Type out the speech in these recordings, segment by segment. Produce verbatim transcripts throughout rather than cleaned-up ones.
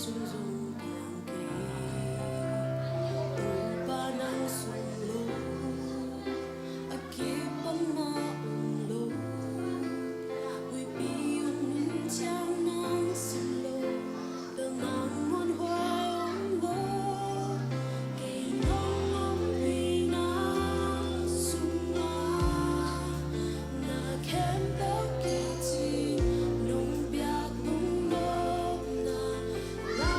sung zong piang kei. Topa nang sung lo, a kip bangmah om lo. Huihpi hong nun ciang nang sim lo, tel nang muanhuai om lo. Kei nong ompih nang sungah na khempeuh kicing, nong piak lungnopna la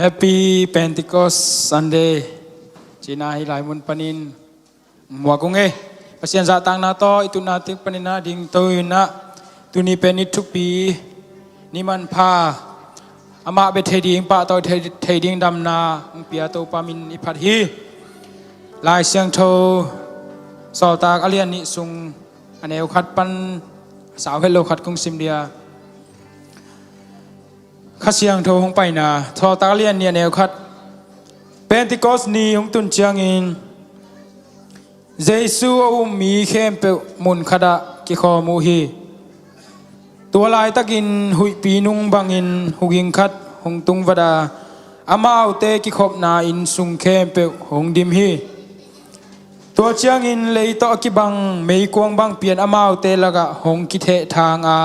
Happy Pentecost Sunday. Cina hi lai mun panin muak ung e. Pasian zahtakna tawh i tutna tik panin ah dingto in ah, tuni pen ni thupi, ni manpha, amah bia thei ding, pahtawi thei, thei ding damna hong pia Topa min i phat hi. Lai Siangtho Sawltak a lian nih sung a neu khat pan sau het lo khat kong sim dia. Kha Siangtho hong paina, Sawltak a lian nih a neu khat. Pentecost ni hong tun ciangin Jesu a um mi khempeuh mun khatah kikhawm uh hi. Tua laitakin huihpi nung bangin huging khat hong tungvat a, amaute kikhopna inn sung khempeuh hong dim hi. Tua ciangin lei tawh a kibang meikuang bang pian amaute lakah hong kithehthang a,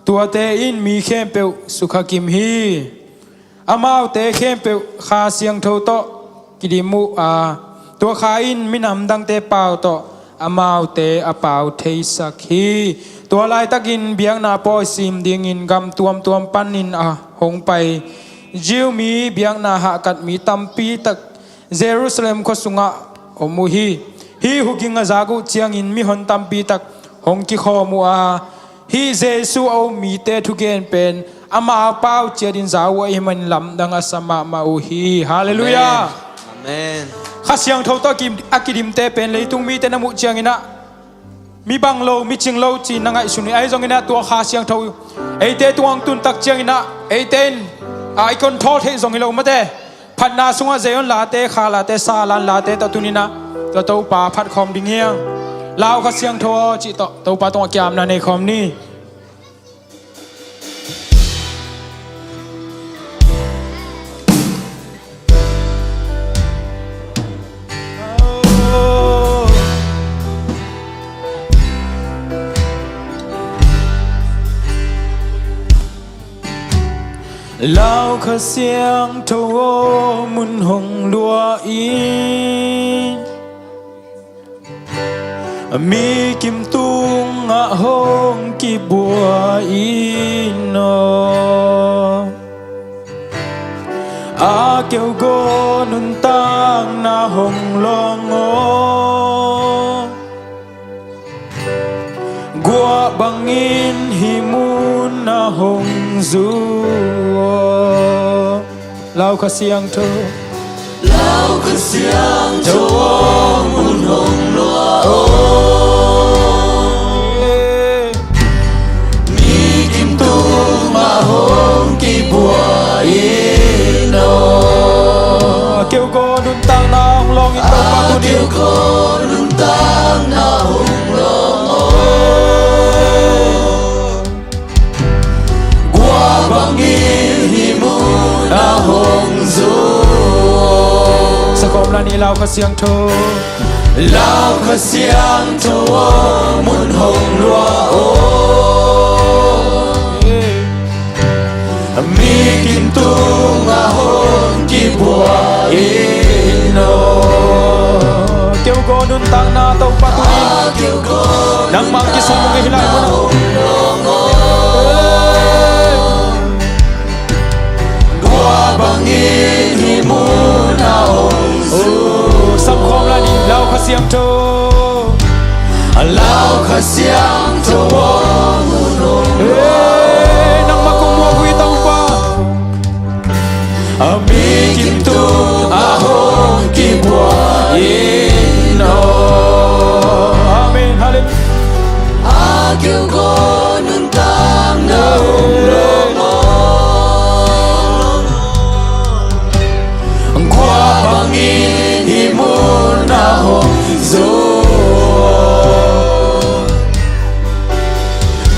tuate in mi khempeuh sukha kim hi. Amaute khempeuh Kha Siangtho tawh kidim uh a, tua Kha in minam dangte pau tawh amaute a pau theisak hi. Tua laitakin biakna pawi sim dingin gam tuamtuam panin a hong pai Jew mi biakna hahkat mi tampi tak Jerusalem khua sungah om uh hi. Hih huging a zak uh ciangin mihon tampi tak hong kikhawm uh a, hih Jesu a um mite thugen pen ama a pau ciatin za uh ahih manin lamdang a sa mahmah uh hi. Halleluiah. Amen. Amen. Kha Siangtho tawh a ki-, a kidimte pen leitung mite na muh ciangin ah mi bang lo, mi cing lo ci-in na ngaihsun hi. Ahi zongin ah tua Kha Siangtho eite tungah hong tun tak ciangin ah eite in, a, i control theih zong hi lo mate. Phatna sungah Zion late, Kha late, Salan late tawh tuni-in ah tua Topa phat khawm ding hi hang. Lau Kha Siangtho aw cih tawh Topa tungah kiamna nei khawm ni. Lau Kha Siangtho aw, mun hong luah in, mi kim tungah hong kibuai in aw. A keugaw nuntakna hong lawng aw. Guah bangin hih mun ah hong zu aw. Lau Kha Siangtho. Lau Kha Siangtho aw, mun hong luah aw. Mi kim tungah hong kibuai in aw. A keugaw nuntakna hong lawng in Topa tuni. A keugaw nuntakna hong lawng aw. Guah bangin hih mun ah hong zu. Sa khawm lai ni. Lau Kha Siangtho. Lau Kha Siangtho aw, mun hong luah aw. Mi kim tungah hong kibuai in aw. Keugaw nuntakna Topa tuni. Nangmah kisam ung e hih lai mun ah. Guah bangin hih mun ah hong zu. Sam khawm lai ni. Lau Kha Siangtho. Lau Kha Siangtho aw, mun hong luah. Nangmah kong muak uh hi Topa. A mi kim tungah hong kibuai in aw. Amen. Halleluiah. A keugaw nuntakna hong lawng aw. Guah bangin hih mun ah hong zu.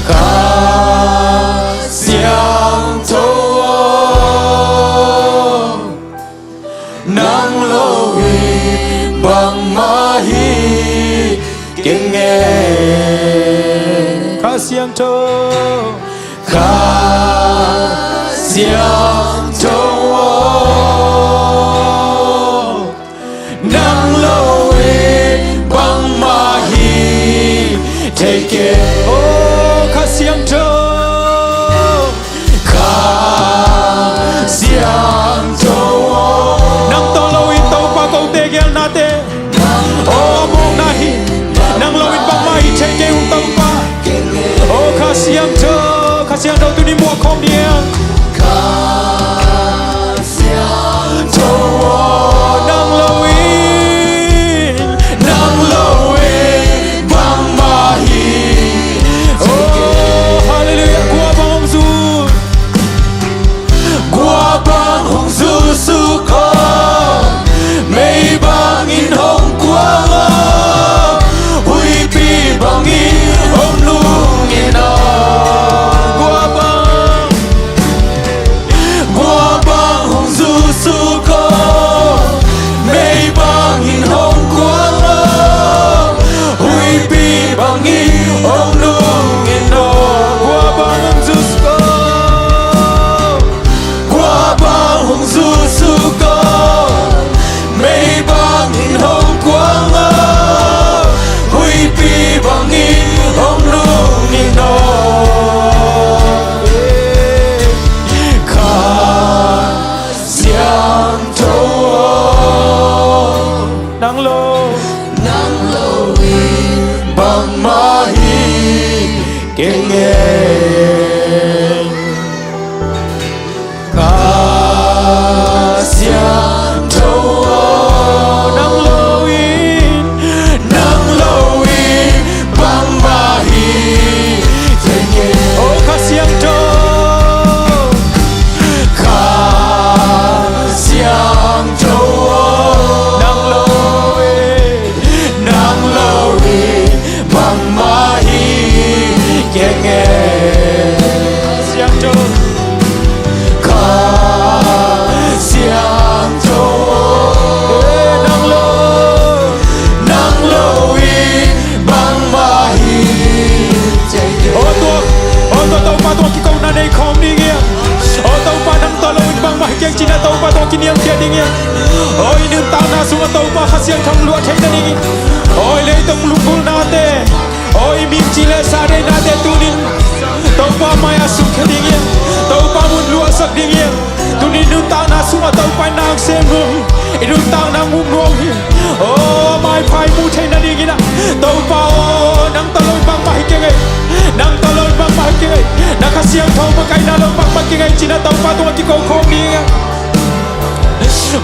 Kha Siangtho aw, nang lo in bangmah hi keng e. Kha Siangtho. Kha Siangtho aw, nang lo in bangmah hi thei keng. O Kha Siangtho. Kha Siangtho Kha Siangtho, Kha Siangtho tuni muak khawm ding. Kha Siangtho aw, nang lo in, nang lo in bangmah hi. Oh, hallelujah. Kua bang hong zu, kua bang hong zusuk aw, mei bangin hong kuang aw, huipi bangin hong lungin aw. Kua bang, kua bang hong zusuk aw, mei bangin hong kuang aw, huipi bangin hong lungin aw. Kua bang hong zusuk aw, kua bang hong zusuk aw, mei bangin hong kuang aw, huipi bangin hong lungin aw. Kha Siangtho aw, nang lo, nang lo in bangmah hi keng e. Kha Siangtho aw, nang lo in, nang lo in bangmah hi keng e. Oh, Kha Siangtho, Kha Siangtho aw, nang lo in, nang lo in bangmah hi keng e. Kha Siangtho, Kha Siangtho aw, nang lo, nang lo in bangmah hi keng e. Oh, tua, oh, tua Topa tungah kikona nei khawm ding hi. Oh, Topa nang tawh lo in bangmah hi keng cih na Topa tungah kiniamkhiat ding hi. Oh, i nuntakna sungah Topa Kha Siangtho luah theihna ding hi. Oh, i leitung lunggulhnate, oh, i mimci le sa deihnate tunin Topa mai-ah sukkhia ding hi. Topa mun luahsak ding hi. Tuni nuntakna sungah Topa in nang sem nuam hi. I nuntakna nguk nuam hi. Oh, maipha i muh theihna dingin ah Topa aw, nang tawh lo in bangmah hi keng e. Nang tawh lo in bangmah hi keng e. Na Kha Siangtho makaihna lo bangmah keng e cih na Topa tungah kiko khawm ding hi.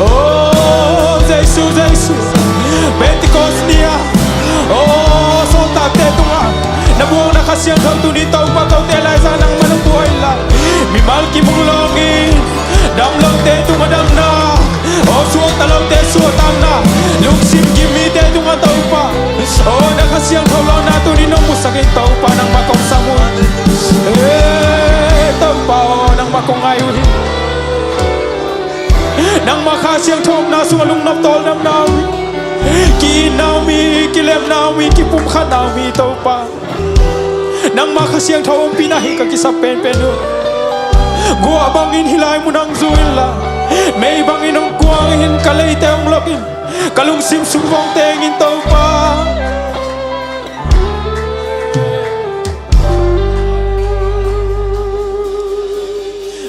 Oh, Jesu, Jesu. Pentecost ni-a, oh, sawltakte tungah na buang na Kha Siangtho tuni Topa, kote laizang nangmah na buai lai. Mimal kimung lawngin, damlote tungah damna, oh, suakta lote suahtakna, lungsim gim mite tungah Topa, oh, na Kha Siangtho lawhna tuni nong musak in Topa, nangmah kong sam uh hi. Eh, Topa aw, nangmah kong ngai uh hi. Nangmah Kha Siangtho omna sungah lungnop tawldamna om hi. Ki-itna om hi, kilemna om hi, kipumkhatna om hi Topa. Nangmah Kha Siangtho ompihna hi ka kisap penpen uh. Guah bangin hih lai munah hong zu inla, mei bangin hong kuang in, ka leite hong lok in, ka lungsim sung hong teng in Topa.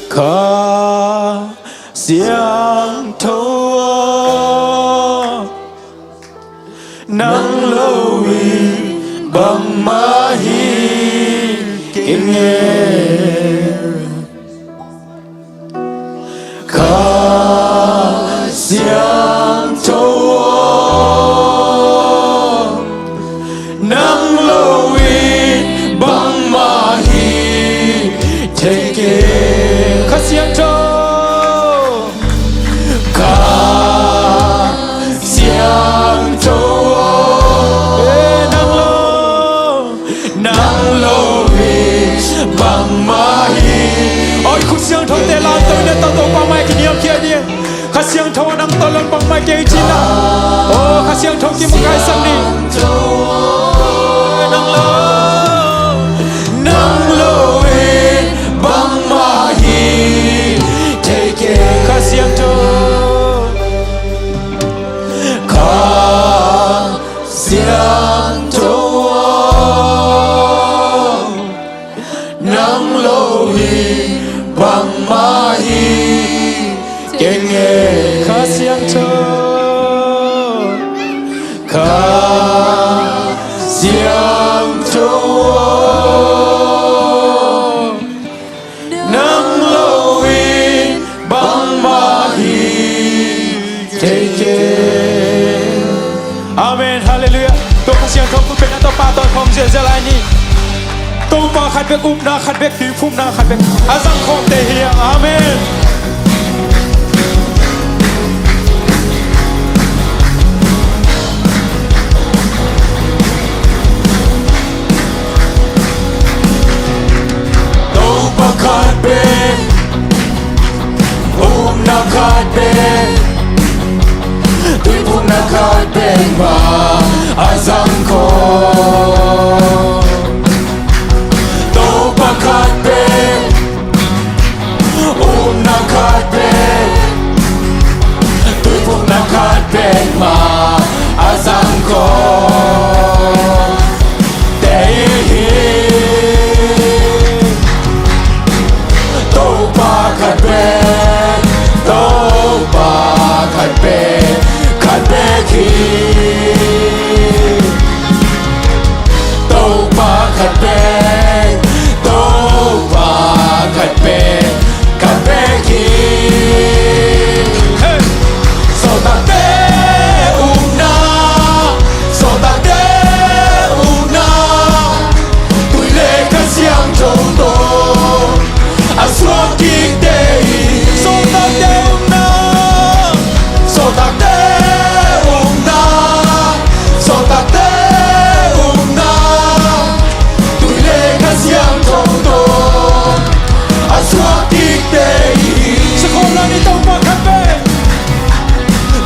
Kha Siangtho aw, nang lo in bangmah hi keng e. Kha Siangtho aw, nang lo in bangmah hi thei keng. Kha Siangtho, Kha Siangtho aw, eh, nang lo, nang lo in bangmah hi. Oi, khut siangthote lamto in, Topa mai kiniamkhiat ding. Kha Siangtho nang tawh lo in bangmah keng cihna. Oh, Kha Siangtho kimakaihsak ni. Nang lo, nang lo in bangmah hi thei keng. Kha Siangtho, Kha Siangtho aw, nang lo in bangmah hi keng e. Kha Siangtho, Kha Amen. Halleluiah. Tua Kha Siangtho khut bengin Topa tawh hong khawm ziahziah lai ni. Topa khat bek, upna khat bek, tuiphumna khat bek a zang khawmte hi hang. Amen. Topa khat bek, upna khat bek, tuiphumna khat bek mah a zang khawm. Topa khat bek, upna khat bek, tuiphumna khat bek mah a zang khawmte hi. Topa khat bek, Topa khat bek, khat bek hi. Topa khat bek, Topa khat bek, khat bek hi. Hey! Sawltakte upna, sawltakte upna, tui le Kha Siangtho tawh a suak kikte hi. Sawltakte upna, sawltakte upna, sawltakte upna, tui le Kha Siangtho tawh a suak kikte hi. Sakhawm lai ni. Topa khat bek,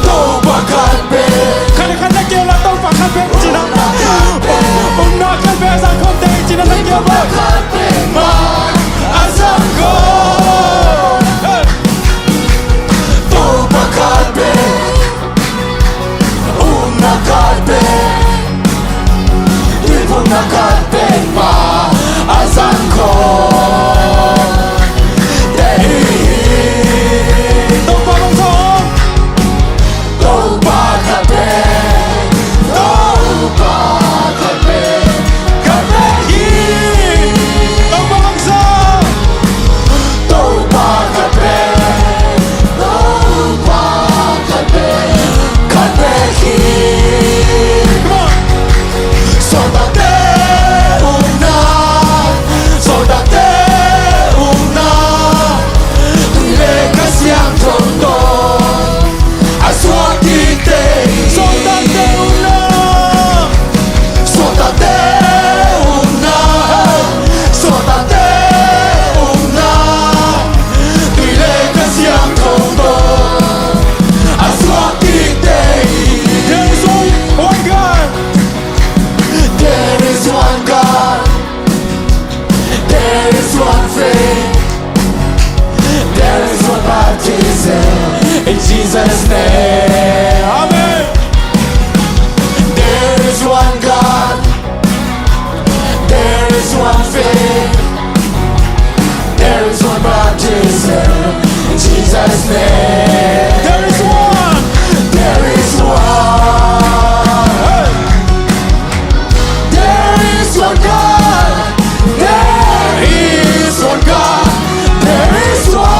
Topa khat bek. Khat le khat na keu la, Topa khat bek ci-in a. Upna khat bek a zang khawmte hi ci-in a na keu la. Topa khat bek mah a zang khawm. Hey! Topa khat bek, upna khat bek, tuiphumna khat bek mah a zang khawmte hi. Topa hong sawm. Topa khat bek, Topa khat bek, khat bek hi. Topa hong sawm. Topa khat bek, Topa khat bek, khat bek hi. Come on. Sawltakte upna, sawltakte upna, tui le Kha Siangtho tawh a suak kikte hi. Sawltakte upna, sawltakte upna, sawltakte upna, tui le Kha Siangtho tawh a suak kikte hi. There is one God. There is one God. There is one faith. There is one baptism in Jesus' name. Amen. There is one God. There is one faith. There is one baptism in Jesus' name. There is one. There is one. Hey. There is one God. There is one God. There is one.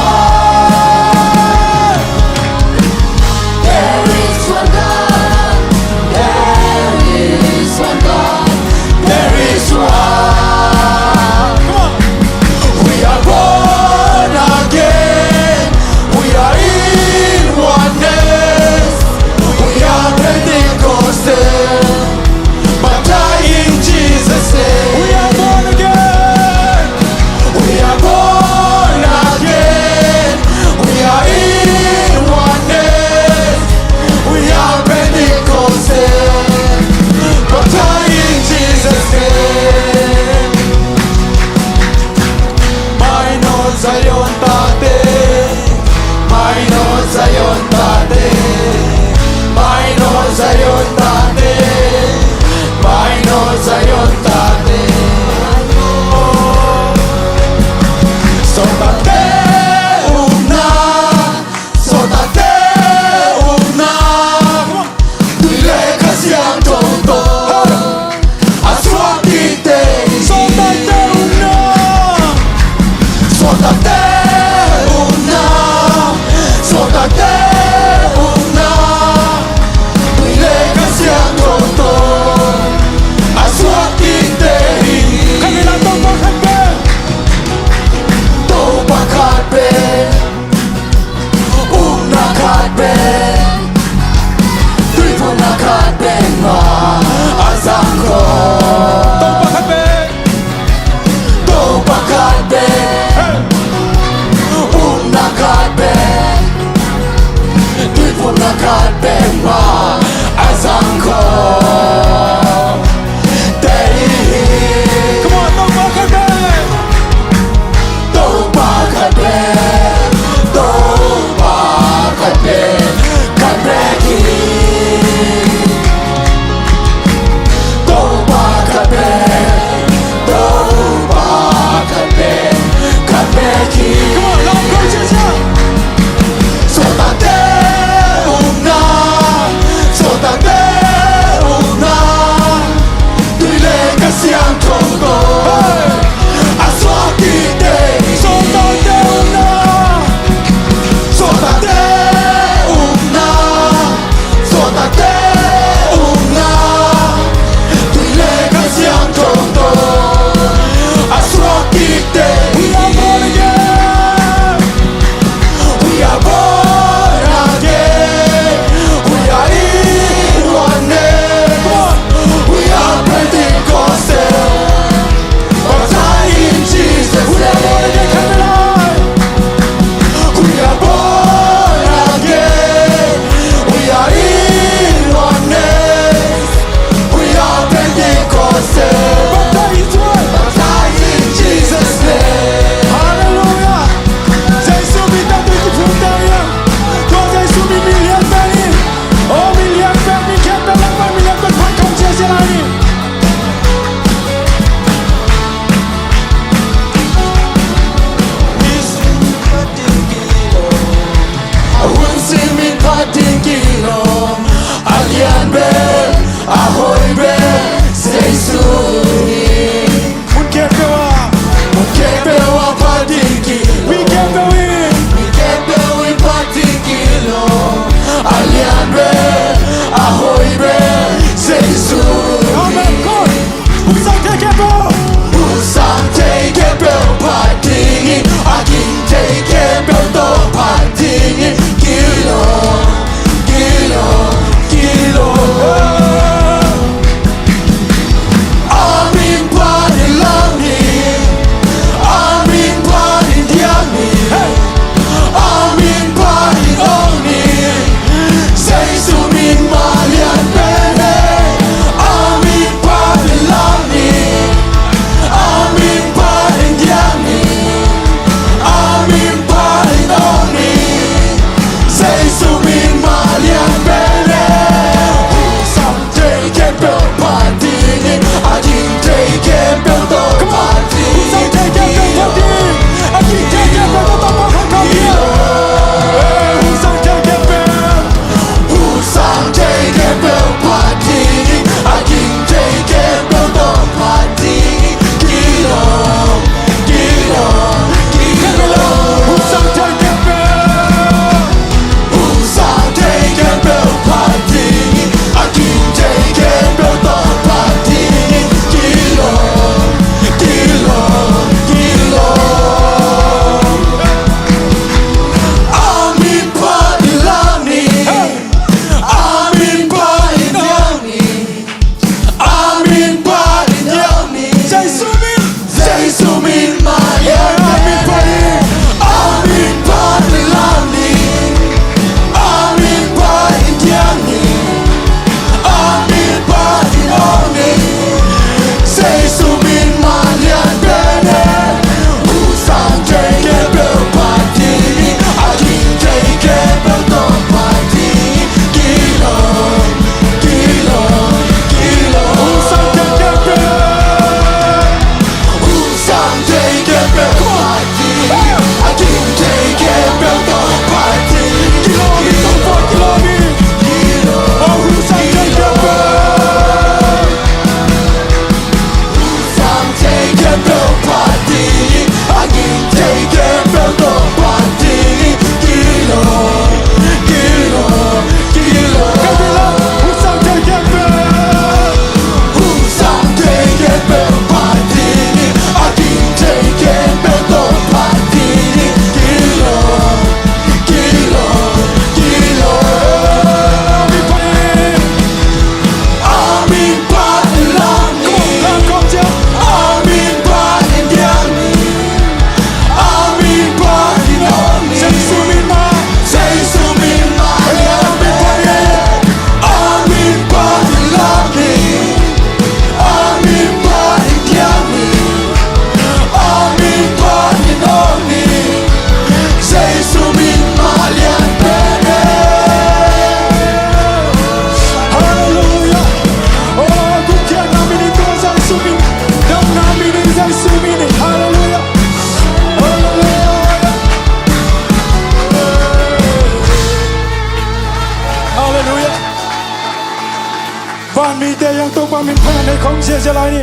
Min pha nei khong ziahziah lai ni.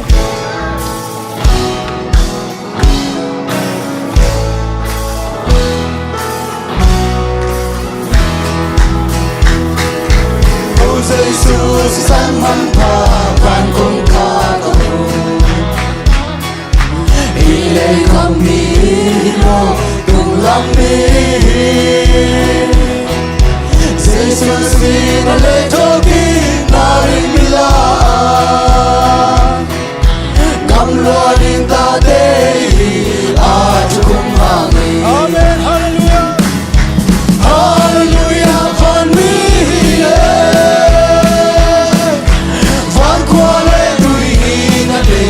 O Jesu, sisan manpha, van kong kah ka mu. Hi lei khong mi hi lo, tung lam mi hi. Jesu si na lei thawk hi, na ring mi la. Gamlua ding tate hi a thukhun hang hi. Amen. Halleluiah. Halleluiah. Van mi hi e. Van khua le tui hi na de.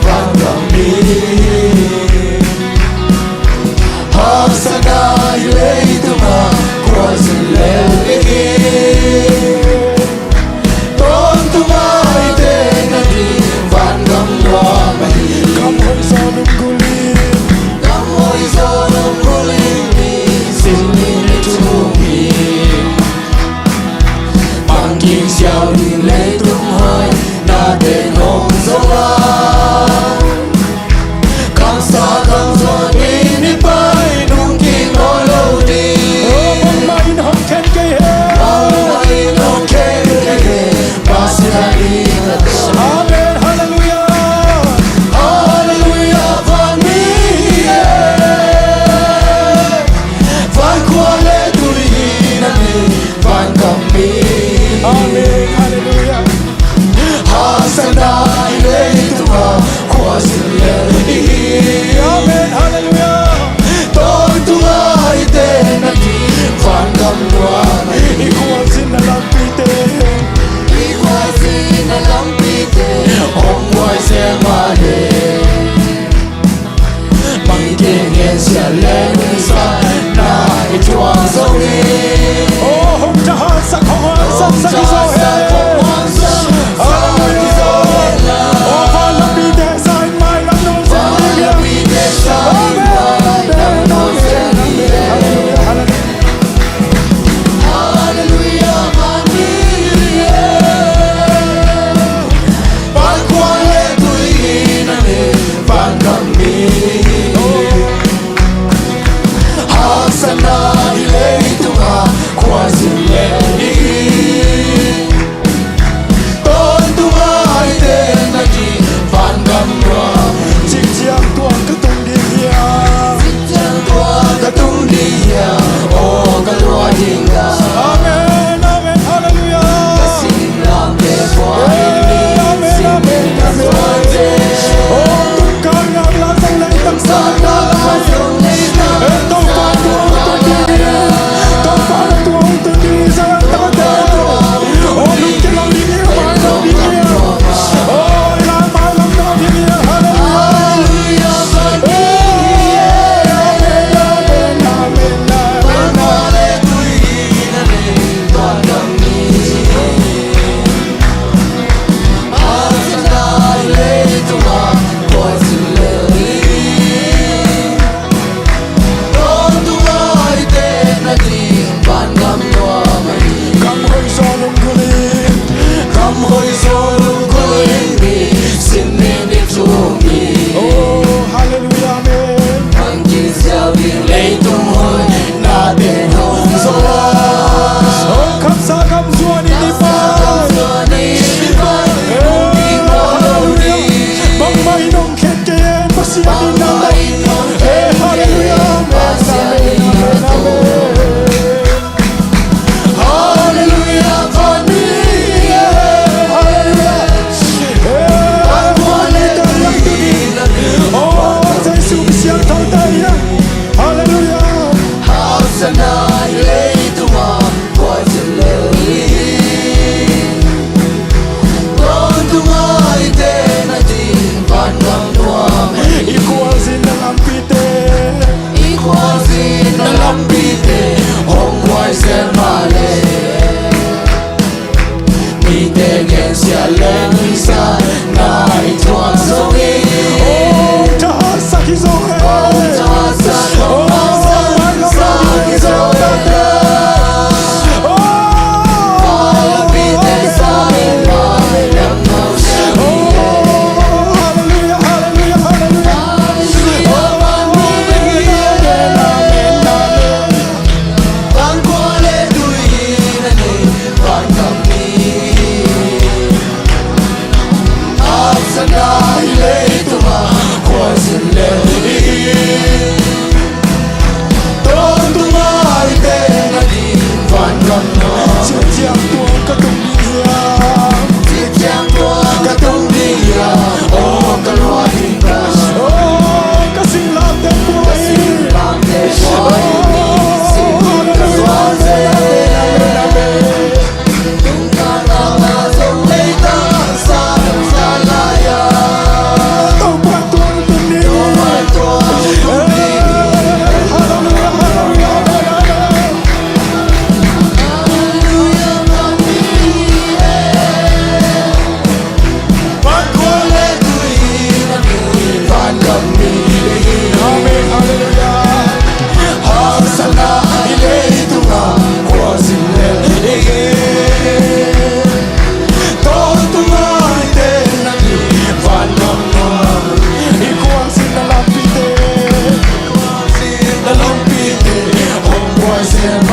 Van gam mi hi. Haksatna hi leitung a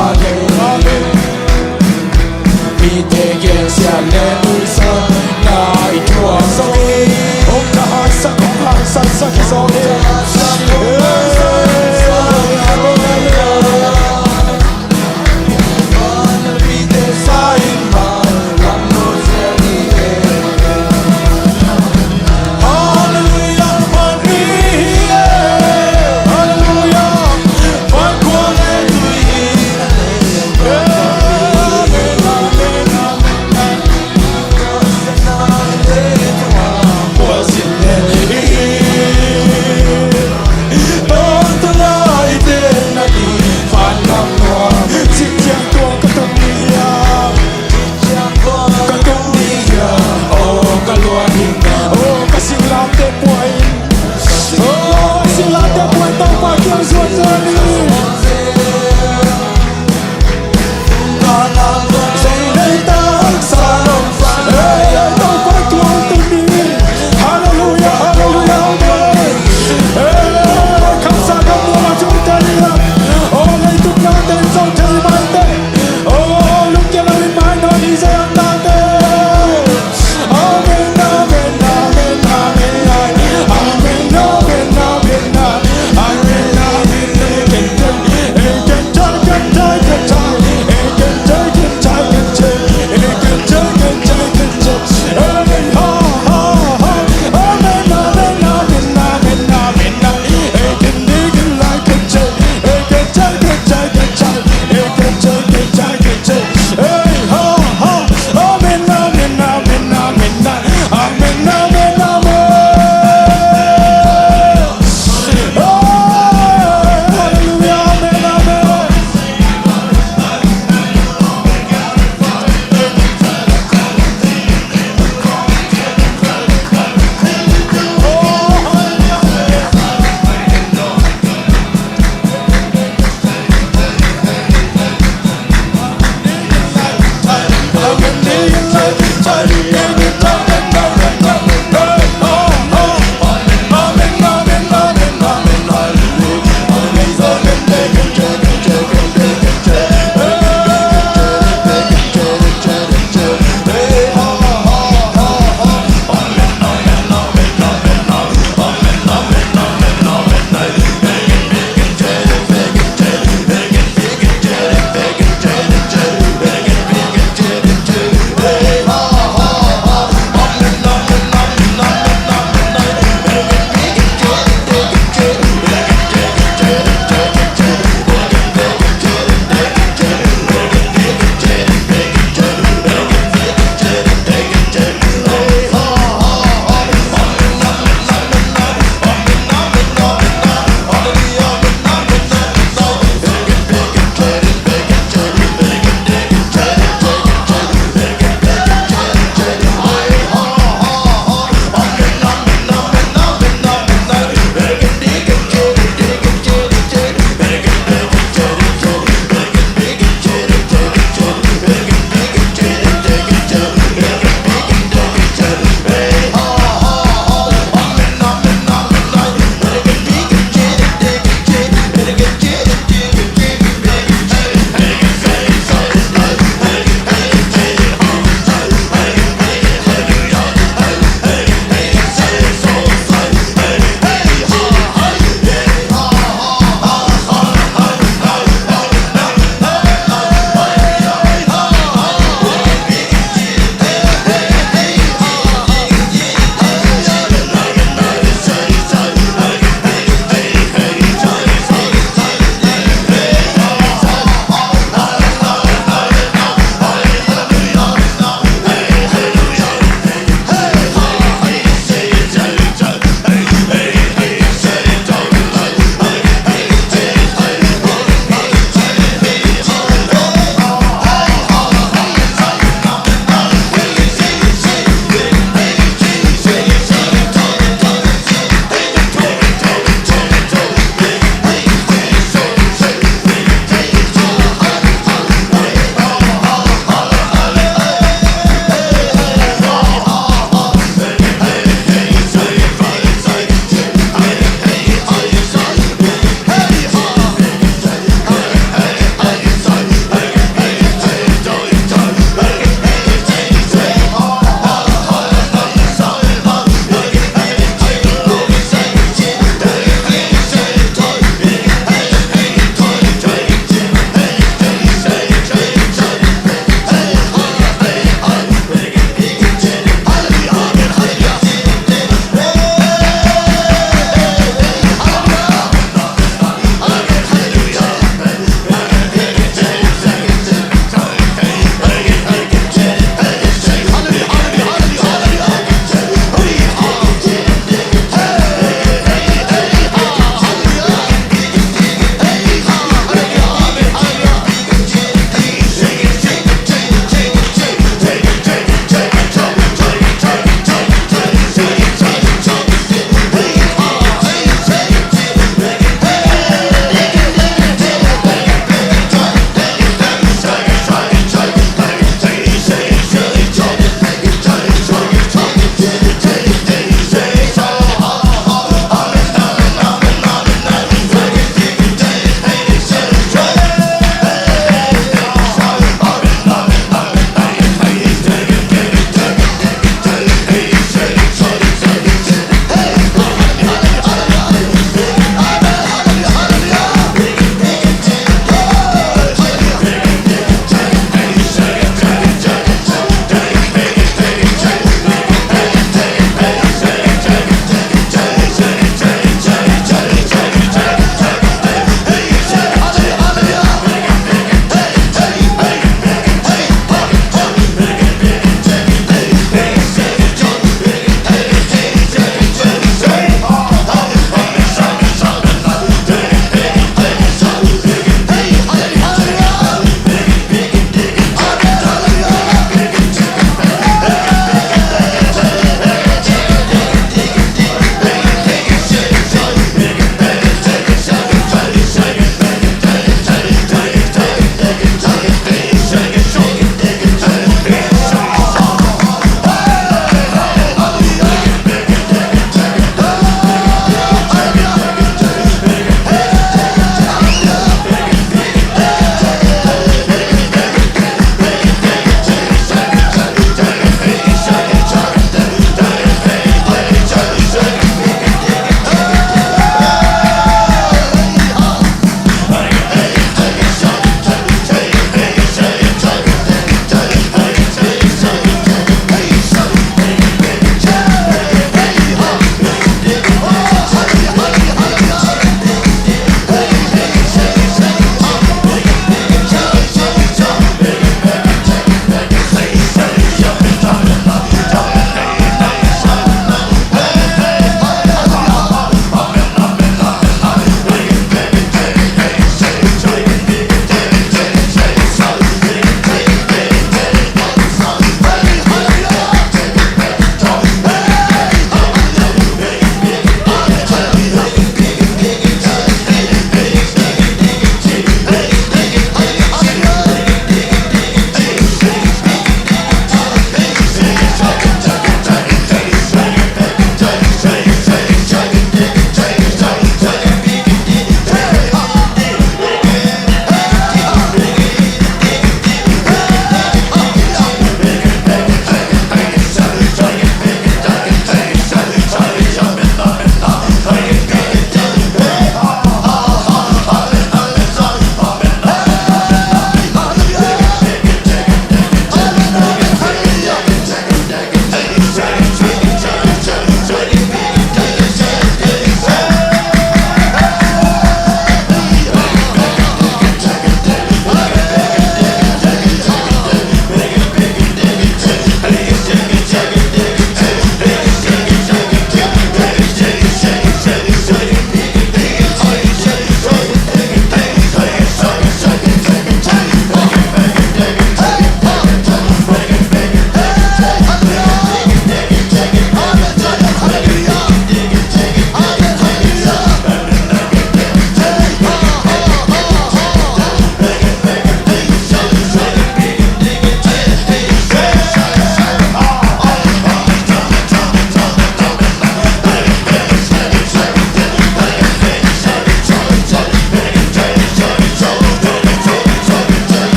Amen. Mite gensiat leh nuihsan na i thuak zo hi. Hong ka haisak, hong haisak sak hi zaw hi.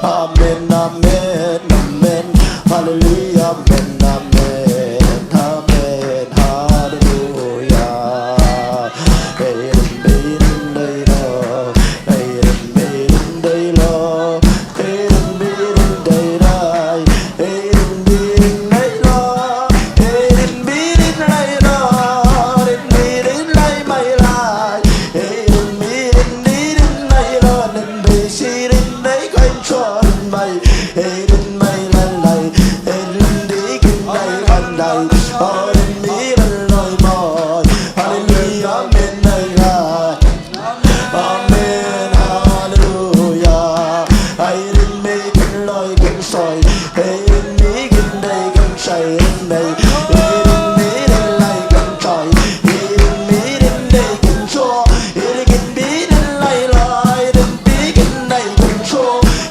Amen, amen, amen. Hallelujah, amen, amen, amen. Hallelujah. Amen, amen, amen. Amen, hallelujah. Ei, din mi kin loi kin soi. Ei, din mi kin dei kin sai din dei. Ei, din mi din lai kin sai. Ei, din mi din dei kin so. Ei, din kin bi din lai lai. Ei, din bi kin dei kin so.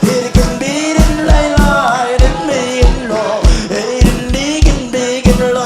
Ei, din kin bi din lai lai. Ei, din mi kin lo. Ei, din mi kin bi kin lo.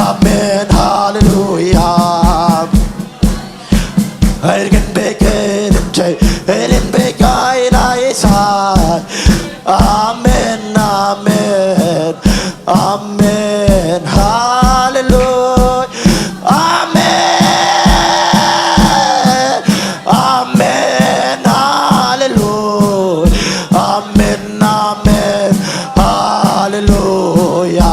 Amen. Hallelujah. Amen, amen, amen. Hallelujah. Amen, amen. Hallelujah. Amen, amen. Hallelujah.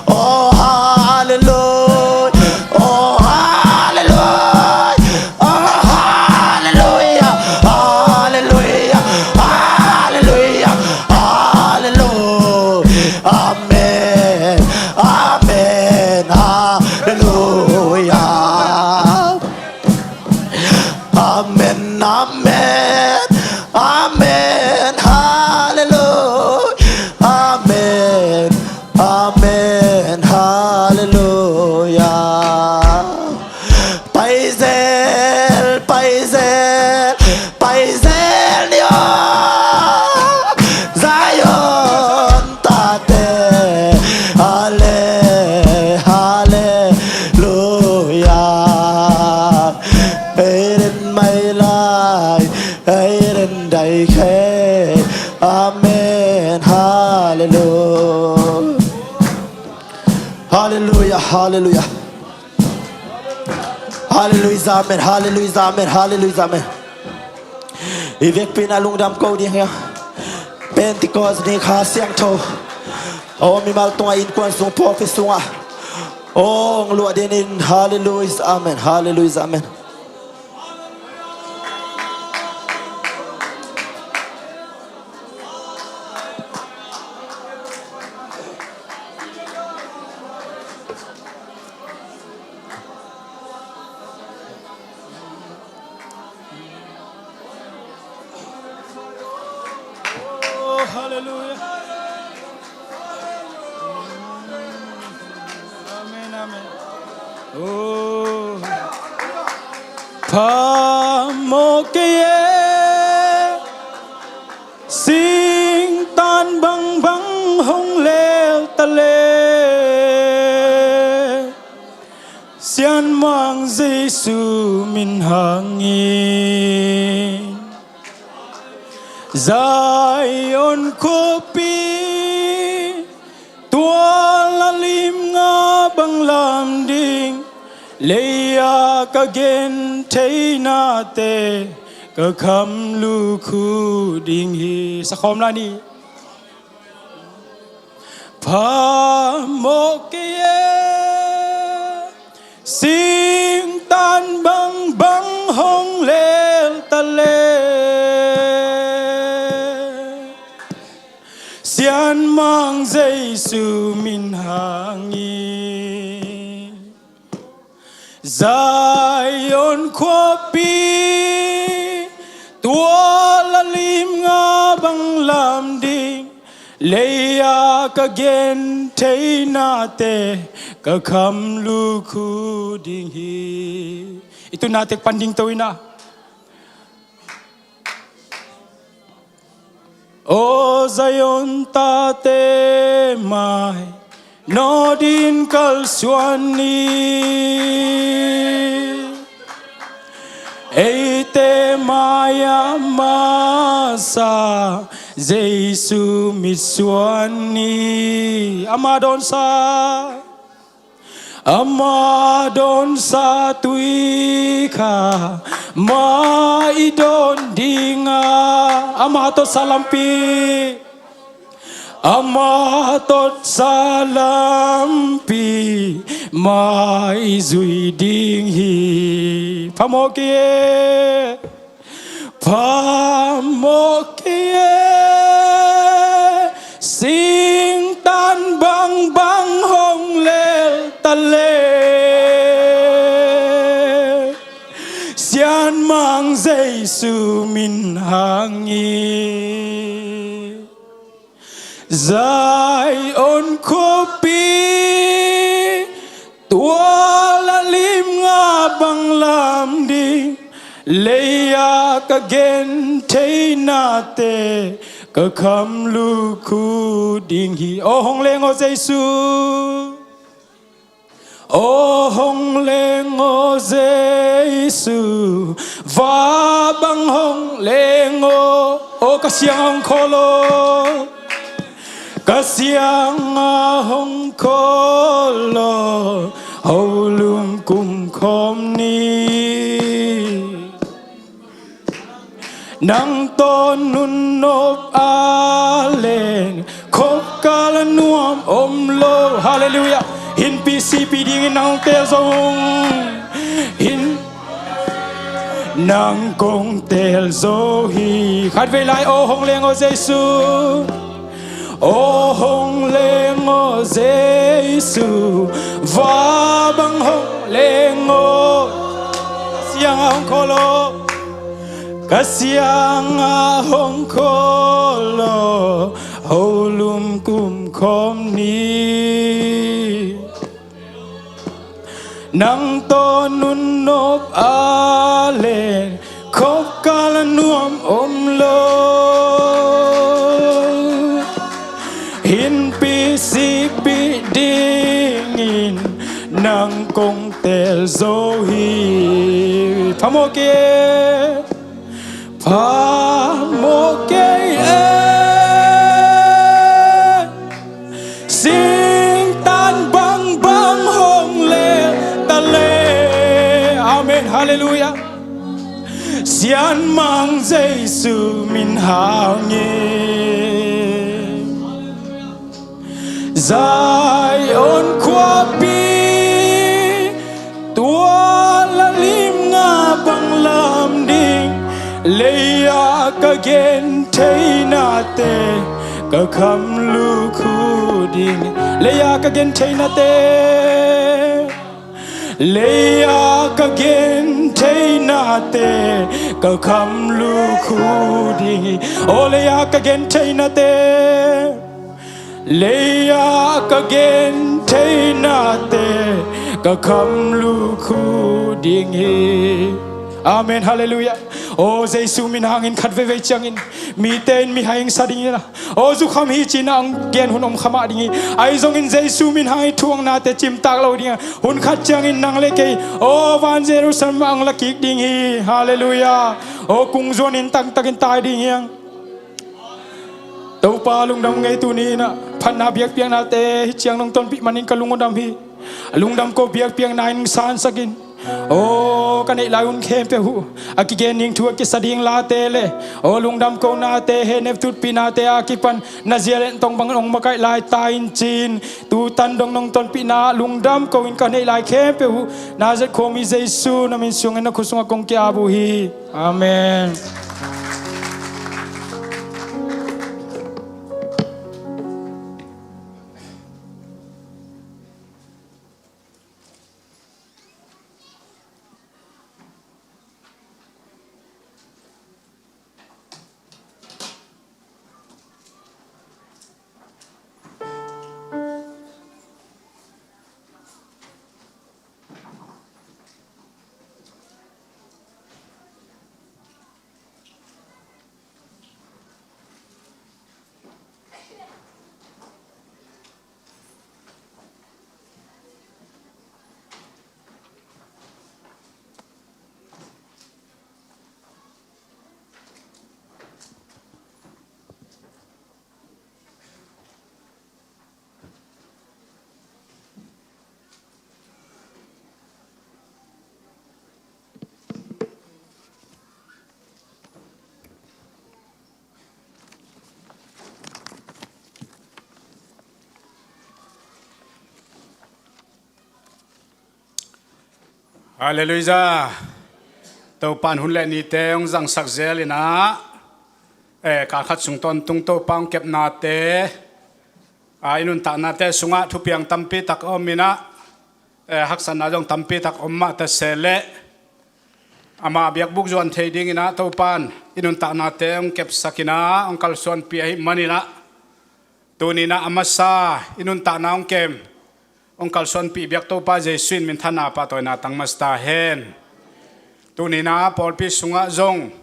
Oh, hallelujah. Oh, hallelujah. Oh, hallelujah. Hallelujah. Hallelujah. Hallelujah. Amen. Amen. Hallelujah. Amen, amen, amen, hallelujah, amen, amen, hallelujah. Paizel, paizel, paizel ni aw, Zion tate, halle, halleluya. Ei ren mai lai, ei ren dai khe. Amen. Hallelujah. Hallelujah, hallelujah. Hallelujah, amen. Hallelujah, amen. Hallelujah, amen. I vekpi in a lungdam ko ding hi a. Pentecost ni Kha Siangtho a om mimal tungah, innkuan sung, pawlpi sungah hong luah dingin. Hallelujah, amen. Hallelujah, amen. Oh, hallelujah. Amen, amen. Oh. Phamawh kei e, singtan bangbang hong lel ta le, Sianmang Jesu min hangin. Zion khuapi, tua la limnga bang lam ding, lei-a ka gentheinate ka kham lukhu ding hi. Sakhawm lai ni. Phamawh kei e, singtan bangbang hong lel ta le, Sianmang Jesu min hangin. Zion khuapi, tua la limnga bang lam ding, lei-a ka gentheinate ka kham lukhu ding hi. I tunate pan ding to ina. Aw Zion tate mai, nawt in kalsuan ni. Eite mai-ah masa Jesu mitsuan ni. Ama dawnsa, ama dawnsa tui kha, ama i dawn dinga, ama tawtsa lampi, ama tawtsa lampi, ama i zui ding hi. Phamawh kei e, phamawh kei e, singtan bang Jesu min hangin Zion khuapi tua lalim nga bang lam ding, lei-ah ka genthei nate ka kham lukhu ding hi. Aw hong leng aw Jesu. Aw hong leng aw Jesu, va bang hong leng aw. Aw ka siang hong khawl aw, ka siang a hong khawl aw, ho lum kum khawm ni. Nang tawh nunnop a leng khopkal a nuam om lo. Halleluiah. Hinpi sipi dingin nang hong teel zo ung. Hin nang kong teel zo hi. Khatvei lai aw hong leng aw Jesu. Aw hong leng aw Jesu, va bang hong leng aw. Ka siang a hong khawl aw, ka siang a hong khawl aw, ho lum kum khawm ni. Nang tawh nunnop a leng khopkal a nuam om lo. Hinpi sipi dingin nang kong teel zo hi. Phamawh kei e. Phamawh kei e. Singtan bangbang hong leh ta leh. Amen. Halleluiah. Sianmang Jesu min hangin Zion khuapi tua lalim nga bang lam ding, lei-ah ka genthei nate ka kham lukhu ding. Lei-ah ka genthei nate, lei-ah ka genthei nate ka kham lukhu ding hi. Aw lei-ah ka genthei nate, lei-ah ka genthei nate ka kham lukhu ding hi. Amen. Halleluiah. Aw Jesu min hangin khat veivei ciangin mite in mihai hong sa ding hi na. Aw zukham hi ci-in ah hong gen hun om kha mah ding hi. Ahi zongin Jesu min hangin thu hong nate cimtak lo ding a, hun khat ciangin nang le kei aw van Jerusalem ah hong la kik ding hi. Halleluiah. Aw kung zuanin tangtakin tai ding hi hang. Topa lungdam ngei. Tuni in ah phatna biakpiaknate hih ciang nong tonpih manin ka lung a dam hi. A lungdam ko biakpiakna in hong sansak in. Aw ka neih lai hun khempeuh uh a kigen ding thu a kisa ding late le aw lungdam ko nate, hehnep tutpih nate a kipan na zia le tong bangin hong makaih lai ta in ci-in, tu tan dong nong tonpihna ah lungdam ko in ka neih lai khempeuh uh Nazareth khuami Jesu na min sungin na khut sungah kong ki-ap uh hi. Amen. Halleluiah. Topa in hun le nite hong zangsak zel in ah, eh, kal khat sung tawntung Topa hong kepnate, ah, i nuntaknate sungah thupiang tampi tak a om in ah, eh, haksatna zong tampi tak om mah ta se leh, Ama biakbuk zuan thei dinginah Topan i nuntaknate hong kepsakinah hong kalsuanpih ahih maninah, tuninah a masa i nuntakna hong kem, hong kalsuanpih biak Topa Jesuh in minthanna pahtawina tang masa ta hen. Tuninah pawlpi sungah zong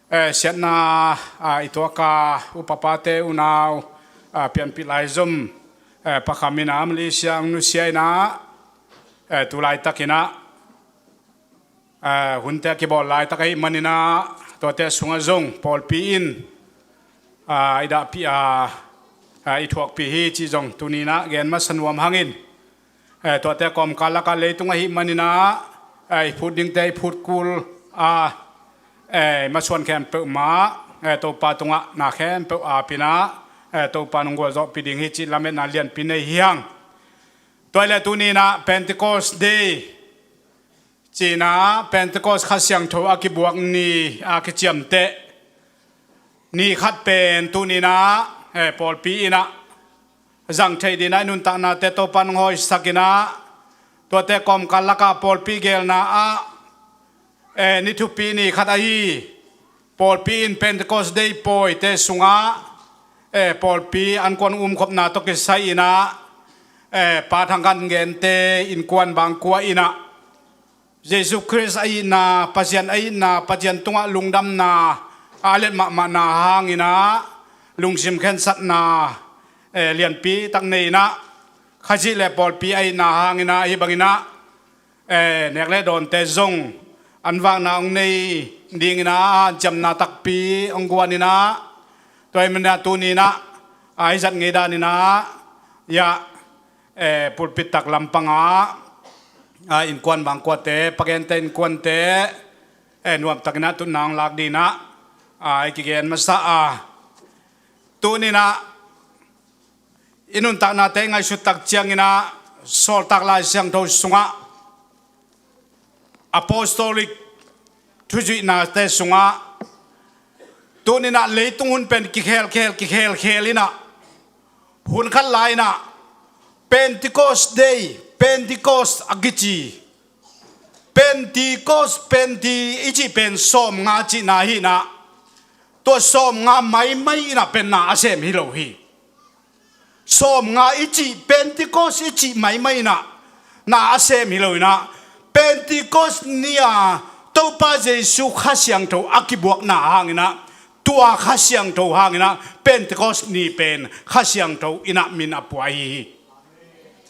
eh, siatna ah, i tuaka upapate unau ah, pianpih laizom eh, pakhaminah Malaysia hong nusia inah eh, tu laitakinah eh, hunte a kibawl laitak ahih maninah tuate sungah zong pawlpi in ah, i dahpih a ah, i thuakpih hi cih zong tuninah gen masa nuam hangin eh, tuate kawmkal lakah leitung ahih maninah eh, i phut dingte i phut kul a eh, masuan khempeuh mah eh, Topa tungah na khempeuh apinah eh, Topa nong gualzawhpih ding hi cih lametna lianpi nei hi hang. Tua hi leh tuninah Pentecost Day cinah Pentecost Kha Siangtho a kibuak ni a kiciamteh ni khat pen tuninah eh, pawlpi inah zang thei dinah i nuntaknate Topa nong hawisakinah tuate kawmkal lakah pawlpi gelna ah eh, ni thupi ni khat ahi pawlpi in Pentecost Day pawite sungah eh, pawlpi ankuan umkhopna tawh kisai inah eh, Pa Thang Khan Gente innkuan bangkua inah Jesuh Khrist a itna, Pasian a itna, Pasian tungah lungdamna a let mahmahna hanginah lungsim khensatna eh, lianpi tak nei inah Khazih le pawlpi a itna hanginah hih banginah eh, nek le dawnte zong an vakna hong nei dinginah hanciamna takpi hong guaninah tua hi maninah tuninah a i zat ngei daninah iah eh, pulpit tak lampangah ah, innkuan bangkuate, Pa Gente innkuante eh, nuamtakinah tutna hong lak dinah ah, i kigen masa a tuninah i nuntaknate i ngaihsut tak cianginah Sawltak Lai Siangtho sungah Apostolic thuzuihnate sungah tuninah leitung hun pen kikhelkhel kikhelkhel inah hun khat lai inah Pentecost Day, Pentecost a kici. Pentecost, Pente i cih pen sawmnga cihna hi inah tua sawmnga maimai inah pen na a sem hi lo hi. Sawmnga i cih Pentecost i cih maimai inah na a sem hi lo inah Pentecost ni-a Topa Jesuh Kha Siangtho a kibuakna hanginah tua Kha Siangtho hanginah Pentecost ni pen Kha Siangtho inah min a pua ahi hi.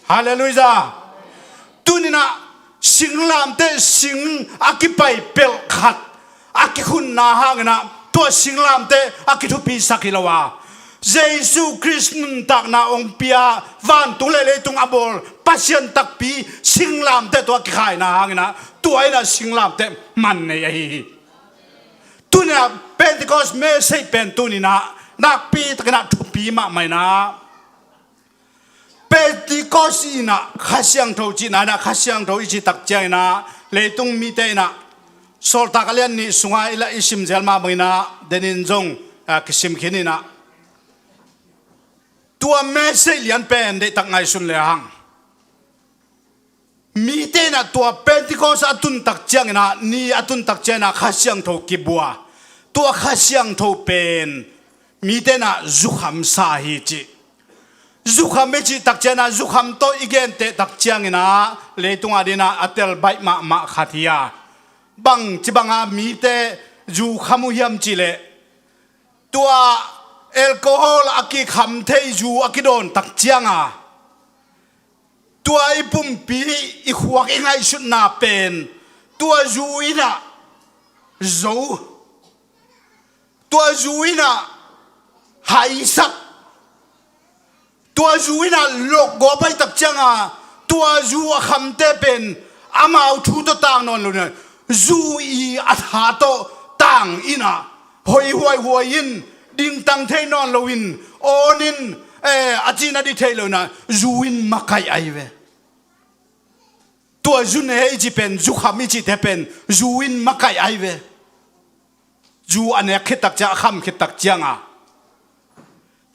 Halleluiah. Tuninah singlamteh sing a kipai pelh khat a kikhunna hanginah tua singlamteh a kithupisak hi lo a Jesuh Khrist nuntakna hong pia vantung le leitung a bawl Pasian takpi singlamteh tua kikhaina hanginah tua inah singlamteh man nei ahi hi. Tuninah Pentecost message pen tuninah nakpi takinah thupi mahmah inah Pentecost inah Kha Siangtho cihna inah Kha Siangtho i cih tak cianginah leitung mite inah Sawltak a lian nih sungah i la i simzel mah banginah denin zong ah, kisim khin inah tua message lian pen deihtak ngaihsun le hang. Mite inah tua Pentecost a tun tak cianginah ni a tun tak cianginah Kha Siangtho kibua. Tua Kha Siangtho pen mite inah zukhamsa hi cih. Zukham i cih tak cianginah zukham tawh i genteh tak cianginah leitungah dinah a tel baih mahmah khat hi a bangci banga mite zu kham uh hiam cihleh tua alcohol a kikham thei zu a kidawn tak cianga tua i pumpi i khuak i ngaihsutna pen tua zu inah zo, tua zu inah haisak, tua zu inah lokgawp ahi tak cianga tua zu a khamte pen amau thu tawh tang nawn lo inah zu i a tha tawh tang inah hoih huaihuai in dingtang thei nawn loin awnin eh, a cihna dih thei lo inah zu in makaih ahi ve. Tua zu ne i cih pen zukham i cihte pen zu in makaih ahi ve. Zu a nek khit tak ciang a kham khit tak cianga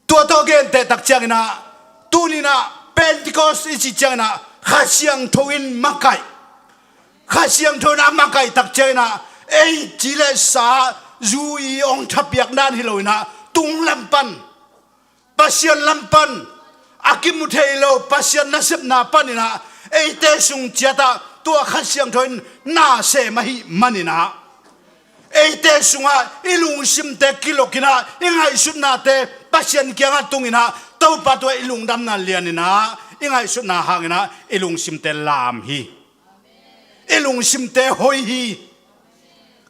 tua tawh genteh tak cianginah tuninah Pentecost i cih cianginah Kha Siangtho in makaih. Kha Siangtho in a makaih tak cianginah Ei ci le sa zu i ong thapiak nan hi lo inah, tung lam pan, Pasian lam pan, a kimu thei lo Pasian nasepna pan inah eite sung ciatah tua Kha Siangtho in na sem ahih man inah, eite sungah i lungsimte kilok inah, i ngaihsutnate Pasian kiangah tung inah, Topa tua i lungdamna lian inah, i ngaihsutna hang inah i lungsimte lam hi. I lungsimte hoi hi.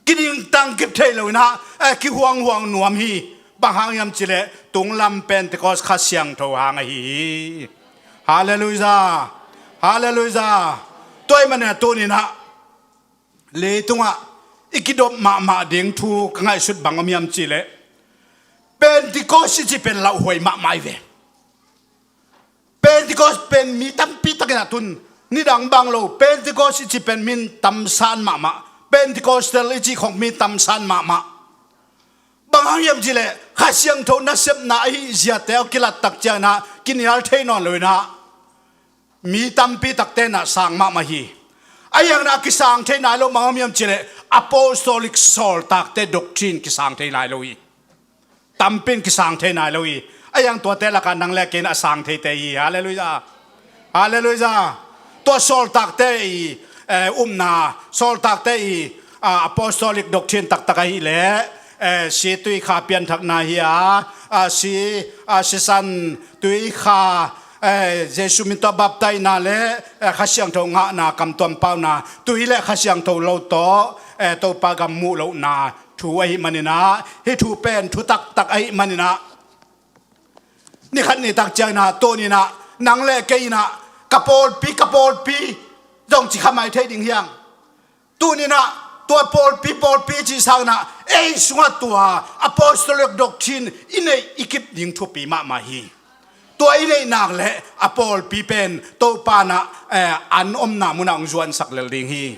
Kidingtang kip thei lo inah, eh, kihuanghuang nuam hi. Bang hang hiam cileh, tunglam Pentecost Kha Siangtho hang ahi hi. Halleluijah. Halleluijah. Tua ahih manin ah tuni inah leitungah i kidop mahmah ding thu ka ngaihsut bang om hiam cileh, Pentecost i ci pen lauhuai mahmah hi ve. Pentecost pen mi tampi takin ah tun, nidang bang lo, Pentecost i ci pen min tamsan mahmah, Pentecostal i ci khong mi tamsan mahmah. Bang hang hiam cileh, Kha Siangtho nasepna ahi ziate aw kilattak ciang inah kinial thei nawn lo inah, mi tampi takte inah sang mahmah hi. A hiang inah kisang thei nai lo bang hang hiam cileh, apostolic sawltakte doctrine kisang thei nai lo hi. Tampi in kisang thei nai lo hi. A hiang tuate lakah nang le kei in a sang theite hi. Halleluijah. Halleluijah. Tua sawltakte i, eh, upna, sawltakte i, ah, apostolic doctrine taktak ahih leh, eh, si tui kha pianthakna hi a, ah, si, ah, sisan tui kha, eh, Jesu min tawh baptaisna le, eh, Kha Siangtho ngahna, kamtuam pauna, tui le Kha Siangtho lo tawh, eh, Topa gam muh lohna thu ahih man inah, hih thu pen thu taktak ahih man inah, ni khat ni tak ciang inah, tuni inah nang le kei inah, ka pawlpi, ka pawlpi zong ci kha mai thei ding hiang. Tuni inah tua pawlpi, pawlpi cih sang inah ei sungah tua apostolic doctrine i neih i kip ding thupi mahmah hi. Tua i neih nak leh a pawlpi pen Topa inah, eh, an omna munah hong zuansak lel ding hi.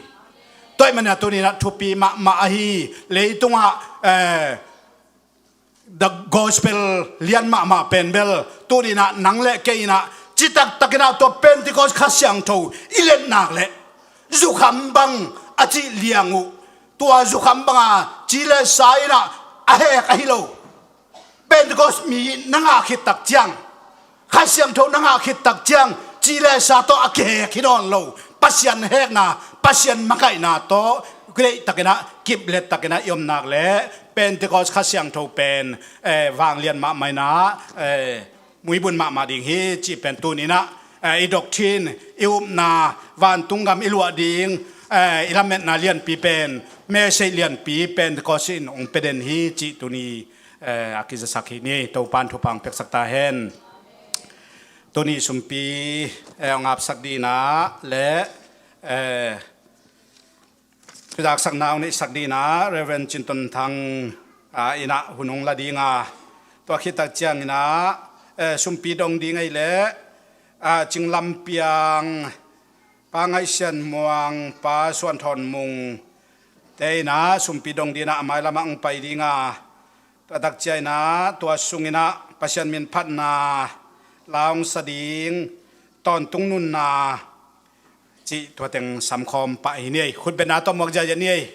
Tua ahih manin ah tuni inah thupi mahmah ahi, leitungah, eh, the gospel lian mahmah pen bel tuni inah nang le kei inah citak takin ah tua Pentecost Kha Siangtho i let nak leh, zukham bang a cih liang uh, tua zukham banga ci le sa inah a hek ahi lo. Pentecost mi na ngah khit tak ciang, Kha Siangtho na ngah khit tak ciang, ci le sa tawh a kihek hi nawn lo. Pasian hekna, Pasian makaihna tawh deih takin ah, kiplet takin ah i om nak leh Pentecost Kha Siangtho pen, eh, vanglian mahmah inah, eh, muibun mahmah ding hi cih pen tuni inah, eh, i doctrine, i upna, vantung gam i luah ding, eh, i lametna lianpi pen, message lianpi Pentecost in hong pia den hi cih tuni, eh, a kizasak hi ni. Topa in thupha hong piaksak ta hen. Tuni sumpi, eh, hong apsak ding inah le, eh, thuzaksakna hong neihsak ding inah Reverend Cin Ton Thang, ah, inah hun hong la ding a, tua khit tak ciang inah, eh, sumpi dong ding ahih leh, ah, Cing Lam Piang, Pa Ngaih Sian Muang, Pa Suan Thawn Mung te inah sumpi dong ding inah a mailamah hong pai ding a, tua tak ciang inah tua sung inah Pasian min phatna la hong sa ding, tawntung nunna cih tua teng samkhawm pah hi ni ei. Khutbetna tawh muak ziahziah ni ei.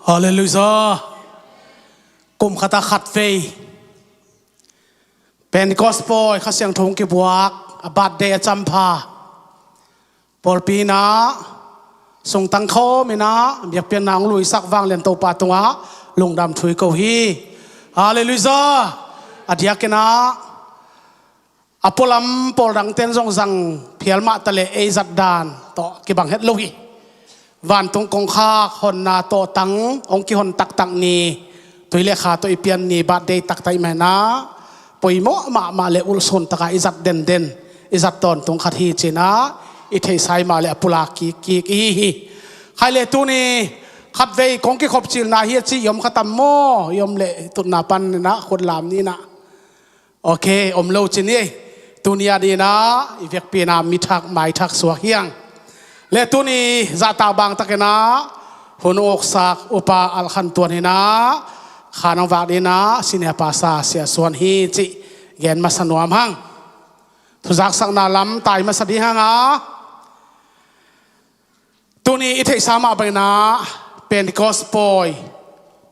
Halleluijah. Kum khatah khatvei Pentecost pawi Kha Siangtho hong kibuak, a birthday a campha, pawlpi inah sungtang khawm inah biakpiakna hong luisak vanglian Topa tungah lungdam thu i ko hi. Halleluijah. A diakin ah a pualam pawl dangte'n zong zang phial mah taleh ei zat dan tawh kibang het lo hi. Vantung kongkhak honna tawhtang hong kihon taktak ni, tui le kha tawh i pian ni, birthday taktak i hih manin ah poimawh mahmah le ulhsun takah i zat denden, i zat tawntung khat hi ci-in ah i theihsa i hih mah leh a pulak kikkik i hi hi. Khai le tuni khatvei kong kikhop cilna hi a ci i om kha tam maw? I om leh tutna panin ah khut lam ni inah. Ok, om lo ci ni ei. Tuni a dingin ah i vekpi in ah mi thak mai thak suak hi hang. Le tuni zahtak bang takin ah Hun uksak upa Al Khan Tuan hi-in ah, khan hong vak dingin ah senior pastor Sia Suan hi cih gen masa nuam hang. Thuzaksakna lam tai masa ding hang a, tuni i theihsa mah bangin ah Pentecost pawi,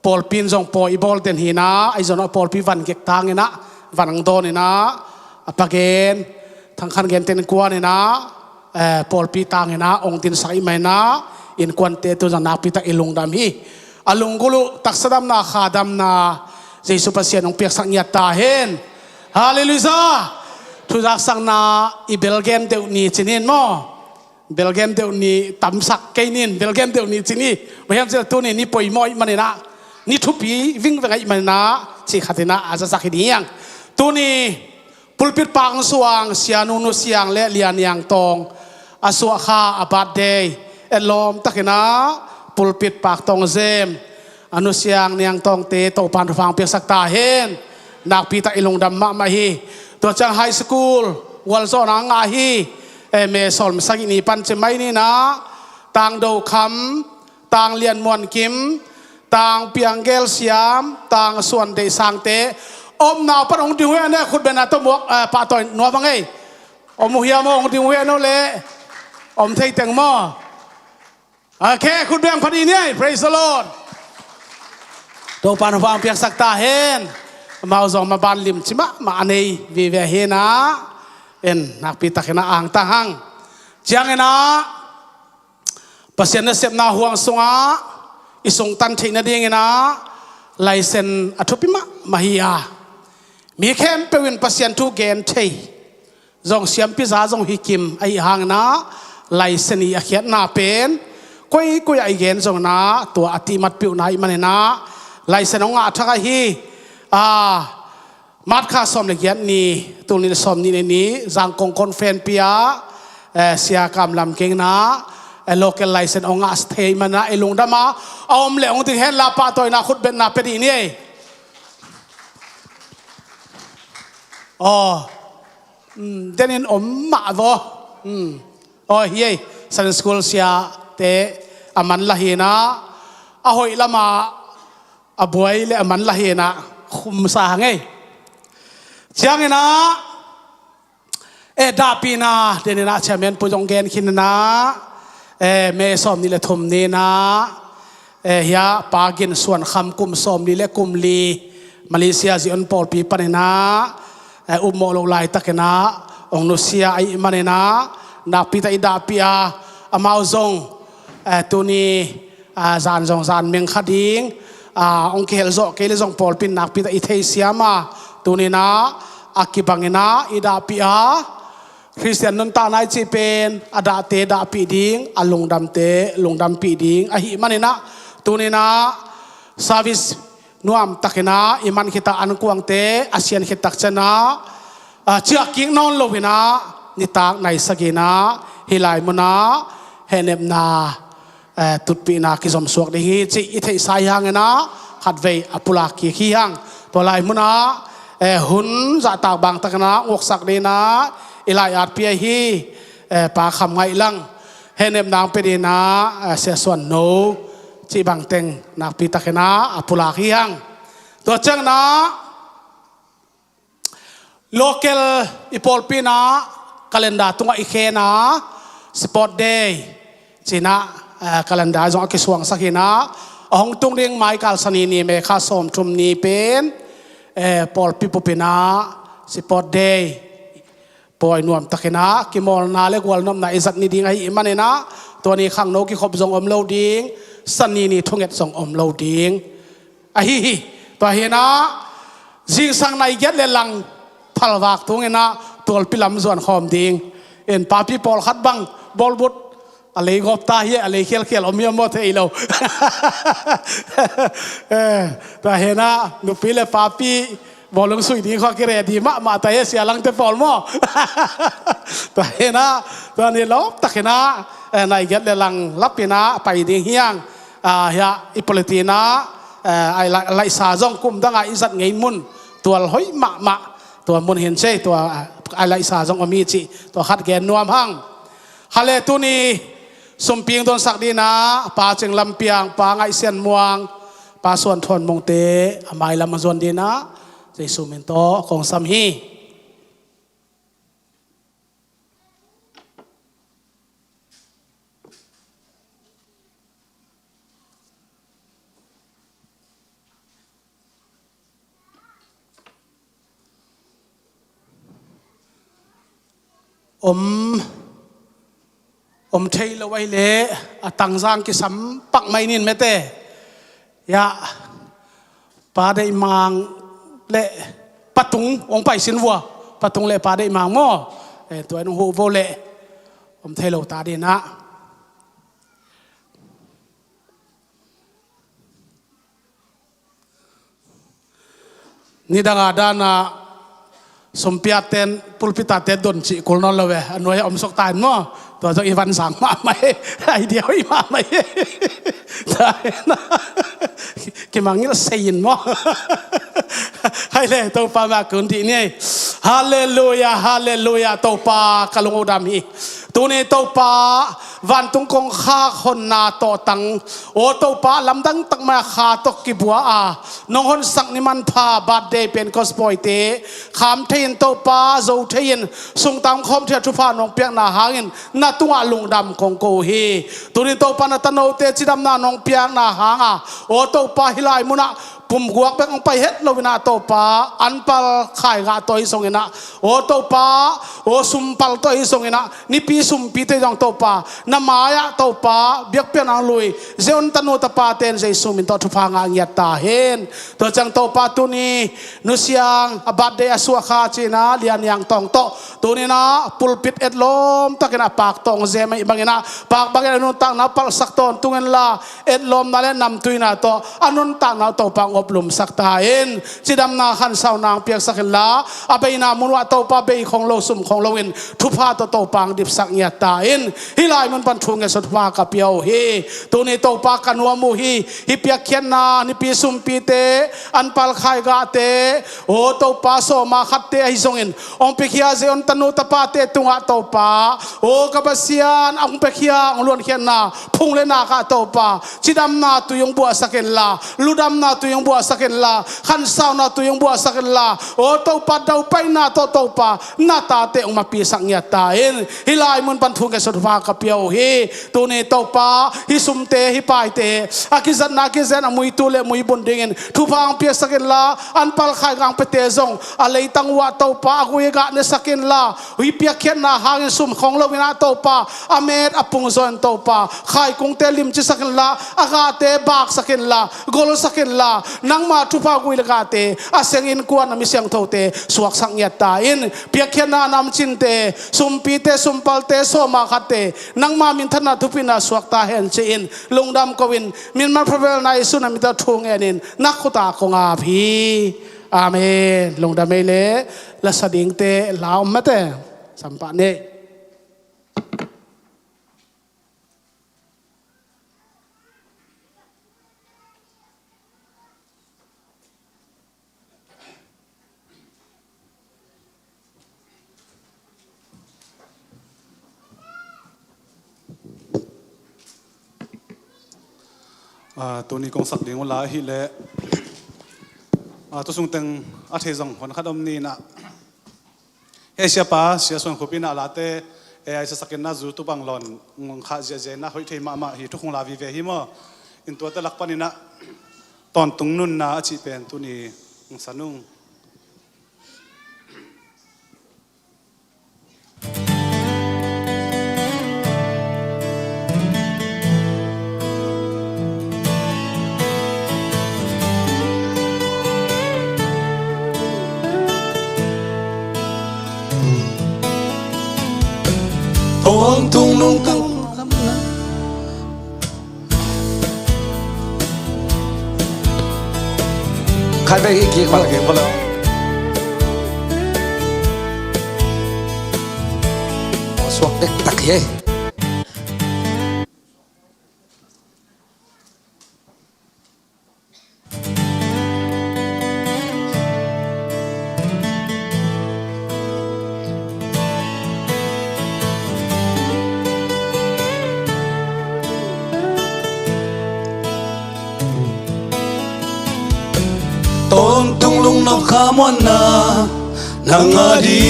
pawlpi in zong pawi i bawl den hi-in ah, ahi zongin ah pawlpi van gek tangin ah, van hong dawnin ah, a pa gen, Thang Khan gen ten kuanin ah, eh, pawlpi tangin ah hong dinsak ahih manin ah, innkuante tu zong nakpi tak i lungdam hi. A lunggulh uh taksa damna, kha damna Jesu Pasian hong piaksak ngiat ta hen. Halleluiah. Thuzaksakna i bel gen deuh ni ci-in maw? Bel gen deuh ni tamsak kei ning, bel gen deuh ni ci-in. Bang hiam cih leh tuni ni poimawh ahih manin ah, ni thupi vingveng ahih manin ah, cih khatin ah a zasak hi ding hi hang. Tuni pulpit pak hong suang Sia Nu Nu Siang le Lia Niang Tawng a suah kha, a birthday, etlawm takin ah pulpit pak tawng zem a Nu Siang, Niang Tawngte Topa'n thupha hong piaksak ta hen. Nakpi tak i lungdam mahmah hi. Tua ciang high school gualzawhna a ngah hi. Eh, May sawm sagih ni pan ci mai ni-in ah, Tang Do Kham, Tang Lian Muan Kim, Tang Piang Gel Siam, Tang Suan Deih Sangte, omna pan hong ding uh hia, ne khut bengna tawh muak, eh, pahtawi nuam hang ei. Om uh hiam aw, hong ding uh hia, no leh? Om thei teng maw? Ok, khut beng pha ding ni ei. Praise the Lord. Topa'n thupha hong piaksak ta hen. Amau zong maban limci mahmah a nei vive hi-in ah, en, nakpi takin ah angtang hang. Ciangin ah Pasian nasepna huang sungah i sungtan theih nadingin ah license a thupi mahmah hi a, mi khempeuh in Pasian thu gen thei, zong siampi za zong hi kim ahih hangin ah, license i a khiatna pen koikoi ah i gen zongin ah, tua a tihmatpeuhna ahih manin ah, license hong ngah thak ahi. Ah, March kha sawm le giat ni, tul nih le sawm nih le nih, Zangkong Conference-pi ah, eh, Sia Kam Lam Keng in ah, eh, local license hong ngah thei manin ah i lungdam a, a om leh hong ding hen la, pahtawina khut bengna pia dih ni ei. Aw, mm, den in om mah vaw. Mm. Aw, hi ei, Sunday School siate a man la hi-in ah, a hoih lamah a buai le a man la hi-in ah, khumsa hang ei. Ciangin ah, eh, dahpihna, den in ah chairman pu zong gen khin in ah, eh, May sawm nih le thum ni-in ah, eh, hi a Pa Gin Suan Kham, kum sawm li le kum li, Malaysia Zion pawlpi panin ah, eh, upmawh loh laitakin ah hong nusia ahih manin ah, nakpi tak i dahpih a, amau zong, eh, tuni, ah, zan zong zan meng kha ding, ah, hong kihel zawh kei le zong pawlpi in nakpi tak i theisiam a, tuni-in ah a kibangin ah i dahpih a, Khristian nuntakna i cih pen a dahte dahpih ding, a lungdamte lungdampih ding ahih manin ah, tuni-in ah service nuam takin ah i man khit a, ankuangte a sian khit tak ciangin ah, ah, ciah kik nawn lo-in ah, nitak nai sagih-in ah hih lai munah hehnepna, eh, tutpihna kizom suak ding hi cih i theihsa ahih hangin ah, khatvei a pulak kik hi hang. Tua lai munah, eh, hun zahtak bang takin ah uksak dingin ah i lai-atpih ahi, eh, Pa Kham Ngaih Lang hehnepna hong pia dingin ah, eh, Sia Suan No cih bang teng nakpi takin ah a pulak hi hang. Tua ciangin ah local i pawlpi in ah calendar tungah i khen a, Sport Day ci-in ah, eh, calendar zong a kisuangsak hi-in ah, a hong tung ding mai kal Sani ni, May kha sawmthum ni pen, eh, pawlpi bup in ah Sport Day pawi nuam takin ah, kimawlna le gualnopna i zat ni ding ahih manin ah, tua ni khangno kikhop zong om lo ding, Sani ni thunget zong om lo ding ahi hi. Tua hi-in ah, zingsang nai giat le lang phalvak tungin ah tualpi lam zuan khawm ding. En, papi pawlkhat bang bawlbut a lei gawp ta hi, a lei khialkhial om hiam maw, thei lo. Eh, tua hi-in ah nupi le papi bawlung sui ding khawng a ki ready mahmah ta hi, Sia Langte pawl maw. Tua hi-in ah, tua ni lawp takin ah, eh, nai giat le lang lap in ah pai ding hi hang. Ah, hi a, i polity in ah, eh, a laih, laihsa zong kum dang a i zat ngei mun tual hoih mahmah, tua mun hi-in cei, tua, ah, a laihsa zong om hi cih, tua khat gen nuam hang. Hale, tuni Sumpi hong donsak dingin ah Pa Cing Lam Piang, Pa Ngaih Sian Muang, Pa Suan Thuan Mungte a mailam a zuan dingin ah Jesu min tawh kong sam hi. Om, om thei lo ahih leh a tangzang kisam pak mai ning mete. Ya, Pa Deih Mang le Pa Tung hong pai sin vua. Pa Tung le Pa Deih Mang maw? Eh, tua in hong huh vo leh om thei lo ta dingin ah. Nidang a dan ah sumpiate'n pulpit ah te don cih kul nawn lo ve. A nuai ah om suk ta in maw? Tua zong i van sang mahmah hi. Idea hoih mahmah hi. Kimangngilh sei in maw? Hai le, Topa mah kun dih ni. Halleluia, halleluia. Topa, ka lung uh dam hi. Tuni Topa, vantung kongkhak honna tawhtang, aw Topa, lamdang tak mai a kha tawh kibua a nong honsak ni manpha, birthday, Pentecost pawite kham thei in Topa, zo thei in, sungtang khawm thei a thupha nong piakna hangin na tungah lungdam kong ko uh hi. Tuni Topa, na tanote cidamna nong piakna hanga, aw Topa, hih lai munah pumguak bek hong pai het lo in ah Topa, anpal khaigah tawh ahi zongin ah, aw Topa, aw sumpal tawh ahi zongin ah, nipi sumpite zong Topa, na mai-ah Topa biakpiakna hong lui Zion tanu tapate'n Jesu min tawh thupha ngah ngiat ta hen. Tua ciang Topa, tuni Nu Siang a birthday a suah kha ci-in ah Lian Niang Tawng tawh tuni in ah pulpit etlawm takin ah pak tawng zem ahih bangin ah, pak bangin a nuntakna palhsak tawntung inla, etlawmna le namtuina tawh a nuntakna uh Topa hong oplumsak ta in. Cidamna khansauna hong piaksak inla, a beina mun uah Topa bei khong lo, sum khong lo in thupha tawh Topa hong dipsak ngiat ta in. Hih lai mun pan thu ngetsak thupha ka pia uh hi. Tuni Topa, ka nuam uh hi. Hih piakkhiatna nipi sumpite, anpal khaigahte, aw Topa, sawma khatte ahi zongin hong piakhia Zion tanu tapate tungah Topa, aw ka Pasian, hong piakhia, hong luankhiatna phung le nak ah Topa, cidamna tui hong buahsak inla, ludamna tui hong buahsak inla, khansauna tui hong buahsak inla, aw Topa, daupaina tawh Topa, na tate hong mapisak ngiat ta in. Hih lai mun pan thu ngetsak thupha ka pia uh hi. Tuni Topa, hih sumte, hih paite a kizatna kizen a muitu le muibun dingin thupha hong piaksak inla, anpal khaigah hong piate zong a leitang uah Topa, a gui a gah nesak inla, hih piakkhiatna hangin sum khong lo in ah Topa, a met a pung zaw in Topa, khaikungte limcisak inla, a gahte baksak inla, golsak inla, nangma thupha gui le gahte a seng, innkuan a mi siangthote suaksak ngiat ta in. Piakkhiatna namcinte, sumpite, sumpalte, sawma khatte, nangma minthanna thupina suak ta hen ci-in lungdam ko-in, min manpha velna Jesu na min tawh thu ngenin na khut ah kong ap hi. Amen. Lungdam ei le, la sa dingte la om mate. Sampah ni. Ah, tuni kong sak ding uh la ahih leh, ah, tu sung teng a thei zong hon khat om ni in ah, hei siapa, Sia Suan Khup in ah late, eh, a i sasakin ah zu tu bang lawn ngong khah ziahziah in ah hoih thei mahmah hi, thukhun la vive hi maw. In tuate lak panin ah Tawntung Nunna a cih pen tuni hong sa nung. Tawntung Nunna. Khai ve hi kik pal kik pal. Suak tek tak hi. a muanna nang a ding.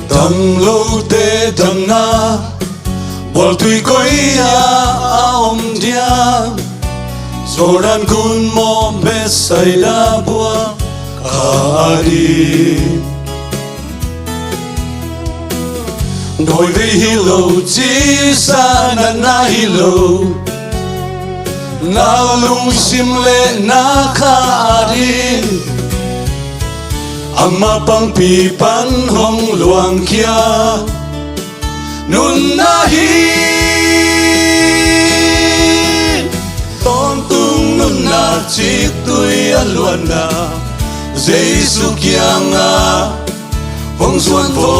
Dang lote damna bualtui koi-ah a om diam? Jordan gun maw Bethsaida buang kha a ding. Dawi vei hi lo, cidam natna hi lo, na lungsim le na kha a ding. Ama pangpi pan hong luangkhia nunna hi. Tawntung nunna ciktui a luanna, Jesu kiangah hong zuan vo.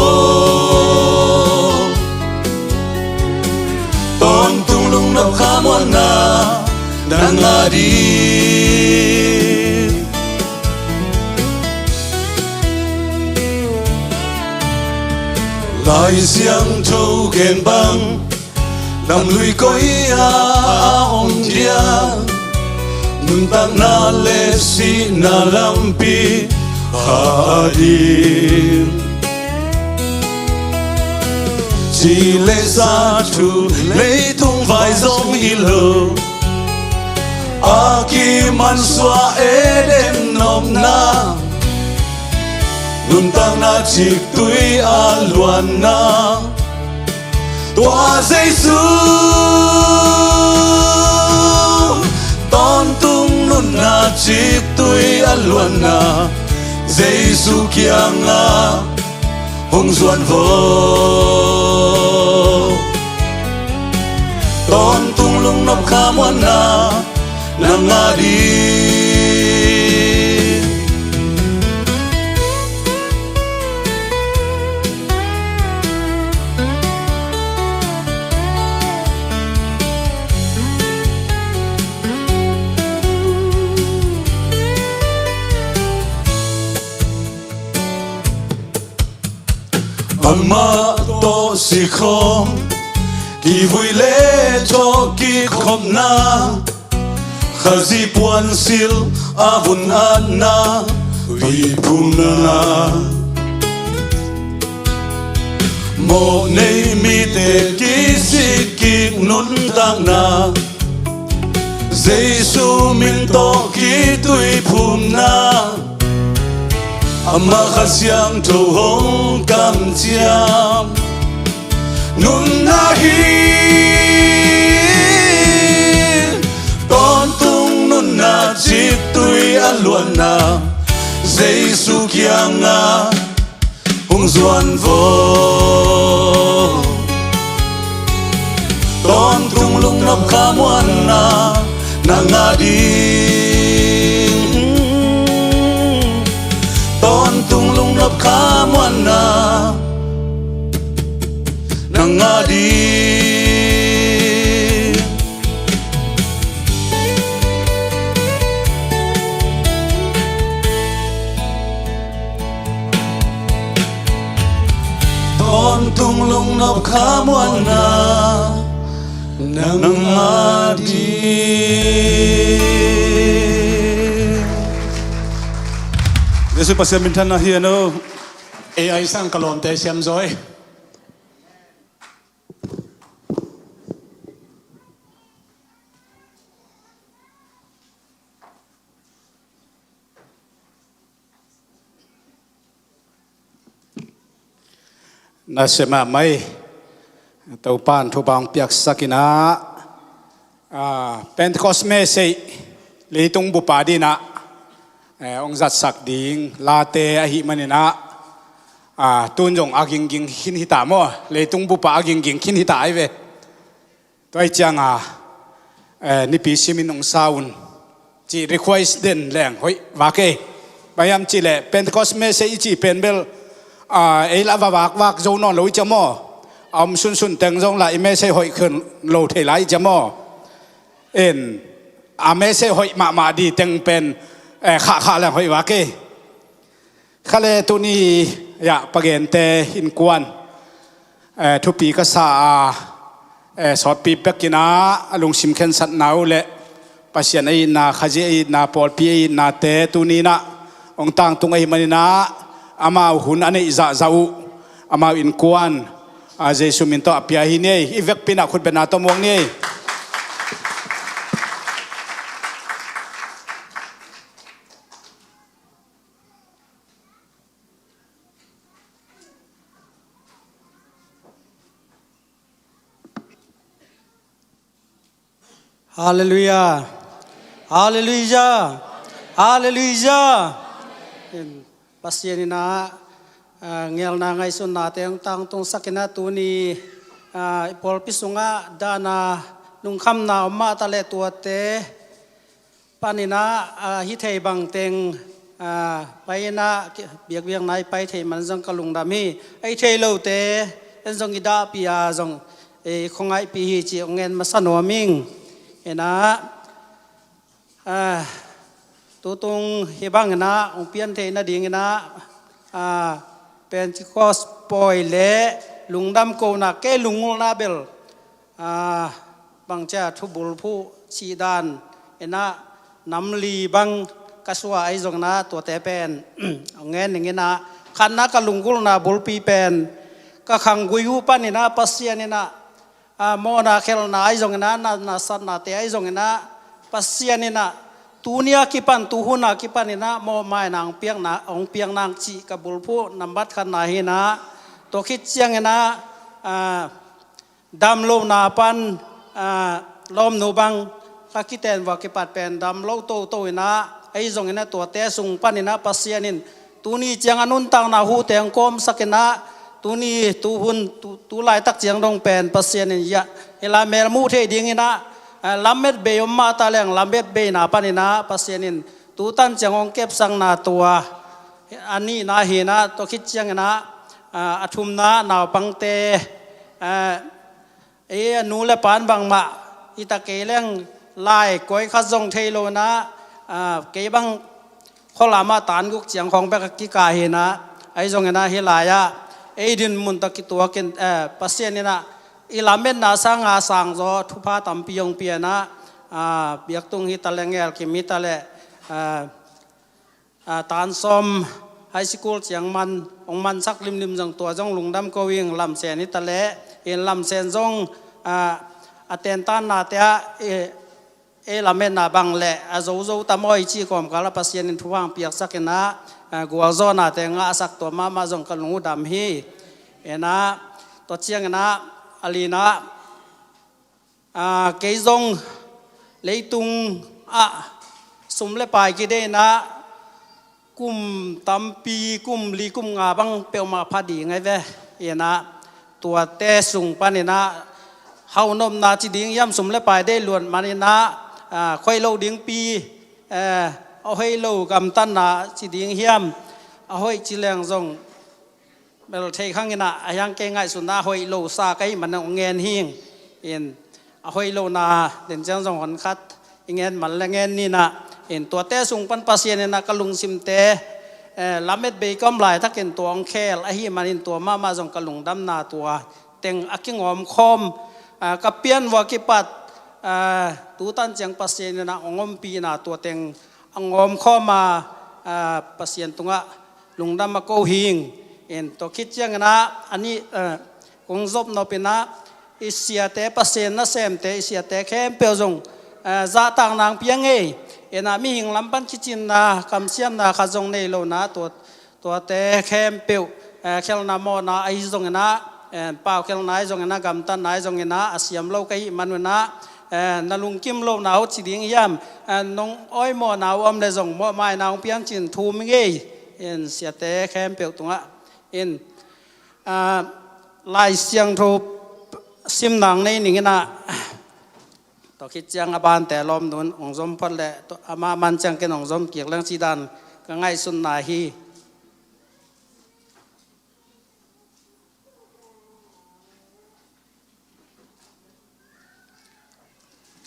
Tawntung lungnop kha muanna nang a ding. Lai Siangtho gen bang, damlui koi-ah a om diam? Nuntakna le sihna lampi kha a ding. Ci le sa thu leitung vai zong hi lo, a kimansuah Eden nopna, nuntakna ciktui a luanna, tua Jesu. Tawntung nunna ciktui a luanna, Jesu kiangah hong zuan vo. Tawntung lungnop kha muanna nang a ding. Amah tawh sikhawm, kivui le thawhkik khopna, Khazih puansilh a vun atna, tuiphumna, mawhnei mite kisikkik nuntakna, Jesu min tawh kituiphumna, Amah Kha Siangtho hong kamciam nunna hi. Tawntung nunna ciktui a luanna, Jesu kiangah hong zuan vo. Tawntung lungnop kha muanna nang a ding. Tawntung lungnop kha muanna nang a ding. Tawntung lungnop kha muanna nang a ding. Jesu Pasian minthanna hi a no. Ei ai sang ka lawmte siam zaw ei. Nasia mahmah ei. Topa'n thupha hong piaksak in ah, ah, Pentecost message leitung bup a ding in ah, eh, hong zatsak ding late ahih manin ah, ah, tun zong a gingging khin hi ta maw, leitung bup a gingging khin hi ta ahi ve. Tua ahih ciangin, eh, Nipi simin hong sa un, cih request den leng hoih vak ei. Bang hiam cih leh Pentecost message i cih pen bel, ah, ei lah va vakvak zo nawn lo i ci a maw. A om sunsun teng zong lah i message hoih khol lo thei lai i ci a maw. En, a message hoih mahmah ding teng pen, eh, khahkhah leng hoih vak ei. Kha le tuni, ya, pa gente innkuan, Eh, thupi ka sa a, eh, sawtpi bekin ah a lungsim khensatna uh le Pasian a itna, Khazih a itna, pawlpi a itnate tuni in ah hong tangtung ahih manin ah amau hun a neih zahzah uh, amau innkuan, ah, Jesu min tawh a pia hi ni ei. I vekpi in ah khutbetna tawh muak ni ei. Halleluiah. Halleluiah. Halleluiah. Pasian in ah, ah, ngelna ngaihsutnate hong tangtungsak in ah tuni, ah, i pawlpi sungah dahna lungkhamna om mah ta leh tuate panin ah, ah, hih thei bangteng, ah, pai in ah, biakbiakna i pai thei man zong ka lungdam hi. A hih thei lote en zong i dahpih a zong, eh, khuangaihpih hi cih hong ngen masa nuam ing. In ah, ah, tutung hih bangin ah hong pian theih nadingin ah, ah, Pentecost pawi le lungdam kohna, kei lungngulhna bel, ah, bangcia thubulphuh cih dan in ah nam li bang ka suah ahi zongin ah tuate pen hong ngen ning in ah, khatna ka lunggulhna bulpi pen ka khanggui uh panin ah Pasian in ah, ah, mawhna khelhna ahi zongin ah, na, nasatnate ahi zongin ah Pasian in ah tuni a kipan, tuhun a kipan in ah mawhmaina hong piakna, hong piakna cih ka bulphuh nambat khatna hi in ah, tua khit ciangin ah, ah, damlohna pan, ah, lawmnu bang ka kiten vua kipat pen damlo toto in ah, ahi zongin ah tuate sung panin ah Pasian in tuni ciang a nuntakna huhte hong kawmsak in ah, tuni tuhun, tu, tu laitak ciang dong pen Pasian in, ya, hih lai mel muh theih dingin ah, ah, lamet bei om mah ta leng lamet beina panin ah Pasian in tutan ciang hong kepsakna tua a nihna hi in ah, tua khit ciangin ah, ah, a thumna naupangte, ah, ei a nu le pa in bangmah hi ta kei leng lai koi khat zong thei lo in ah, ah, kei bang khualam ah tan guk ciang khawng bek a kikah hi in ah, ahi zongin ah hih lai-ah ei dinmun tawh kituakin, eh, Pasian in ah i lametna sanga sangzaw thupha tampi hong pia in ah, ah, biaktung hi ta leh, ngelkim hi ta leh, ah, ah, tan sawm high school ciang man, hong mansak limlim zong tua zong lungdam ko ing. Lamsen hi ta leh, in Lamsen zong, ah, a tentannate ah, eh, ei lametna bang le a zozo ta maw i cih kawmkal ah Pasian in thupha hong piaksak in ah, ah, gualzawhnate ngahsak tua mahmah zong ka lung uh dam hi. In ah, tua ciangin ah, a lina, ah, kei zong leitung ah sum le pai kideih in ah kum tampi, kum li kum nga bang peuhmah pha ding ahi ve. In ah, tuate sung panin ah, haunopna ci ding hiam, sum le pai deih luat manin ah, ah, khoih loh dingpi, eh, a hoih lo gamtatna ci ding hiam, a hoih ci leng zong bel thei khang in ah, a hiang kei ngaihsutna a hoih lo sa ka hih man hong ngen hi ing. In, a hoih lohna den ciang zong hon khat i ngen man le ngen ni in ah, in tuate sung pan Pasian in ah ka lungsimte, eh, lamet bei ka om laitakin tua hong khel ahih manin tua mahmah zong ka lungdamna tua teng a kingawmkhawm, ah, ka pian vua kipat, ah, tutan ciang Pasian in ah hong ompihna tua teng a ngawmkhawm a, ah, Pasian tungah lungdam a ko hi ing. In tua khit ciangin ah, a nih, eh, kong zop nop in ah, i siate, Pasian nasemte, i siate khempeuh zong, eh, zahtakna hong pia ing ei. In ah mihing lam pan kicinna, kamsiamna khat zong nei lo in ah, tua, tuate khempeuh, eh, khelhna mawhna ahi zongin ah, eh, pau khelhna ahi zongin ah, gamtatna ahi zongin ah, a siam lo ka hih man un ah, eh, na lungkim lohna uh ci ding hiam, eh, nong awimawhna uh om le zong mawhmaina hong piang cin thum ing ei. In siate khempeuh tungah in, ah, Lai Siangtho simna hong nei ning in ah, tua khit ciang a bante lawmnu'n hong zom phot le, tua, amah man ciang ken hong zom kik leng cih dan ka ngaihsutna hi.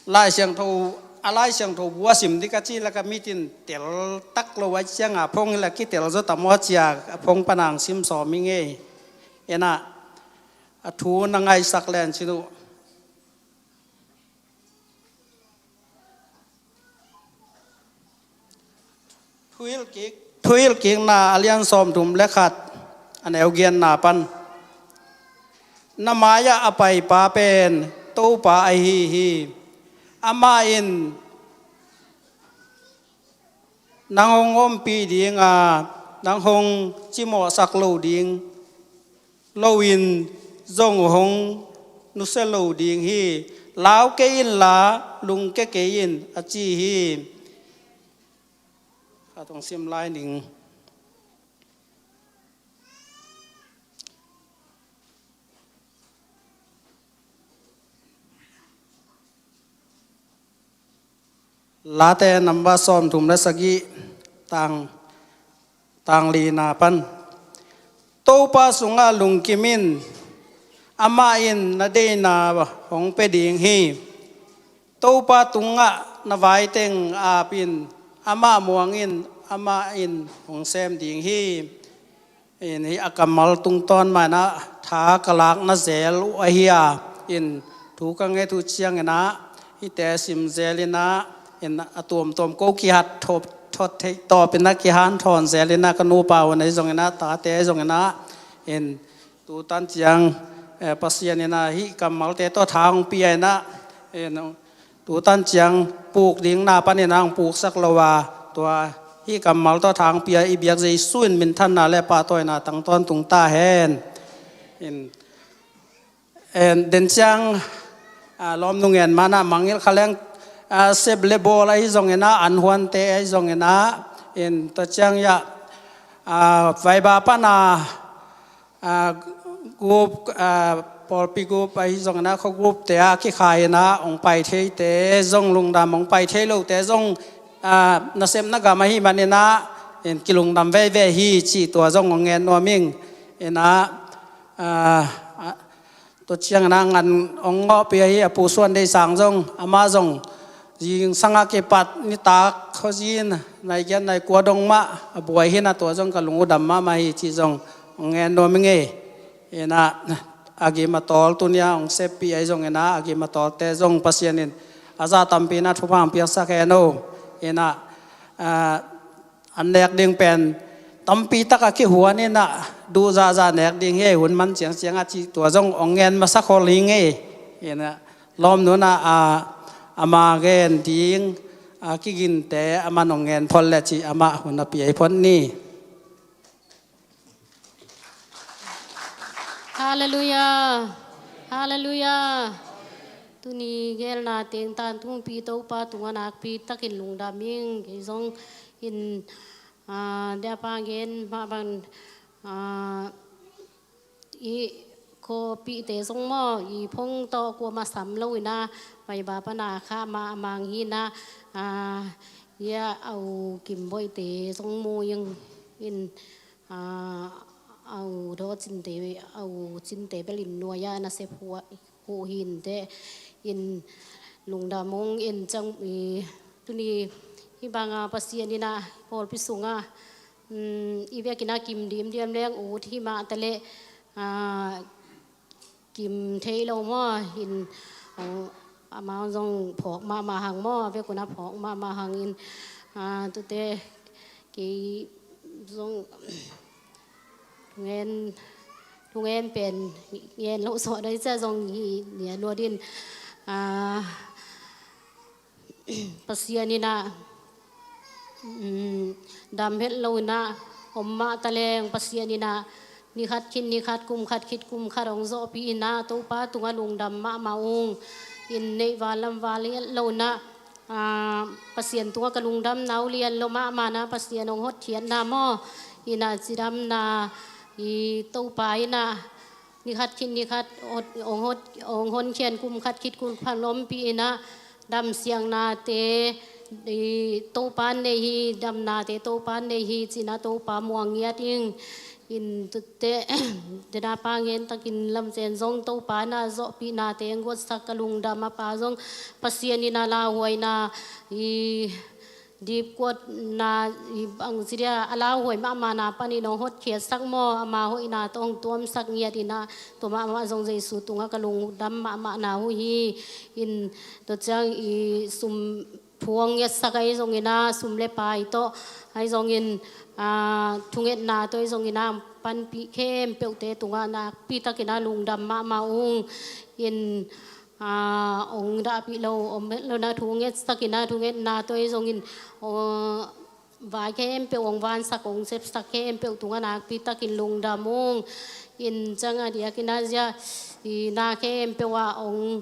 Lai Siangtho, a Lai Siangtho bu a sim ding ka cih leh ka mit in tel tak lo a, ciang a phong hi leh kitel zaw ta maw ci a, a phong pan hong sim sawm ing ei. In ah, a thu na ngaihsak len cin uh. Thuhilhkik, Thuhilhkikna a lian sawmthum le khat, a neu giatna pan. Na mai-ah a paipa pen Topa ahi hi. Amah in nang hong ompih ding a, nang hong cimawhsak lo ding, loin zong hong nusia lo ding hi. Lau kei inla, lungke kei in, a ci hi. Khat hong sim lai ning. Late number sawmthum le sagih, tang, tang lina pan. Topa sungah lungkim in, amah in na deihna hong pia ding hi. Topa tungah na vaiteng ap in, amah muang in, amah in hong sem ding hi. In, hih a kammal tungtawn mah in ah tha ka lakna zel uh ahi a, in, thu ka nget uh ciangin ah hihte sim zel in ah, in, a tuamtuam ko kihat thawp, thawt theih tawp in ah kihanthawn zel in ah, ka nupa un ahi zongin ah, tate ahi zongin ah, in, tutan ciang, eh, Pasian in ah hih kammalte tawh tha hong pia in ah, in, tutan ciang puk ding na panin ah hong puksak lo a, tua hih kammal tawh tha hong pia i biak Jesu in minthanna le pahtawina tang tawntung ta hen. In, en, den ciang, a, lawm nung en mana mangngilh kha leng, a, sep le bawl ahi zongin ah, an huante ahi zongin ah, in, tua ciang ya, a, vaiba pana, a, group, a, pawlpi group ahi zongin ah, khua groupte ah kikhai in ah hong pai theite zong lungdam, hong pai thei lote zong, a, nasepna gam ahi manin ah, in, kilungdam veivei hi cih tua zong hong ngen nuam ing. In ah, a, a, tua ciangin ah ngan hong ngawhpih ahi a Pu Suan Dei Sang zong, amah zong zingsang a kipat nitak khuazin nai giat nai kua dong mah a buai hi in ah, tua zong ka lung uh dam mahmah hi cih zong hong ngen nuam ing ei. In ah, a gim a tawl tuni-a hong seppih ahi zongin ah, a gim a tawlte zong Pasian in a zah tampi in ah thupha hong piaksak hen aw. In ah, a, an nek ding pen tampi tak a kihuan in ah, duh zahzah nek ding hi ei, hun man ciangciang a cih tua zong hong ngen masa khol hi ing ei. In ah, lawmnu in ah, a, ama gen ding a kiginte aman hong ngen phot le cih, amah hun a pia hi phot ni. Halleluiah. Halleluiah. Tuni gelna teng tan tungpi Topa tungah nakpi takin lungdam ing. Kei zong in, a, dia pa gen mah bang, a, i kawpite zong maw, i phone tawh kuamah sam lo in ah, vaiba pana kha mah a mang hi in ah, a, ia au Kim Boihte zong mu ing in, a, au Daw Cinte, au Cinte bel in nuai-ah nasep huh, huh hi inteh, in lungdam ung. In ciang, i, tuni hih banga Pasian in ah pawlpi sungah, um, i vekin ah kim dimdiam leng ut hi mah taleh, a, kim thei lo maw, in, a, amau zong phawk mahmah hang maw, a vek un ah phawk mahmah hang in, a, tute kei zong thungen, thungen pen ngen lo sawh dai cia zong hi nia luat in, a, Pasian in ah, um, dam het lo in ah om mah taleng, Pasian in ah ni khat khit ni khat, kum khat khit kum khat hong zawhpih in ah, Topa tungah lungdam mahmah ung. In neih val lam val het lo in ah, a, Pasian tungah ka lungdamna uh lian lo mahmah in ah, Pasian hong hotkhiatna maw, in ah cidamna, i, Topa in ah ni khat khit ni khat hot, hong hot, hong honkhiat, kum khat khit kum khat hong ompih in ah, damsiangnate, i, Topa in nei hi, damnate Topa in nei hi ci-in ah Topa muang ngiat ing. In tute, dena pa ngen takin lamcen zong Topa in ah zawhpihnate hong guatsak, ka lungdam a pa zong Pasian in ah lauhuaina, i, dipkuatna, i bangci dia a lauhuai mahmahna panin hong hotkhiatsak maw, ama hoihna tawh hong tuamsak ngiat in ah, tua mahmah zong Jesu tungah ka lungdam mahmahna uh hi. In tua ciang i sum phuang ngetsak ahi zongin ah, sum le pai tawh ahi zongin, ah, thungetna tawh ahi zongin ah, panpih khempeuhte tungah nakpi takin ah lungdam mahmah ung. In, ah, hong dahpih lo om het lo na, thu ngetsak in ah, thungetna tawh ahi zongin, oh, vai khempeuh hong vansak, hong sepsak khempeuh tungah nakpi takin lungdam ung. In ciang a diakin ah zia, i na khempeuh ah hong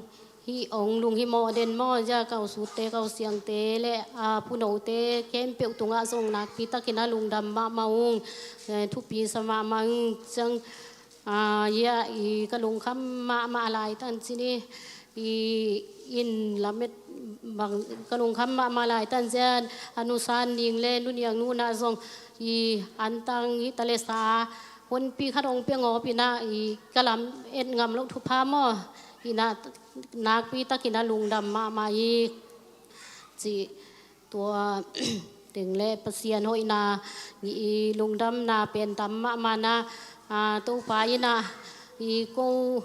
hi, hong lunghimawh den maw, zia ka u Sut te, ka u Siang te le, ah, Pu No te khempeuh tungah zong nakpi takin ah lungdam mahmah ung. Eh, thupi sa mahmah ung. Ciang, ah, ia, i ka lungkham mahmah laitan cin i, i in lamet bang ka lungkham mahmah laitan cian, a Nu San Ning le Nu Niang Nu in ah zong i antang i talesa honpi khat hong pia ngawp in ah, i ka lamet ngam loh thupha maw, in ah nakpi takin ah lungdam mahmah hi, ci. Tua teng le Pasian hoihna, i lungdamna pen tam mahmah in ah, ah, Topa in ah, i ko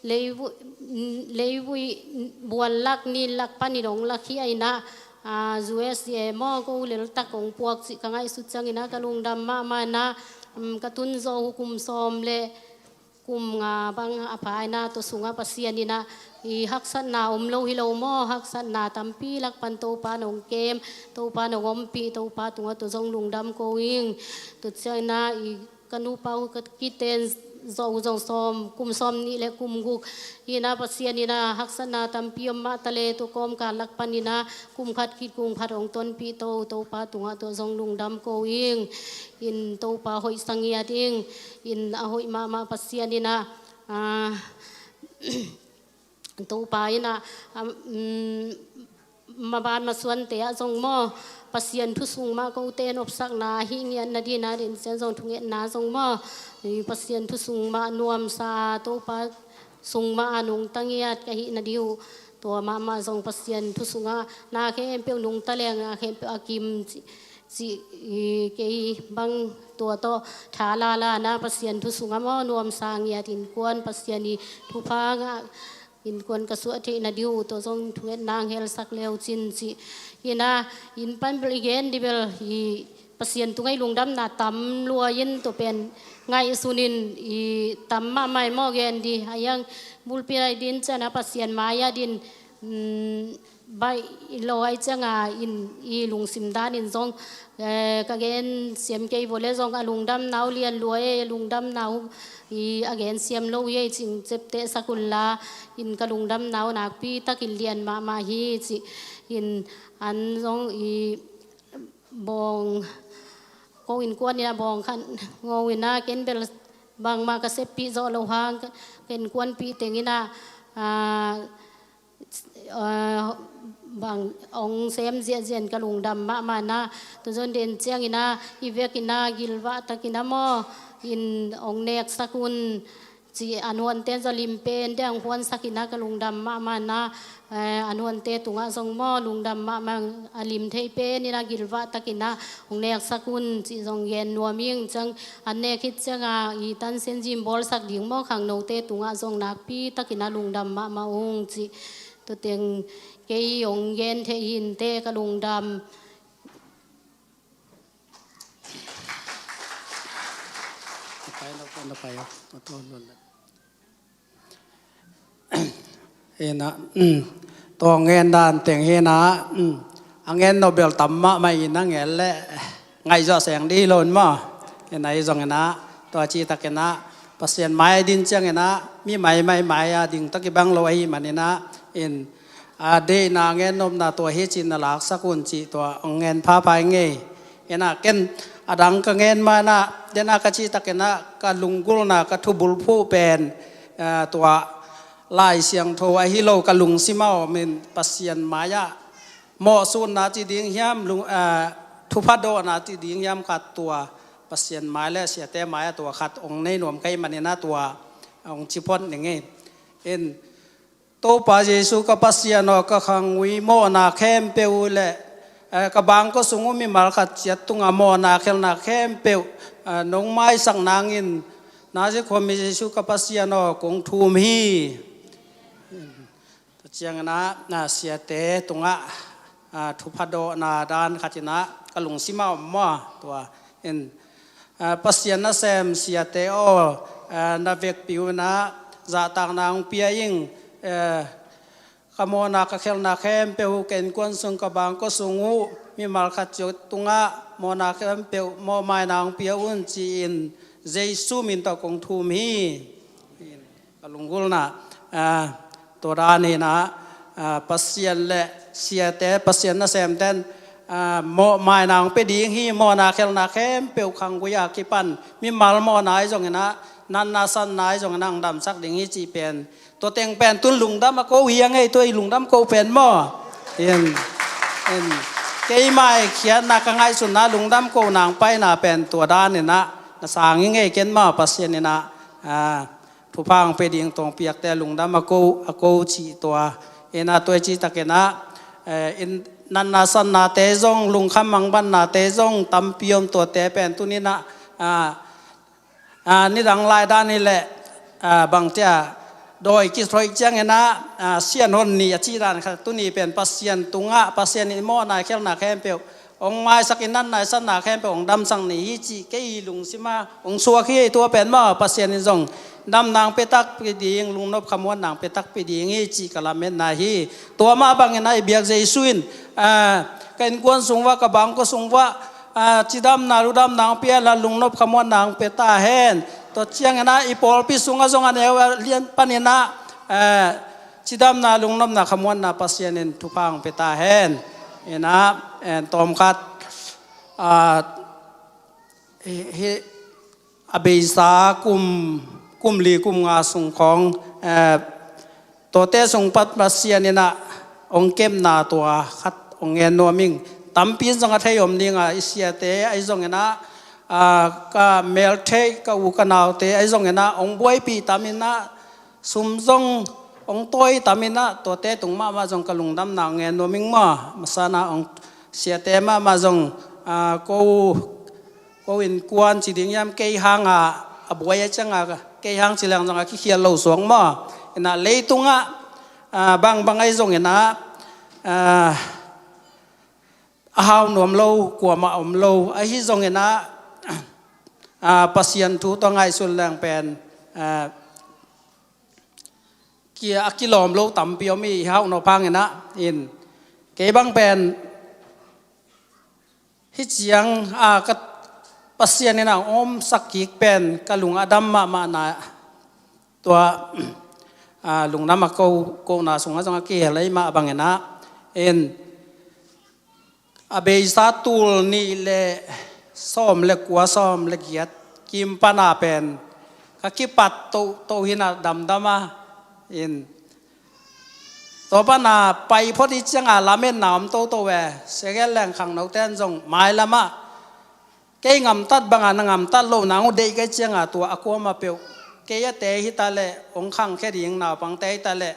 leivui, leivui buan lak, nin lak panin hong lakhia in ah, ah, U S A maw, ko leltak hong puak cih ka ngaihsut ciangin ah ka lungdam mahmah in ah, um, ka tun zawh uh kum sawm le kum nga bang a pha in ah, tua sungah Pasian in ah, i haksatna om lo hi lo maw, haksatna tampi lak pan Topa in hong kem, Topa in hong ompih, Topa tungah tua zong lungdam ko ing. Tua ciangin ah, i ka nupa uh ka kiten zawh uh zong sawm, kum sawm nih le kum guk hi in ah, Pasian in ah haksatna tampi om mah ta le, tua kawmkal lak panin ah kum khat khit kum khat hong tonpih to, Topa tungah tua zong lungdam ko ing. In Topa hoih sa ngiat ing. In a hoih mahmah Pasian in ah, ah, Topa in ah, um, maban masuante ah zong maw, Pasian thu sung mah kote nopsakna hih ngiat nading a, den ciang zong thungetna zong maw, i Pasian thu sung mah nuamsa, Topa sung mah a nungta ngiat ka hih nading uh, tua mahmah zong Pasian thu sungah na khempeuh nungta leng, na khempeuh a kim ci, ci, i kei bang tua tawh tha lala in ah, Pasian thu sungah maw nuamsa ngiat, innkuan Pasian i thupha ngah, innkuan ka suah theih nading uh, tua zong thungetna hong helsak le uh cin, ci. In ah, in pan bel i gen ding bel, i Pasian tungah i lungdamna tam lua in, tua pen ngaihsun in, i tam mahmah in maw gen ding. A iang bulpi lai din ciang ah, Pasian mai-ah din, um, baih lo ai ciang a, in i lungsim dan in zong, eh, ka gen siam kei vua le zong, a lungdamna uh lian lua e, lungdamna uh i a gen siam lo hi ei, cing cepteh sak un la, in ka lungdamna uh nakpi takin lian mahmah hi, ci. In an zong i bawng, ko innkuan in ah bawng khat ngo in ah, ken bel bangmah ka seppih zawh loh hang, ka innkuanpih teng in ah, ah, ah, bang hong sem ziahziah in ka lungdam mahmah in ah, tua zong den ciangin ah, i vekin ah gilvah takin ah maw, in hong neksak un, ci. A nuante in zong lim pen ding hong huansak in ah ka lungdam mahmah in ah, eh, a nuante tungah zong maw lungdam mahmah, a lim thei pen in ah gilvah takin ah hong neksak un, ci zong gen nuam ing. Ciang an nek khit ciang a, i tansin zin bawlsak ding maw khangnote tungah zong nakpi takin ah lungdam mahmah ung, ci. Tua teng kei hong gen thei hi inteh, ka lungdam. Hi in ah, tua ngen dan teng hi in ah, a ngen nop bel tam mahmah in ah, ngen leh ngaih zawh seng ding hi lo in maw. Hi in ah, hi zongin ah, tua cih takin ah, Pasian mai-ah din ciangin ah, mi maimai mai-ah ding tawh kibang lo ahih manin ah, in, a deihna, ngen nopna tua hi ci-in na laksak un, cih tua hong ngen phapha ing ei. Hi in ah, ken a dang ka ngen ma in ah, den a ka cih takin ah, ka lunggulhna, ka thubulphuh pen, eh, tua Lai Siangtho ahi lo, ka lungsim ah om in, Pasian mai-ah mawhsutna ci ding hiam, lung, eh, thupha dawhna ci ding hiam khat, tua Pasian mai le siate mai-ah tua khat hong nei nuam ka hih manin ah, tua hong ci phot ning ei. In, Topa Jesu ka Pasian aw, ka khangui mawhna khempeuh uh leh, eh, ka bangkua sung uh mimal khat ciat tungah mawhna khelhna khempeuh, eh, nong maisak nangin Nazareth khuami Jesu ka Pasian aw, kong thum hi. Tua ciangin ah, ah, siate tungah, ah, thupha dawhna dan khat in ah ka lungsim ah om maw, tua in, ah, Pasian nasem siate aw, ah, na vekpi un ah zahtakna hong pia ing, eh, ka mawhna ka khelhna khempeuh uh, ka innkuan sung ka bangkua sung uh mimal khat ciat tungah mawhna khempeuh mawhmaina hong pia un ci-in Jesu min tawh kong thum hi. Ka lunggulhna, ah, tua dan hi in ah, ah, Pasian le siate, Pasian nasemten, ah, mawhmaina hong pia ding hi, mawhna khelhna khempeuh khanggui a kipan mimal mawhna ahi zongin ah, natna satna ahi zongin ah hong damsak ding hi cih pen, tua teng pen tun lungdam a ko hi a ngei, tua i lungdam ko pen maw. In, in, keimah i khiatna ka ngaihsutna lungdam ko nang paina pen tua dan in ah na sang hi ngei ken maw, Pasian in ah, ah, thupha hong pia ding tawh hong piakte lungdam a ko, a ko cih tua. In ah tua i cih takin ah, eh, in natna satnate zong, lungkham mangbannate zong tampi om, tuate pen tuni in ah, ah, ah, nidang lai dan hi leh, ah, bangcia dawi kithoih ciangin ah, ah, sianhon ni a cih dan khat, tuni pen Pasian tungah, Pasian in mawhna khelhna khempeuh hong maisak, i natna i satna khempeuh hong damsak ni hi cih kei lungsim ah hong suak hi. Tua pen maw, Pasian in zong damna hong pia takpi ding, lungnop khamuanna hong pia takpi ding hi cih ka lametna hi. Tua mah bangin ah i biak Jesu in, ah, ka innkuan sung uah, ka bangkua sung uah, ah, cidamna ludamna hong pia, la lungnop khamuanna hong pia ta hen. Tua ciangin ah i pawlpi sungah zong a neu a lian panin ah, ah, cidamna, lungnopna, khamuanna Pasian in thupha hong pia ta hen. In ah, en tawmkhat, ah, hi, hi, a beisa kum, kum li kum nga sung khawng, eh, tuate sung pan Pasian in ah hong kepna tua khat hong ngen nuam ing. Tampi in zong a thei om ding a, i siate ahi zongin ah, ah, ka meltheih, ka u ka naute ahi zongin ah hong buaipih tam in ah, sum zong hong tawi tam in ah, tuate tung mahmah zong ka lungdamna hong ngen nuam ing maw. Masa in ah hong, siate mahmah zong, ah, ko, ko innkuan ci ding hiam, kei hang a, a buai a ciang a, kei hang ci leng zong a kikhial lo suak maw. In ah leitungah, ah, bangbang ahi zongin ah, ah, a hau nuam lo, kuamah om lo ahi zongin ah, ah, Pasian thu tawh ngaihsun leng pen, ah, ki, a kilawm lo tampi om hi, i hauhnop hangin ah. In, kei bang pen hih ciang, ah, ka, Pasian in ah hong omsak kik pen ka lung a dam mahmahna, tua, ah, lungdam a ko, kona sungah zong a kihel ahi mah bangin ah. In, a beisa tul nih le sawm le kua, sawm le giat kim pan a pen ka kipat toto hi in ah, damdam a. In, tua pan a pai phot i ciang a lametna om toto ve. Siaget leng khangnote in zong mailam ah kei ngamtat bang a na ngamtat loh nang uh deih ka hih ciang a, tua a kuamah peuh kei a te hi ta leh, hong khangkhia ding naupangte hi ta leh,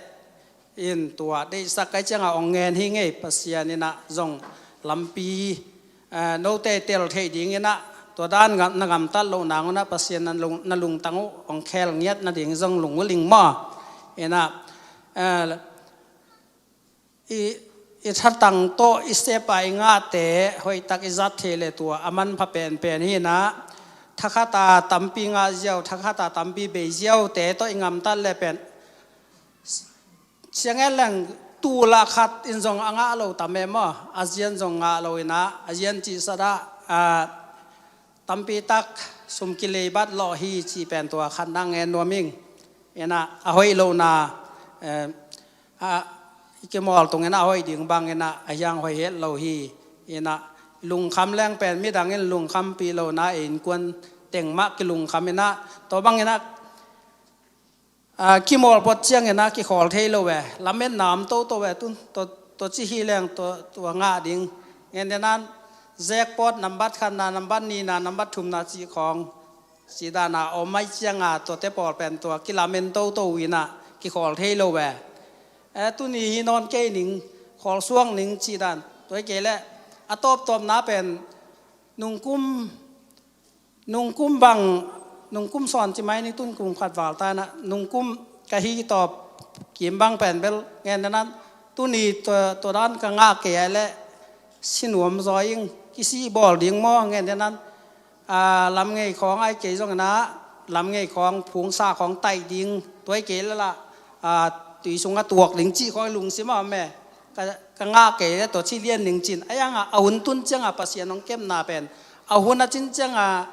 in tua deihsak ka hih ciang a hong ngen hi ngei. Pasian in ah zong lampi, eh, note tel theih ding in ah, tua dan ngam, na ngamtat loh nang un ah Pasian na lung, na lungtang uh hong khel ngiat nading zong lunggulh ing maw. In ah, eh, i, i thatang tawh i sep a i ngahte hoihtak i zat theih leh tua a manpha penpen hi in ah, thakhat a tampi ngah ziau, thakhat a tampi bei ziaute tawh i ngamtat leh pen siang en leng tul ah khat in zong a ngah lo tam e maw. A zian zong ngah lo in ah, a zian cihsat ah, ah, tampi tak sum kileibat lawh hi cih pen tua khat na ngen nuam ing. In ah, a hoih lohna, eh, ah, i kimawl tung in ah a hoih ding bang in ah a hiang hoih het lo hi. In ah, lungkham leng pen midang in lungkhampih lohna, innkuan teng mah kilungkham in ah, tua bang in ah, ah, kimawl phot ciang in ah kikhawl thei lo ve. Lametna om toto ve tun, tua, tua ci hi leng tua, tua ngah ding. Ngen den an, jackpot nambat khatna, nambat nihna, nambat thumna cih khawng cih dan a om ahih ciang a, tuate pawl pen tua kilamen toto in ah kikhawl thei lo ve. Eh, tuni hi nawn kei ning, khawl suak ning cih dan. Tua hi kei leh, A tawptawpna pen nungkum, nungkum bang, nungkum sawn ci mai ni, tun kum khat val ta inah, nungkum ka hi tawp kim bang pen bel ngen denan, tuni tua, tua dan ka ngah kei ai leh si nuam zaw ing, kisi bawl ding maw, ngen denan, a, lam ngei khawng ai kei zong inah, lam ngei khawng phungsa khawng taih ding, tuai kei leh lah, a, tui sungah tuak ding cih khawng i lungsim ah om e. Ka, ka ngah kei leh tua ci lian ding cin. A iang a, a hun tun ciang a Pasian hong kemna pen, a hun a cin ciang a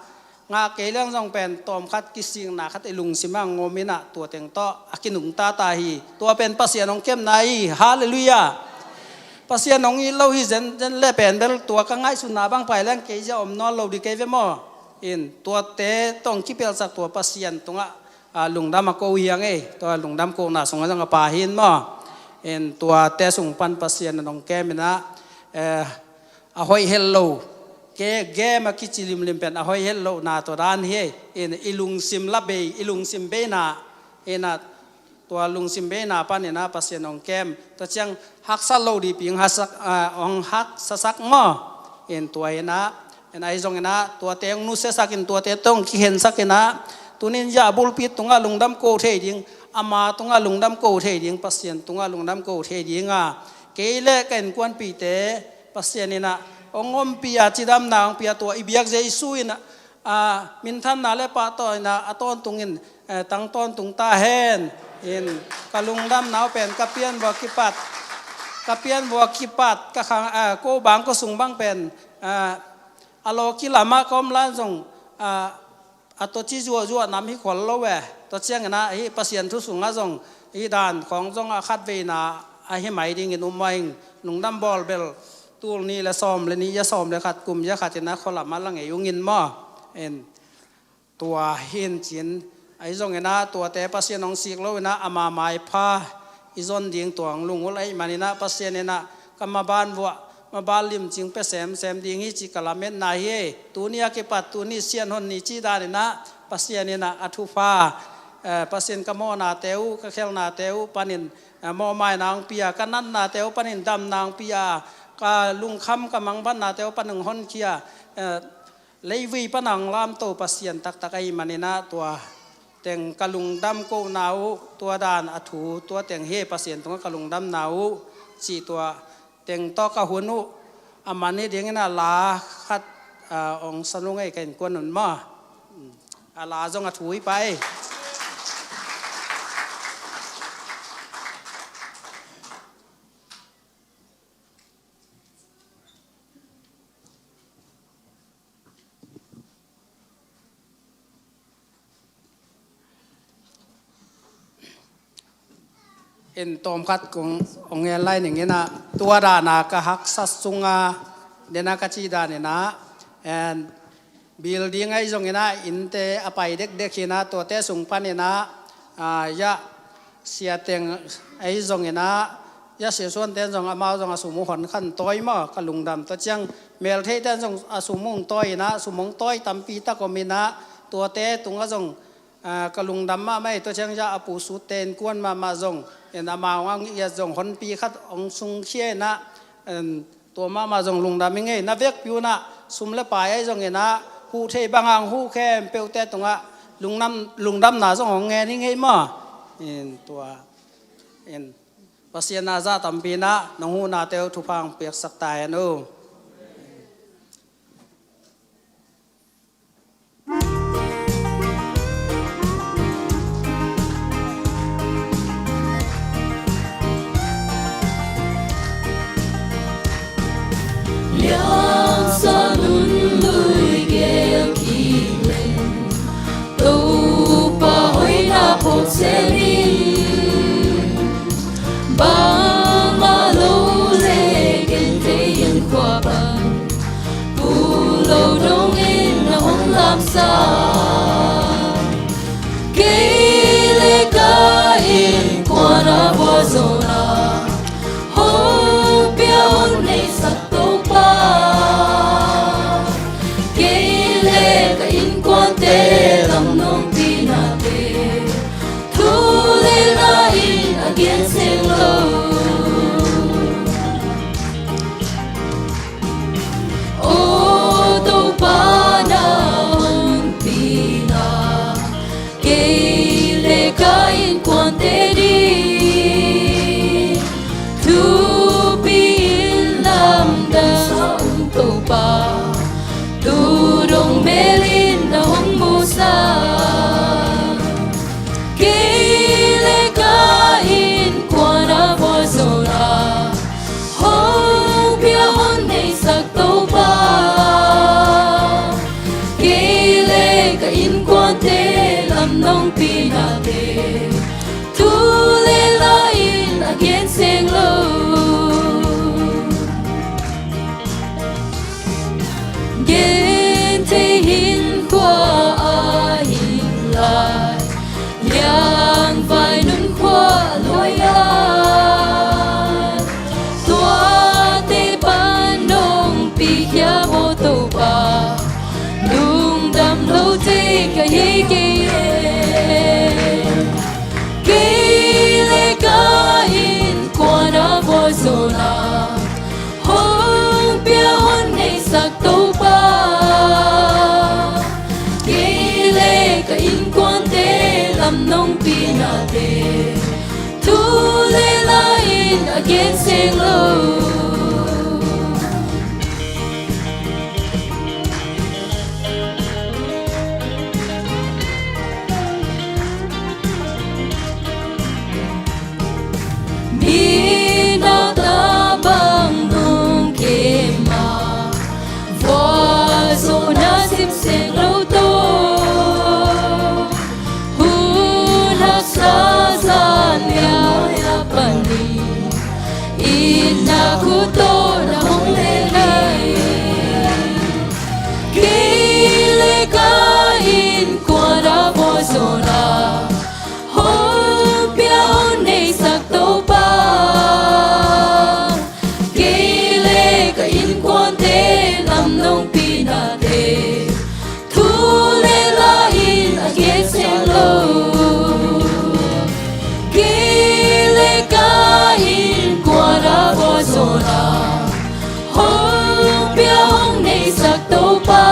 ngah kei leng zong pen tawmkhat kisikna khat i lungsim ah ngom inah tua teng tawh a kinungta ta hi. Tua pen Pasian hong kemna hi. Halleluiah. Pasian hong it lo hi zen, zen leh pen bel tua ka ngaihsutna bang pai leng kei zia om nawn lo ding kei ve maw. In tuate tawh hong kipelsak tua Pasian tungah, a, lungdam a ko hi ang ei. Tua lungdam kona sungah zong a pha hi in maw. In tuate sung pan Pasian in hong kem inah, eh, a hoih het lo, ke, game a kici limlim pen a hoih het lohna tua dan hi ei. In i lungsim la bei, i lungsim beina, inah tua lungsim beina pan inah Pasian hong kem. Tua ciang haksa lo ding pi hong haksak, a, hong haksasak maw. In tua inah, in ahi zong inah tuate hong nusiasak in, tuate tawh hong kikhensak inah, tunin zia a bulpi tungah lungdam ko thei ding, ama tungah lungdam ko thei ding, Pasian tungah lungdam ko thei ding a, kei leh ka innkuanpihte Pasian inah hong ompih a, cidamna hong pia, tua i biak Jesu inah, a, minthanna le pahtawi inah a tawntungin, eh, tang tawntung ta hen. In ka lungdamna uh pen ka pianvua kipat, ka pianvua kipat, ka khang, eh, ko bang ko sung bang pen, eh, a lawki lamah ka om lai zong, eh, a tawci zuahzuah nam hi khol lo e. Tua ciang inah hih Pasian thu sungah zong hih dan khawng zong a khatveina ahi mai dingin um mah ing. Lungdam bawl bel tul nih le sawm le nih, zia sawm le khat, kum zia khat inah khualam ah la ngei ung in maw. In tua hi in cin, ahi zong inah tuate Pasian hong sik lo inah ama maipha i zon ding tua hong lungul ahih man inah Pasian inah ka maban vuah, maban limcing pia semsem ding hi cih ka lametna hi ei. Tuni a kipat tuni Sianhon ni cih dan inah Pasian inah a thupha, eh, Pasian ka mawhnate uh, ka khelnate uh panin, eh, mawhmaina hong pia, ka natnate uh panin damna hong pia, ka lungkham ka mangphatnate uh panin hong honkhia, eh, leivui pan a hong lamto Pasian taktak ahih man inah tua teng ka lungdam kona uh, tua dan a thu, tua teng hi ei Pasian tungah ka lungdamna uh, cih tua teng tawh ka hun uh a man hi ding inah la khat, ah, hong sa nung ei, ka innkuan un maw. A la zong a thu hi pah ei. In tawmkhat kong hong ngen lai ning inah, tua dan a ka haksa sungah, den a ka cih dan inah, and building ahi zong inah, innte a pai dekdek hi inah, tuate sung pan inah, ah, ya, Sia Teng ahi zong inah, ya, Sia Suan ten zong amau zong a sum uh hon khan tawi maw, ka lungdam. Tua ciang Meltheih ten zong a sum uh hong tawi inah, sum hong tawi tampi tak om inah, tuate tungah zong, ah, ka lungdam mahmah ei. Tua ciang ya, a Pu Sut te innkuan mahmah zong, in amau hong i at zong honpi khat hong sungkhia inah, en, tua mahmah zong lungdam ing ei. Na vekpi un ah sum le pai ahi zong inah, huh thei bang a hong huh khempeuhte tungah lungdam, lungdamna zong hong ngen ing ei maw. In tua, in Pasian a zah tampi inah nong huhnate uh thupha hong piaksak ta hen uh. Liangsa nun lui gel kik leng, Topa hoihna phawk sem in. Bangmah lo le genthei in khua pan, pu lo dongin na hong lamsak. Kei le ka innkuan a vualzawlna hong pia hong neihsak Topa. Kei le ka innkuante lamnuampihnate, thu le la in a gen seng lo. Genthei hinkhua ah hing lai, liangvai nunkhua luai lai, tuate pan nong pikhia maw Topa, lungdam lote ka hi kei e. Kei le ka innkuan a vualzawlna hong pia hong neisak Topa, kei le ka innkuante lam nong pinate thu le la in a gen seng lo. Mi na ta bang nung kema, vua zo na sim seng lo to. Hun haksa zan liau ya pani, in na ku to na hong le lai. Kei le ka innkuan a vualzawlna hong pia hong neisak Topa, kei le ka innkuante lam nong pinate thu le la in a gen seng lo. Kei le ka innkuan a vualzawlna hong pia hong neisak Topa,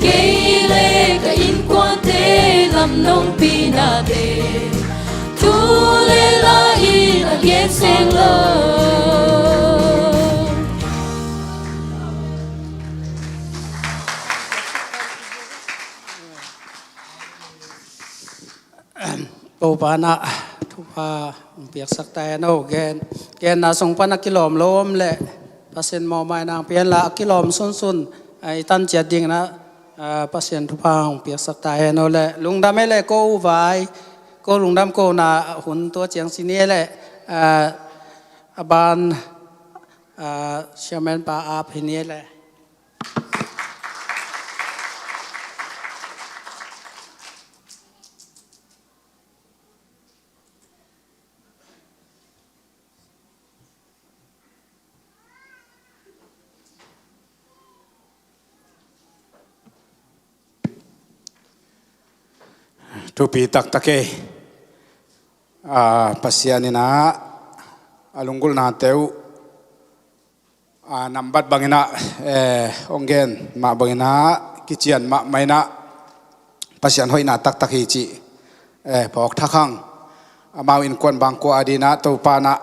kei le ka innkuante lam nong pinate thu le la in a gen seng lo. Topa na thupha hong piaksak ta hen aw. Gen, genna sung pan a kilawm lo om leh Pasian mawhmaina hong pia hen la, a kilawm sunsun, eh, i tan ciat dingin ah, eh, Pasian thupha hong piaksak ta hen aw. Leh lungdam e leh ko u vai, ko lungdam ko na hun tua ciang ci ni e leh, eh, a ban, eh, chairman pa ap hi ni e leh. Thupi taktak e. Ah, Pasian in ah a lunggulhnate uh, ah, nambat bangin ah, eh, hong gen mah bangin ah kician mahmah in ah Pasian hoihna taktak hi cih, eh, phawk thak hang. Amau innkuan bangkua a dingin ah Topa in ah,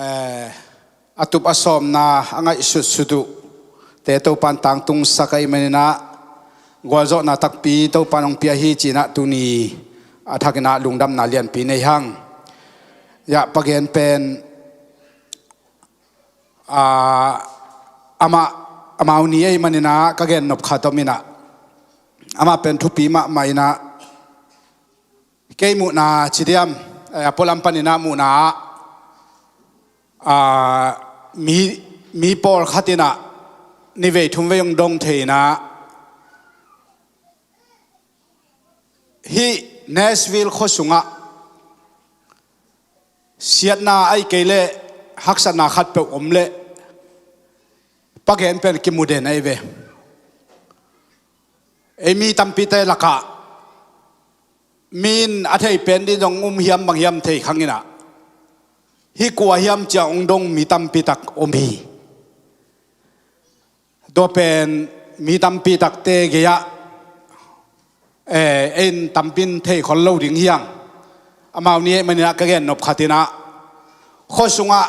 eh, a tup a sawmna a ngaihsutsut uh te Topa in tangtungsak ahih manin ah, gualzawhna takpi Topa in hong pia hi ci-in ah tuni a thakin ah lungdamna lianpi nei hang. Yah, pa gen pen, ah, amah, amau ni ahih manin ah ka gennop khat om in ah, amah pen thupi mahmah in ah, kei muhna ci diam, eh, a pualam panin ah muhna ah, ah, mi, mi pawlkhat in ah nivei thumvei hong dong thei in ah, hih Nashville khua sungah siatna ahih kei leh haksatna khatpeuh om leh pa gen pen kimu den ahi ve. Ei mi tampite lakah mi in a thei pen ding zong um hiam bang hiam thei khang in ah, hih kua hiam ci-a hong dong mi tampi tak om hi. Tua pen mi tampi takte gei-ah, eh, ei in tampi in thei khol lo ding hi hang. Amau ni ahih manin ah ka gennop khat in ah, khua sungah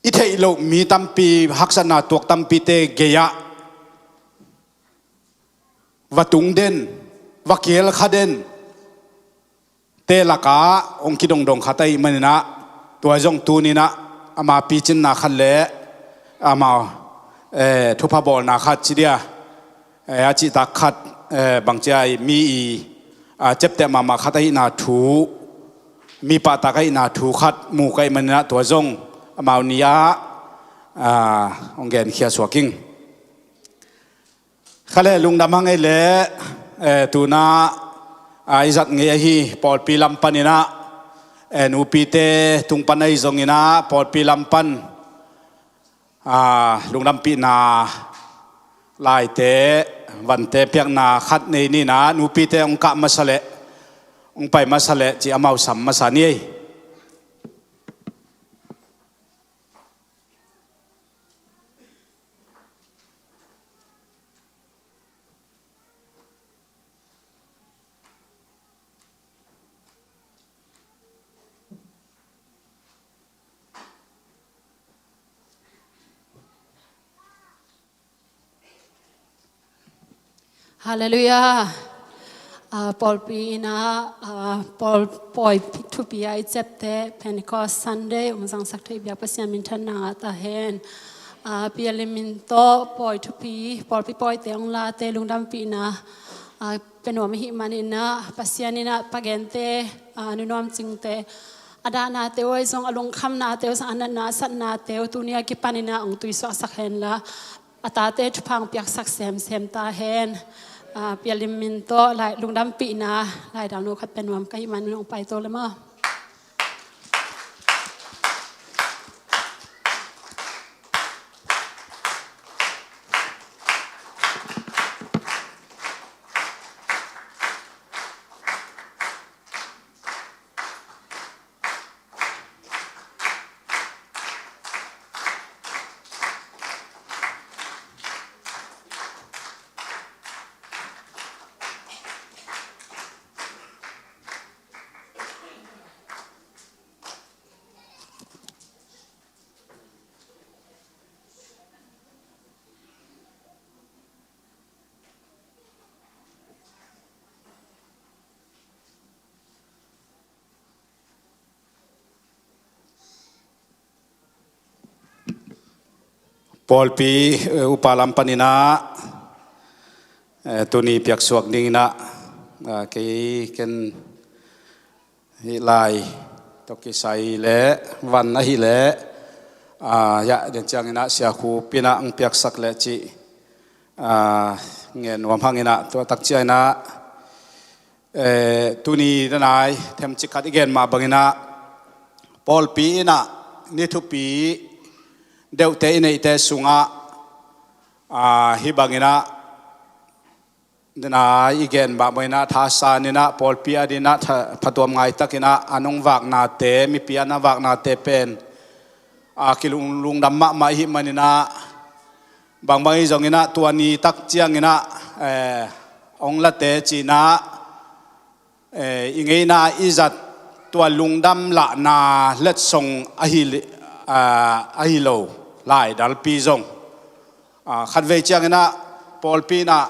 i theih loh mi tampi, haksatna tuak tampite gei-ah va tung den, va kial kha den te lakah hong kidongdong khat ahih manin ah, tua zong tuni-in ah ama picinna khat le ama, eh, thupha bawlna khat ci dia, eh, a cihtak khat, eh, bangci a, mi i, ah, ciapteh mahmah khat ahihna thu, mi pahtak ahihna thu khat mu ka hih manin ah, tua zong amau ni-ah, ah, hong genkhia suak ing. Kha le lungdam hang ei le, eh, tuna, ah, i zat ngei ahi pawlpi lam paninah, eh, nupite tung pan ahi zonginah pawlpi lam pan, ah, lungdampihna laite, vante piakna khat nei ninah nupite hong kah masa leh, hong pai masa leh ci amau sam masa ni ei. Halleluiah. Ah, pawlpi inah, ah, pawl, pawi thupi a i ciapteh Pentecost Sunday hong zangsak thei biak Pasian minthanna ngah ta hen. Ah, Pi Lim min tawh pawi thupi, pawlpi pawite hong late lungdampihna, ah, pia nuam ahih maninah Pasian inah Pa Gente, ah, nu Nuam Cingte a dahnate uh ahi zong, a lungkhamnate uh zong, a natna a satnate uh tuni a kipaninah hong tuisuahsak henla, a tate thupha hong piaksak semsem ta hen. Ah, Pi Lim min tawh lai, lungdampihna laidal no khat pia nuam ka hih manin hong paito le maw. Pawlpi, eh, upa lam paninah, eh, tuni piaksuak dinginah, ah, kei ken hih lai tawh kisai le van ahih leh, ah, ya, den cianginah Sia Khup inah ang piaksak le cih, ah, ngen nuam hanginah tua tak cianginah, eh, tuni danai themcik khat i gen mah banginah pawlpi inah ni thupi deuhte i neihte sungah, ah, hih banginah danai i gen mah banginah thasan inah pawlpi a dinah tha-, phatuam ngaitakinah a nong vaknate, mipi a na vaknate pen, ah, kilung, lungdam mahmah ihih maninah bangbang i zonginah tua ni tak cianginah, eh, hong late cinah, eh, i ngeina i zat tua lungdam lahna letsong ahi, ah, ahi lo laidalpi zong, ah, khatvei cianginah pawlpi inah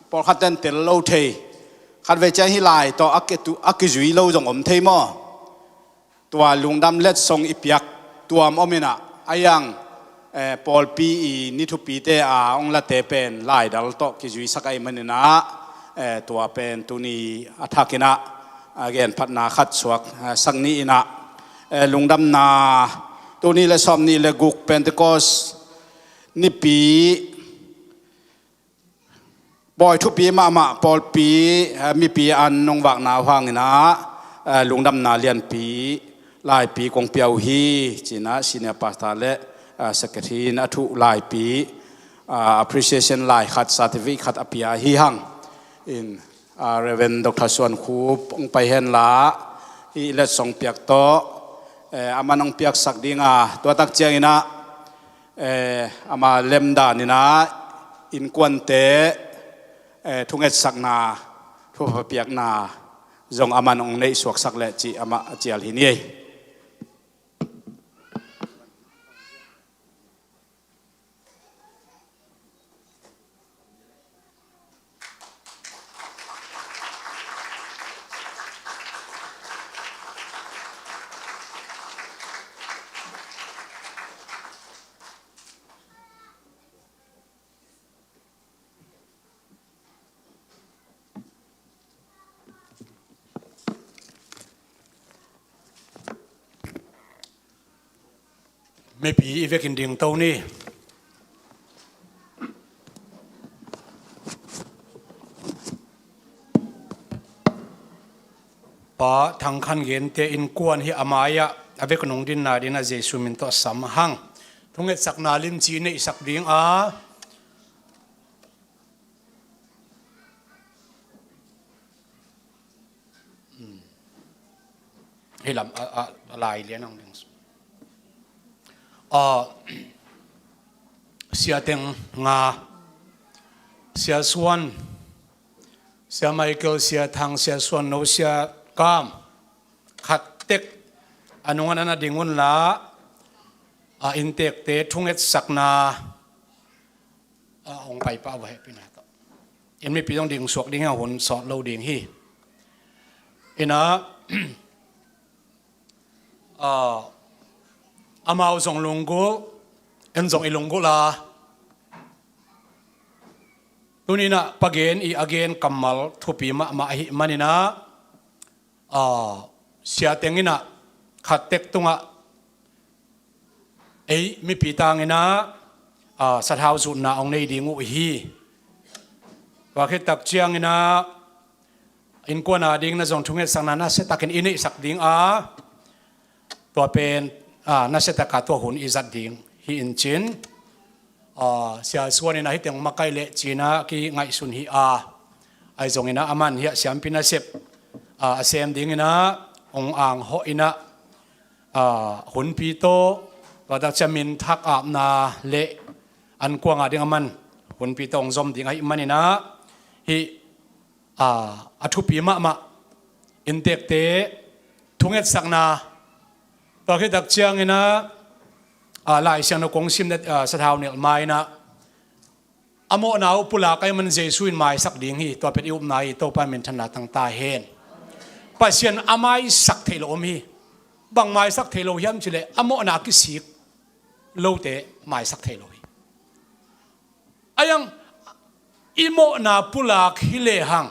pawlkhat ten tel lo thei, khatvei ciang hih lai tawh a kitu-, a kizui lo zong om thei maw? Tua lungdam letsong i piak tuam om inah a iang, eh, pawlpi i ni thupite a hong late pen laidal tawh kizuisak ahih maninah, eh, tua pen tuni a thakinah, ah, genphatna khat suak, ah, sak ni inah, eh, lungdamna tuni le sawm nih le guk Pentecost nipi pawi thupi mahmah pawlpi, eh, mipi an nong vakna uh hanginah, eh, lungdamna lianpi laipi kong pia uh hi cinah senior pastor le, eh, secretary in a thuh laipi, ah, appreciation lai khat, certificate khat a pia hi hang. In, ah, Reverend Doctor Suan Khup hong pai henla hih letsong piak tawh, eh, aman hong piaksak dinga tua tak cianginah, eh, ama lemdaninah innkuante, eh, thungetsakna, thupha piakna zong aman hong neih suaksak leh cih amah a cial hi ni ei. Mipi i vekin dingto ni. Pa Thang Khan Gen te innkuan hi a mai-ah a vek nung dinna dingin Jesu min tawh sam hang. Thungetsakna limci neihsak ding a, hei lam a, a, a lai lian ang ding. A, Sia Teng nga, Sia Suan, Sia Michael, Sia Thang, Sia Suan No, Sia Kam, khat tek a nunga na ding unla, a inntekte thungetsakna a hong pai pah uh a hehpihna tawh. Inn mipi zong ding suak ding hi a, hun sawt lo ding hi. Ina, a, amau zong lunggulh, en zong i lunggulh a. Tuninah pagen i a gen kammal thupi mahmah ahi maninah, a, Sia Teng inah khat tek tungah ei mipi tanginah, a, sathau zutna hong nei ding uh hi. Tua khit tak cianginah innkuan a ding na zong thungetsakna nasiatakin i neihsak ding a, tua pen, a, nasiataka tua hun i zat ding hi in cin. A, Sia Suan inah hih teng makaih leh cinah kingaihsun hi a, ahi zonginah aman hiah siampi nasep, a, a sem dinginah hong anghawh inah, a, hunpi tawh, tua tak ciang minthak apna le ankuang a ding aman hunpi tawh hong zom ding ahi maninah, hih, a, a thupi mahmah inntekte thungetsakna, tua khit tak cianginah, a, Lai Siangtho kong sim, a, sathau nelh mainah a mawhna uh pulak ahi man Jesu in maisak ding hi. Tua pen i upna hi. Topa minthanna tang ta hen. Pasian a maisak thei lo om hi. Bang maisak thei lo hiam cileh a mawhna kisik lote maisak thei lo hi. Ayang i mawhna pulak hi lehang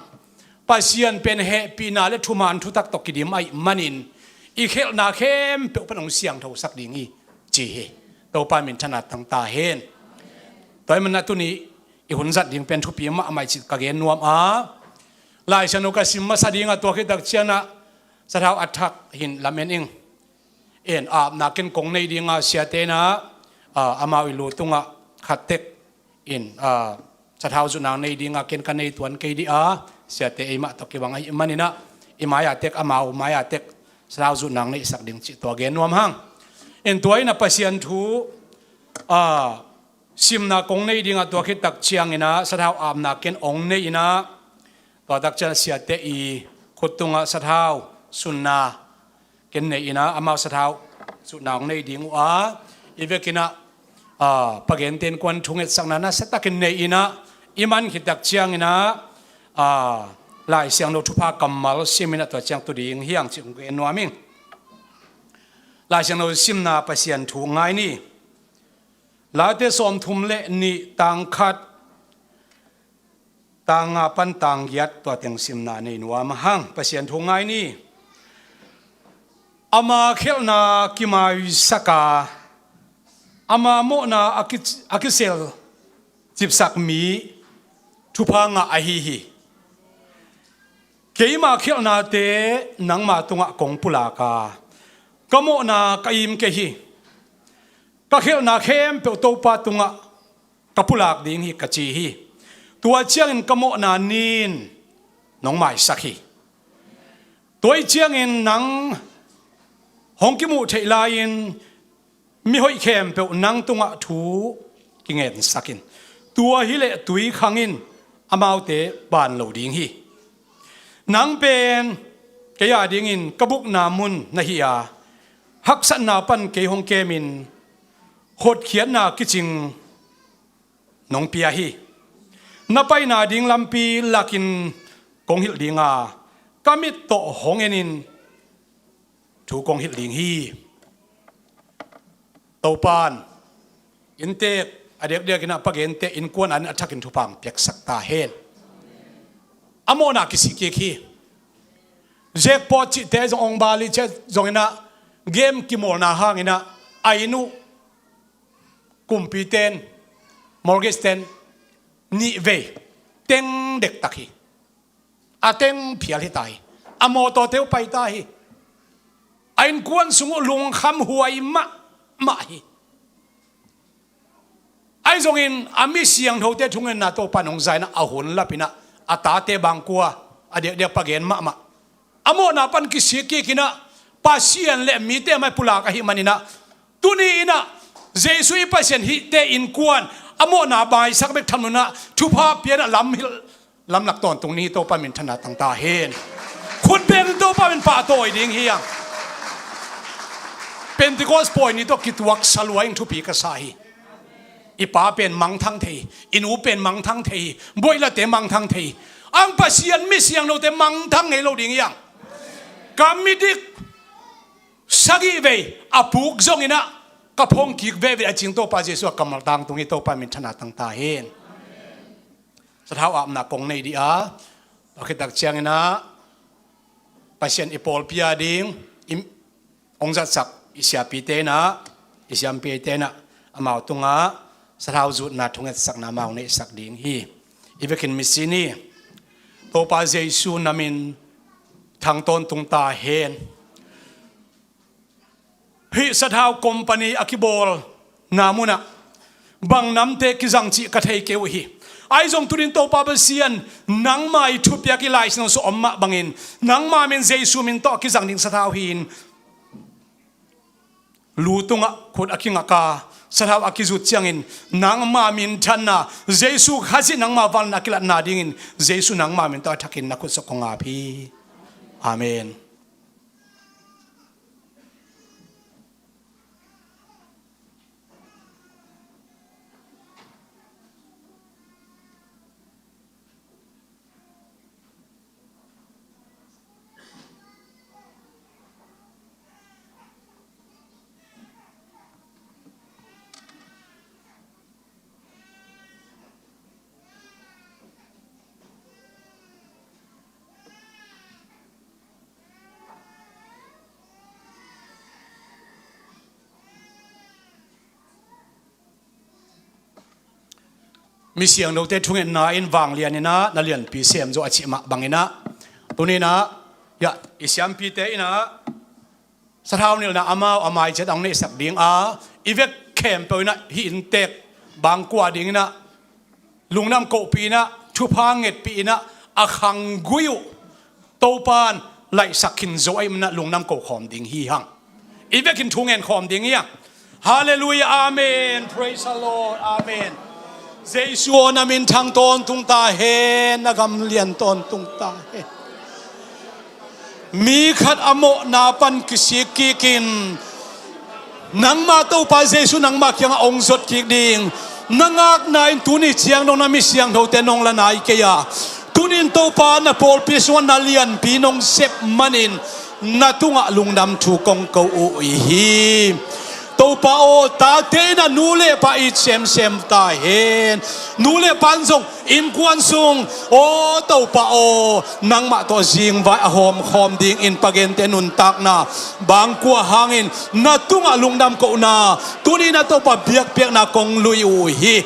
Pasian pen hehpihna le thuman thutak tawh kidim ahi manin i khelhna khempeuh pan hong siangthosak ding hi ci hi. Topa minthanna tang ta hen. Tua hi manah tuni i hun zat ding pen thupi mahmah hi cih ka gen nuam a, Lai Siangtho ka sim masa dingah tua khit tak cianah sathau a thak hin lamen ing. En apna ken kong nei dinga siate inah, a, amau i lu tungah khat tek in, a, sathau zutna hong nei dinga ken ka nei tuan kei dih a, siate eimah tawh kibang ahi maninah i mai-a tek, amau mai-a tek sathau zutna hong neihsak ding cih tua gen nuam hang. In tua inah Pasian thu, a, simna kong nei dingah tua khit tak cianginah sathau apna ken hong nei inah, tua tak ciang siate i khut tungah sathau sunna ken nei inah amau sathau zutna hong nei ding uh a, i vekinah, a, pagente innkuan thungetsakna nasiatakin nei inah i man khit tak cianginah, a, Lai Siangtho thupha kammal sim inah tua ciang tu ding hi hang cih hong gen nuam ing. Lai Siangtho simna Pasian thu ngai ni. Late sawmthum le nih, tang khat, tang nga pan tang giat, tua teng simna nei nuam hang. Pasian thu ngai ni. Ama khelhna kimaisak a, ama mawhna a ki, a kisel cipsak mi thupha ngah ahi hi. Keima khelhnate nangma tungah kong pulak a, ka mawhna ka im kei hi. Ka khelhna khempeuh Topa tungah ka pulak ding hi ka ci hi. Tua ciangin ka mawhna nin nong maisak hi. Tua hi ciangin nang hong kimuh theih lai-in mihoih khempeuh nang tungah thu kingensak in. Tua hileh tui khang in, amaute ban lo ding hi. Nang pen kei a dingin ka bukna mun na hi a, haksatna pan kei hong kemin hotkhiatna kicing nong pia hi. Na paina ding lampi lakin kong hilh ding a, ka mit tawh hong enin thu kong hilh ding hi. Topan inntek a diakdiakin a pagente innkuan a thakin thupha hong piaksak ta hen. A mawhna kisik kik hi. Jackpot cihte zong hong bali ciah zonginah game kimawlna hanginah a inn uh Kumpite'n, mortgage-te'n nih vei teng dektak hi. A teng phial hi ta hi. A mawtawte uh pai ta hi. A innkuan sung uh lungkham huai mahmah hi. Ahi zongin a mi siangthote thungetna Topa in hong za in ah, a hun lap in ah, a tate bangkua a diakdiak pa gen mahmah. A mawhna pan kisik kik in ah, Pasian le mite mai pulak ahih manin ah, tuni in ah Jesu i Pasian hihte innkuan a mawhna maisak bek tham lo in ah, thupha pia in ah lam hilh, lamlak tawntung ni hi. Topa minthanna tang ta hen. Khut beng in Topa min pahtawi ding hi hang. Pentecost pawi ni tawh kituak sa lua ing, thupi ka sa hi. I pa pen mangthang thei hi. I nu pen mangthang thei hi. Buailate mangthang thei hi. Ang Pasian mi siangthote mangthang ngei lo ding hi hang. Ka midik sagih vei a puk zong in ah, ka phong kik veve a cing Topa Jesu a kammal tangtung hi. Topa minthanna tang ta hen. Sathau apna kong nei dih a, tua khit tak ciangin ah Pasian i pawlpi a ding i hong zatsak i siapite in ah, i siampite in ah, amau tungah sathau zutna thungetsakna amau neihsak ding hi. I vekin misi ni. Topa Jesu na min thang tawntung ta hen. Hih sathau company a kibawlna munah bang namte kizang cih ka thei kei uh hi. Ahi zong tunin Topa Pasian, nangma i thupiak i Lai Siangtho sung om mah bangin, nangma min, Jesu min tawh a kizang ding sathau hi-in, lu tungah khut a kingak a, sathau a kizut ciangin, nangma minthanna, Jesu Khazih nangma vanglian a kilatna dingin, Jesu nangma min tawh a thakin na khut sung kong ap hi. Amen. Mi siangthote thungetna in vanglian in ah na lianpi sem zaw a cih mah bangin ah, tuni in ah, ya, i siampite in ah sathau nilhna amau a mai ciat a hong neihsak ding a, i vek khempeuh in ah hih inntek bangkua ding in ah lungdam kohpih in ah, thupha ngetpih in ah, a khanggui uh Topa'n laihsak khin zo ahih manin ah lungdam ko khawm ding hi hang. I vekin thu ngen khawm ding hi hang. Halleluiah, amen. Praise the Lord, amen. Jesu aw, na min thang tawntung ta hen, na gam lian tawntung ta hen. Mi khat a mawhna pan kisik kikin, nangma Topa Jesu nangma kiangah hong zot kik ding. Na ngakna in tuni ciang dong na mi siangthote nong la nai kei a, tunin Topa na pawlpi sungah na lianpi nong sep manin na tungah lungdam thu kong ko uh hi. Topa aw, tate in ah nu le pa it semsem ta hen. Nu le pa in zong innkuan sung, aw Topa aw, nangmah tawh zingvai a hawmkhawm dingin pa gente nuntakna bangkua hangin na tungah lungdam kohna, tuni in ah Topa biakpiakna kong lui uh hi.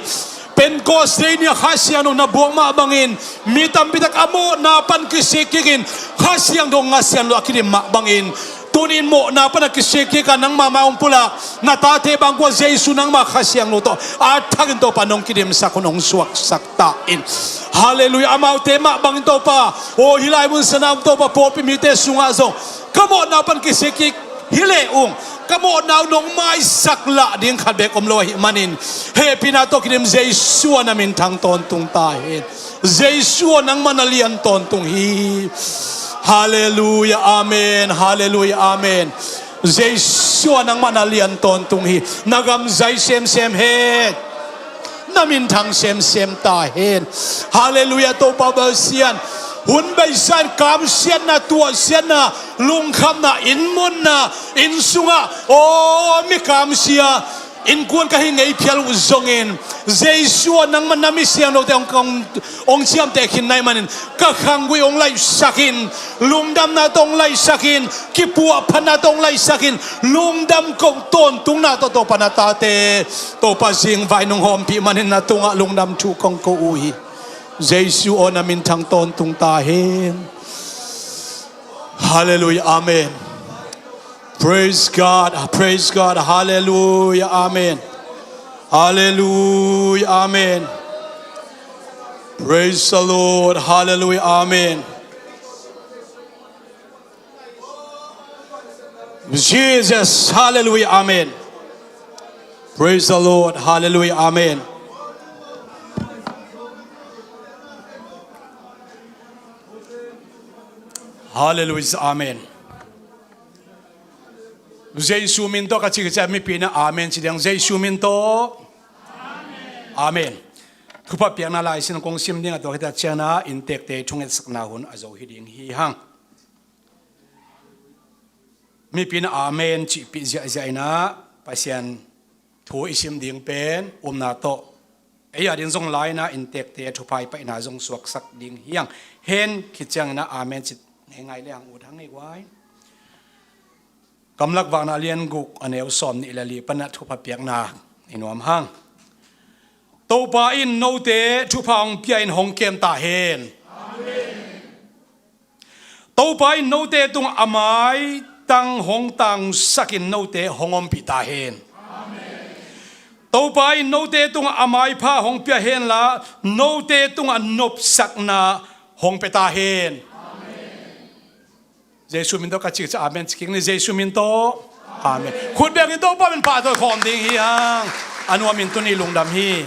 Pentecost Day ni-a Kha Siangtho na buak mah bangin, mi tampi tak a mawhna pan kisik kikin Kha Siangtho ngasiah lo a kidim mah bangin, tuni in mawhna pan a kisik kik a nangma mai hong pulak na tate bangkua Jesu nangma Kha Siangtho tawh a thakin Topa nong kidimsak hun hong suaksak ta in. Halleluiah. Amaute mah bangin Topa, aw hih lai mun sana om Topa, pawlpi mite sungah zong ka mawhna pan kisik kik hi leh ung, ka mawhna uh nong maisak lah ding khat beek om lo ahih manin, hehpihna tawh kidim Jesu aw, na min thang tawntung ta hen. Jesu aw, nangmah na lian tawntung hi. Halleluiah, amen. Halleluiah, amen. Jesu aw, nangmah na lian tawntung hi. Na gam zai semsem hen. Na min thang semsem ta hen. Halleluiah, Topa Pasian. Hun beisa in kamsiatna, tuahsiatna, lungkhamna, inn munna, inn sungah, aw mi kamsia, Innkuan ka hi ngei phial uh zongin, Jesu aw, nangmah na mi siangthote hong, hong, hong ciamteh khin na hih manin, ka khanggui hong laihsak in, lungdamna tawh hong laihsak in, kipuahphatna tawh hong laihsak in, lungdam kong tawntungna tawh Topa na tate, Topa zingvai nong hawmpih manin na tungah lungdam thu kong ko uh hi. Jesu aw, na minthang tawntung ta hen. Halleluiah, amen. Praise God, praise God, halleluiah, amen. Halleluiah, amen. Praise the Lord, halleluiah, amen. Jesus, halleluiah, amen. Praise the Lord, halleluiah, amen. Halleluiah, amen. Jesu min tawh ka cih ka cih a mipi in ah amen ci ding. Jesu min tawh. Amen. Thupha piakna Lai Siangtho kong sim ding a, tua khit ciangin ah inntekte thungetsakna hun a zo hi ding hi hang. Mipi in ah amen cihpih ziahziah in ah Pasian thu i sim ding pen upna tawh, ei a ding zong lai in ah inntekte thupha i paihna zong suaksak ding hi hang. Hen khit ciangin ah amen ci ngeingai le hang, ut hang ei guai. Kamlak Vakna a lian guk, a neu sawm nih le li pan ah thupha piakna i nuam hang. Topa in note thupha hong pia in hong kem ta hen. Topa in note tungah a maitang hong tangsak in note hong ompih ta hen. Topa in note tungah a maipha hong pia hen la, note tungah nopsakna hong pia ta hen. Jesu min tawh ka cih ka cih a amen ci kik ni, Jesu min tawh. Amen. Khut beng in Topa min pahtawi khawm ding hi hang. A nuam in tuni lungdam hi.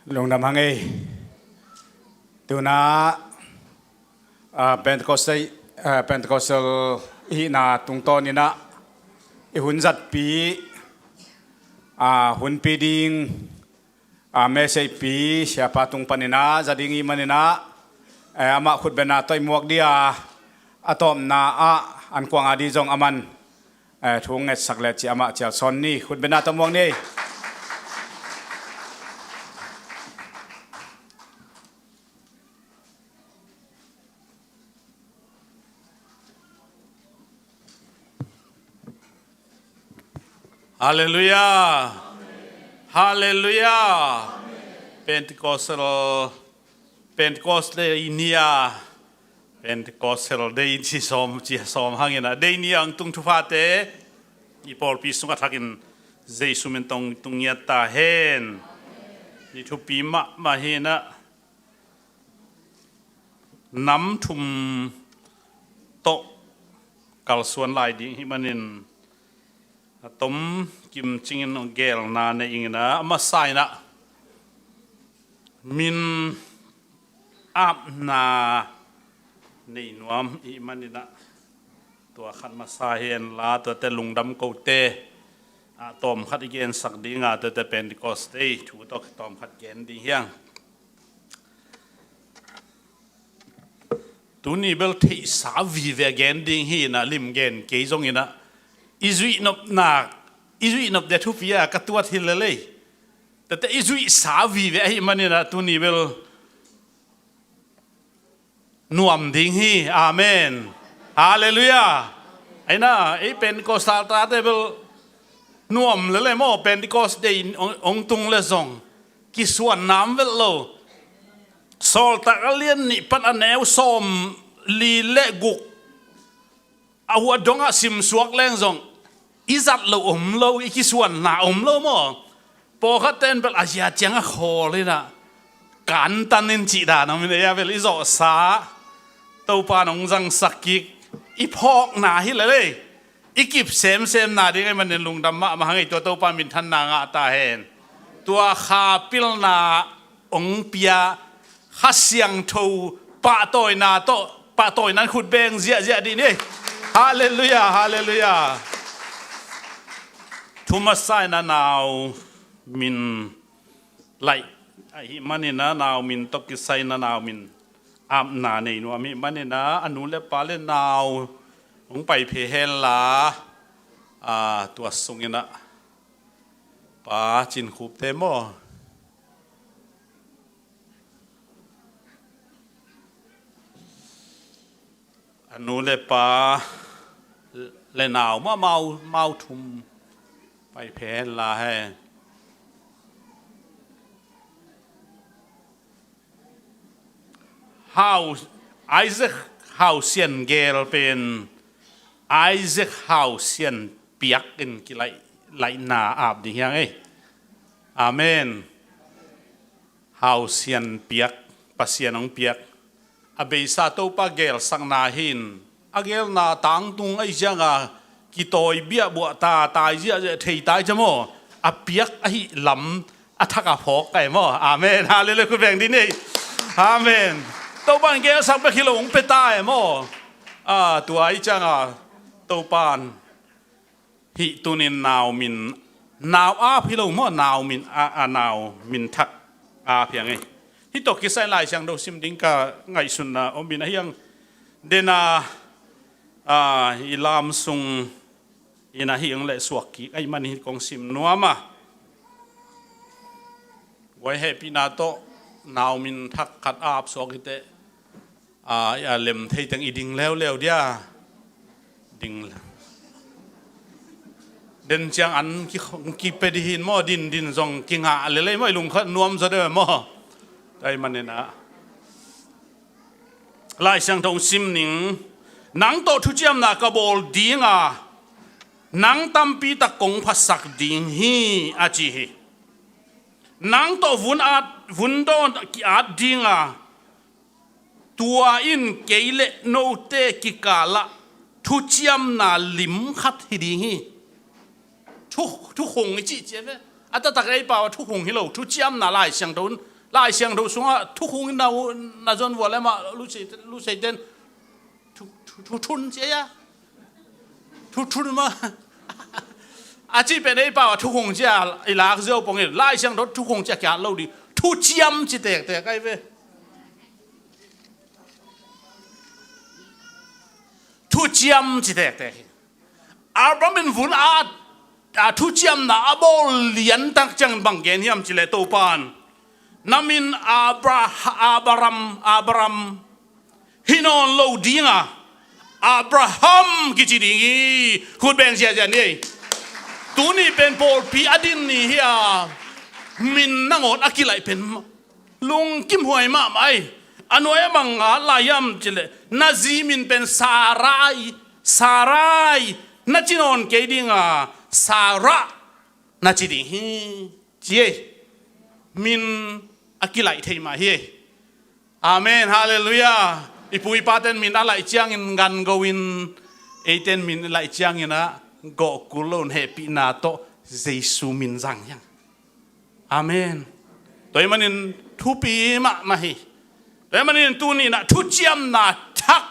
Lungdam hang ei. Tuna, ah, Pentecost, ah, Pentecostal i hihna tungtawn in ah i hun zatpi, ah, hunpi ding, ah, message pi siapa tung panin ah za ding i hih manin ah, eh, amah khutbetna tawh i muak ding a, a tawpna ah ankuang a ding zong aman, eh, thu ngetsak le ci amah cial sawn ni, khutbetna tawh muak ni. Halleluiah. Halleluiah. Pentecostal, Pentecost Day ni a, Pentecostal Day ci sawm, ci sawm hangin a, Day ni a hong tung thuphate i pawlpi sungah thakin Jesu min tawh tung ngiat ta hen. Ni thupi mahmah hi in ah, nam thum tawh kalsuan lai ding hi manin, a tom kim cingin gelna nei ing in ah, a masa in ah min apna nei nuam i hih manin ah, tua khat masa hi hen la, tuate lungdam kote, ah, tawmkhat i gensak ding a, tuate Pentecost Day thu tawh tawmkhat gen ding hi hang. Tuni bel theihsa vive gen ding hi in ah, lim gen kei zong in ah, i zuihnopna, i zuihnop ding thupi a ka tuat hi lel ei. Tate i zuihsa vive ahih manin ah, tuni bel nuam ding hi. Amen. Halleluiah. Ahi na, ei Pentecostal tate bel nuam lel ei maw, Pentecost Day hong, hong tung le zong kisuan nam vet lo. Sawltak a lian nih pan a neu sawm li le guk, a huat dongah simsuak leng zong i zat loh om lo, i kisuanna om lo maw? Pawlkhatte in bel a zia ciang a khawl in ah, kantan in cih dan om in, ei a bel i zawhsa Topa in hong zangsak kik, i phawkna hi lel ei. I kip semsemna ding ahih manin lungdam mahmah hang ei, tua Topa minthanna ngah ta hen. Tua kha pilna hong pia Kha Siangtho pahtawina tawh, pahtawina in khut beng ziahziah dih ni. Halleluiah, halleluiah. thu masa in a nau min laih ahih manin a nau min tawh kisai in a nau min apna nei nuam ahih manin a, a nu le pa le nau hong pai phei hen la, a, tua sungin a Pa Cin Khup te maw, a nu le pa le nau mah mau, mau thum pai phei hen la he. Hau, Isaac Hau Sian Gel pen Isaac Hau Sian Piak in kilaih, laihna ap ding hi hang ei. Amen. Hau Sian Piak, Pasian hong piak. A beisa Topa gelsakna hi in, a gelna tangtung ahih ciangin kitawi biahbuah ta, tai ziahziah thei tai cia maw. A piak ahih lam a thak a phawk kai maw. Amen. Halleluiah. Khut beng dih ni. Amen. Topa in gelsak bek hi lo hong pia ta e maw. A, tua ahih ciangin Topa in hih tunin nau min, nau ap hi lo maw, nau min, a, a nau min thak ap hi hang ei. Hih tawh kisai Lai Siangtho sim ding ka ngaihsutna om in a hi hang. Den a, a, i lam sung in a hi hang leh suak kik ahih manin hih kong sim nuam a. Guai hehpihna tawh nau min thak khat ap suak hi teh, a, a lem thei teng i ding leuleu dia. Ding le. Den ciang an ki, kipia dih hi in maw, din, din zong kingah lel ei maw, i lungkhat nuam zaw deuh e maw. Tua ahih manin a, Lai Siangtho sim ning, nang tawh thuciamna ka bawl ding a, nang tampi tak kong phatsak ding hi a ci hi. Nang tawh vun at, vun dawn ki-at ding a, tua in kei le note kikal ah thuciamna lim khat hi ding hi. Thu, thukhung i cih cia ve. A taktak ei pau a thukhung hi lo, thuciamna Lai Siangtho in, Lai Siangtho sungah thukhung in na, na zon vua le mah, Lusei, Lusei ten thu, thu, thu thun cia ia. Thu thun mah. A cih pen ei pau a thukhung cia i lak ziau pong in, Lai Siangtho thukhung cia kiat lo ding. Thuciam ci tektek ai ve. Thuciam ci tektek hi. Abraham in vun a, a thuciamna a bawl lian tak ciangin bang gen hiam cih leh Topa in, na min Abra-, Abraham, Abraham hi nawn lo ding a, Abraham kici ding hi. Khut beng ziahziah ni ei. Tuni pen pawlpi a din ni hi a, min nangawn a kilaih pen lungkimhuai mahmah ei. A nuai a bang ngat lai hiam cih leh, na zi min pen Sarai, Sarai na ci nawn kei ding a, Sarah na ci ding hi, ci ei. Min a kilaih thei mah hi ei. Amen, halleluiah. I pu i paten min a laih ciangin gan go in, eiten min a laih ciangin a gawh kul lo in hehpihna tawh Jesu min zang hi hang. Amen. Tua ahih manin thupi mahmah hi. Tua ahih manin tuni in a thuciamna thak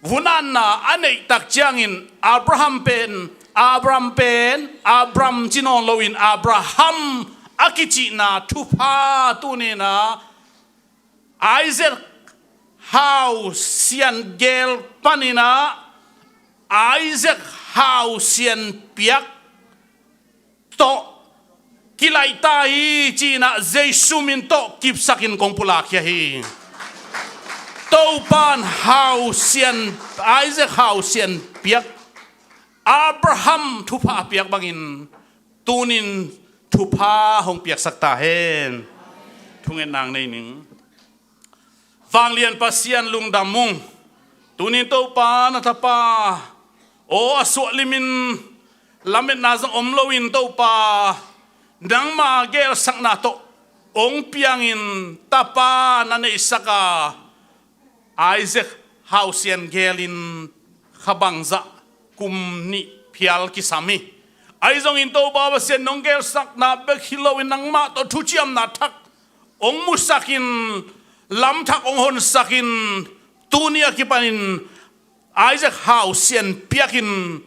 vun-atna a neih tak ciangin Abraham pen, Abraham pen, Abram ci nawn lo in Abraham a kicihna thupha tuni in a Isaac Hau Sian Gel panin a Isaac Hau Sian Piak tawh kilaih ta hi ci-in a Jesu min tawh kipsakin kong pulak khia hi. Topa in Hau Sian, Isaac Hau Sian Piak, Abraham thupha a piak bangin tunin thupha hong piaksak ta hen. Thungetna nei ning. Vanglian Pasian, lungdam ung. Tunin Topa na tapa aw a suah limin lametna zong om loin Topa nangma gelsakna tawh hong piangin tapa na neihsak a Isaac Hau Sian Gel in kha bangzah kum nih phial kisam hi. Ahi zongin Topa Pasian nong gelsakna bek hi loin nangmah tawh thuciamna thak hong musakin, lamthak hong honsakin, tuni a kipanin Isaac Hau Sian Piakin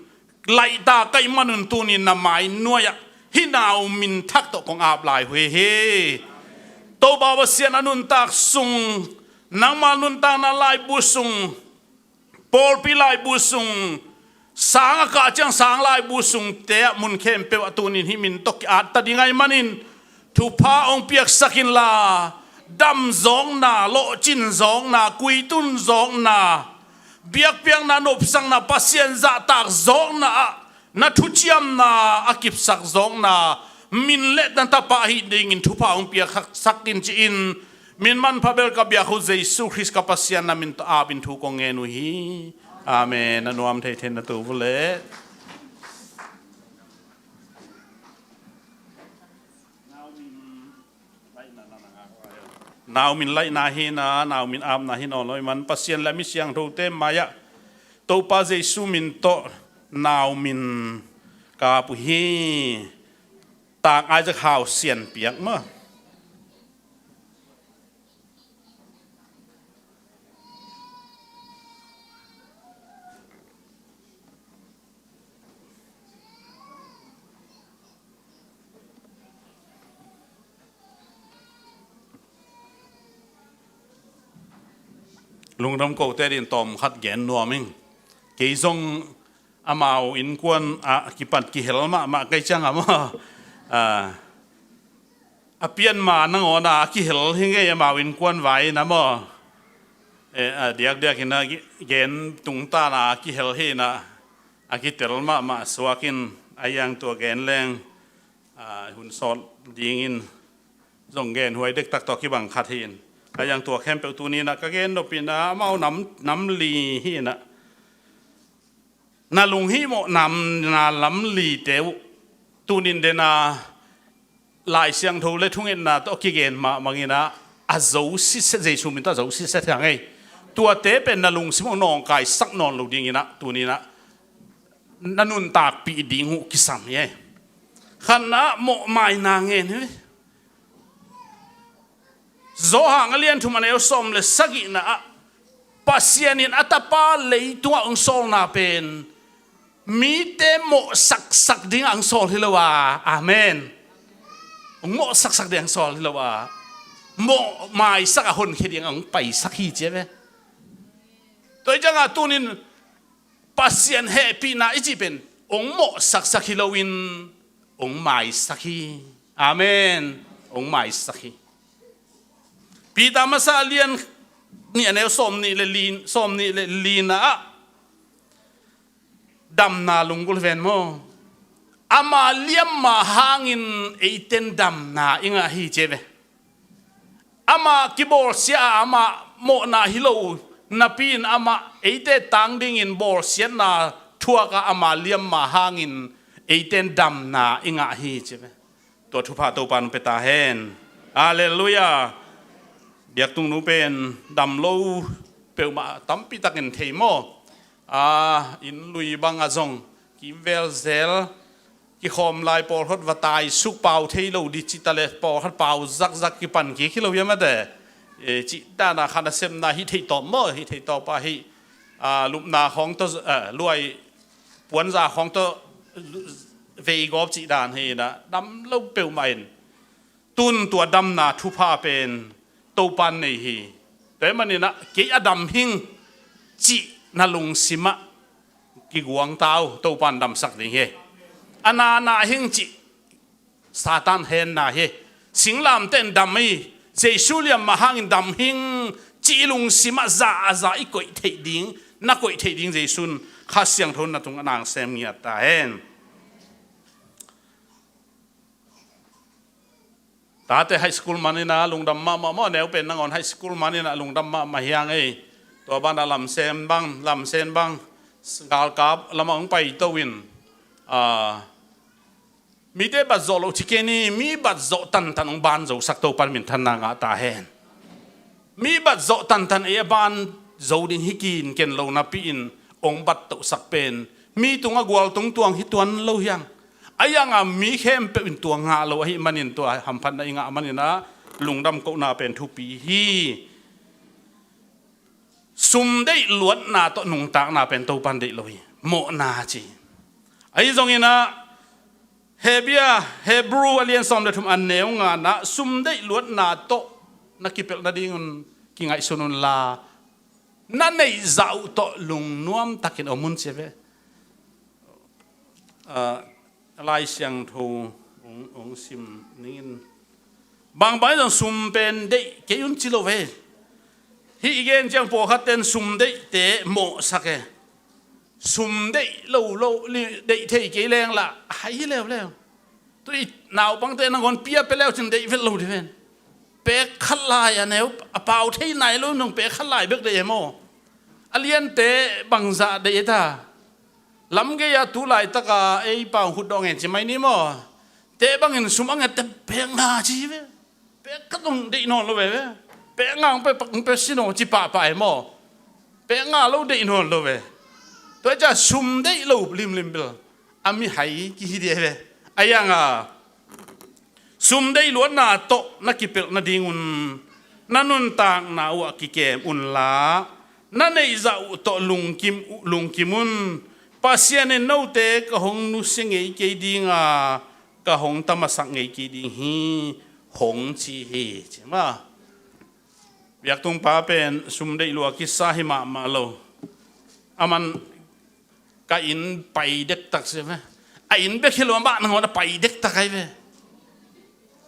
laihta ka hih manun tunin na mai nuai-ah hih nau min thak tawh kong ap lai uh hi. Topa Pasian, a nuntak sung, nangma nuntakna laibu sung, pawlpi laibu sung, sang a kah ciang sang laibu sungte ah mun khempeuh ah tunin hih min tawh ki-at ta ding ahih manin, thupha hong piaksak inla, dam zawkna, lawhcin zawkna, kuitun zawkna, biakpiakna, nopsakna, Pasian zahtak zawkna ah na thuciamna a kipsak zawkna min le na tapa ahih dingin thupha hong piaksak in ci-in, min manpha bel ka biak uh Jesu Khrist ka Pasian na min tawh ap in thu kong ngen uh hi. Amen. A nuam thei thei na tu vua le. Nau min laihna hi na, nau min apna hi nawn lo ahih man Pasian le a mi siangthote mai-ah Topa Jesu min tawh nau min ka ap uh hi. Tang Isaac Hau Sian Piak maw. Lungdam kote din tawm khat gen nuam ing. Kei zong amau innkuan ah kipan kihel mahmah kei ciang a maw. Ah, a pian ma nangawn a kihel hi ngei amau innkuan vai in a maw. Eh, a diakdiak in a gen tungtan a kihel hi in a, a kitel mahmah suak in a iang tua gen leng, ah, hun sawt dingin zong gen huai dektak tawh kibang khat hi in. A iang tua khempeuh tuni in a ka gen nop in a amau nam, nam li hi in a. Na lunghihmawh nam, na nam lite uh tunin den a Lai Siangtho le thungetna tawh kigen mahmah in a, a zo sitset, Jesu min tawh a zo sitset hi a ngei. Tuate pen na lungsim uh nawngkaisak nawn lo dingin a, tunin a na nuntakpih ding uh kisam hi. Khatna ah mawhmaina ngen hi. Johan a lian thum a neu sawm le sagihna ah Pasian in a tapa leitungah hong sawlna pen mite mawhsaksak dingah hong sawl hi lo a. Amen. Hong mawhsaksak dingah hong sawl hi lo a, mawhmaisak a honkhia dingah hong paisak hi ci a ve. Tua hi ciangah tunin Pasian hehpihna i cih pen hong mawhsaksak hi loin hong maisak hi. Amen. Hong maisak hi. Peter masa a lian nih a neu sawm nih le li, sawm nih le lina ah damna lunggulh ven maw. Ama liamma hangin eiten damna i ngah hi ci a ve. Amah kibawlsia a, amah mawhna hi lo napi-in amah eite tang dingin bawlsiatna thuak a, ama liamma hangin eiten damna i ngah hi ci ve. Tua thupha Topa in pia ta hen. Halleluiah. Biaktung nu pen dam lo peuhmah tampi takin thei maw. A, inn lui bangah zong kimvel zel, kikhawm lai pawlkhat va taisuk, pau thei lo ding cih ta leh pawlkhat pau zakzak kipan kik hi lo hiam a te. E, cih dan a kha nasepna hi thei tawm maw, hi thei tawm a hi. A, lupna khawng tawh, a, luai puanza khawng tawh veigawp cih dan hi in a, dam lo peuhmah in. Tun tua damna thupha pen Topa in nei hi. Tua ahih manin a, kei a dam hing cih na lungsim ah kiguang ta uh, Topa in damsak ding hi. A na na hing cih Satan henna hi. Singlamteh in dam hi, Jesu liamma hangin dam hing cih i lungsim ah za a za i koih theih ding, na koih theih ding Jesu in Kha Siangtho in na tungah na sem ngiat ta hen. Tate high school man in a lungdam mahmah maw, neu pen nangawn high school man in a lungdam mahmah hi a ngei. Tua banah lamsem bang, lamsem bang, galkap lamah hong paito in, a, mite bat zawh loh ci kei ni, mi bat zawh tantan hong ban zosak Topa in minthanna ngah ta hen. Mi bat zawh tantan ei a ban zo ding hi kin ken lo napi-in hong bat tohsak pen mi tungah gualtung tuang hi tuan lo hi hang. A iang a mi khempeuh in tua ngah lo ahih manin tua hamphatna i ngah manin a lungdam kohna pen thupi hi. Sum deih luatna tawh nungtakna pen Topa in deih lo hi. Mawhna ci. Ahi zongin ah, Hebia, Hebru a lian sawm le thum a neu nga na, sum deih luatna tawh na kipelh nadingun kingaihsun unla, na neih zah uh tawh lungnuam takin om un ci ve. Ah, Lai Siangtho hong, hong sim ningin, bangbang zong sum pen deih kei un ci lo ve. Hih i gen ciang pawlkhat ten sum deihte mawhsak e. Sum deih lo lo, li-, deih thei kei leng lah hai leuleu. Tui naupangte nangawn pia pia leu cin deih vet lo dih ven. Pek khat lai a neu, a pau thei nai lo nung pek khat lai bek deih e maw. A liante bangzah deih e ta. Lam gei a tu laitaka ei pau khut dawh ngen ci mai ni maw. Teh bangin sum a nget te pek nga ci ve. Pek khat hong deih nawn lo ve ve. Pek nga hong pek, hong pek sin hong ci pahpah e maw. Pek nga lo deih nawn lo ve. Tua hi ciah sum deih lo limlim bel a mihai kihi dih e ve. A yang a, sum deih luatna tawh na kipelh nadingun na nuntakna uh ah kikem unla, na neih zah uh tawh lungkim, lungkim un. Pasian in note ka hong nusia ngei kei dinga, ka hong tamasak ngei kei ding hi, hong ci hi, ci maw. Biaktung pa pen sum deih lua kisa hi mahmah lo. Aman ka inn pai dektak si ve. A inn bek hi lo, amah nangawn a pai dektak ahi ve.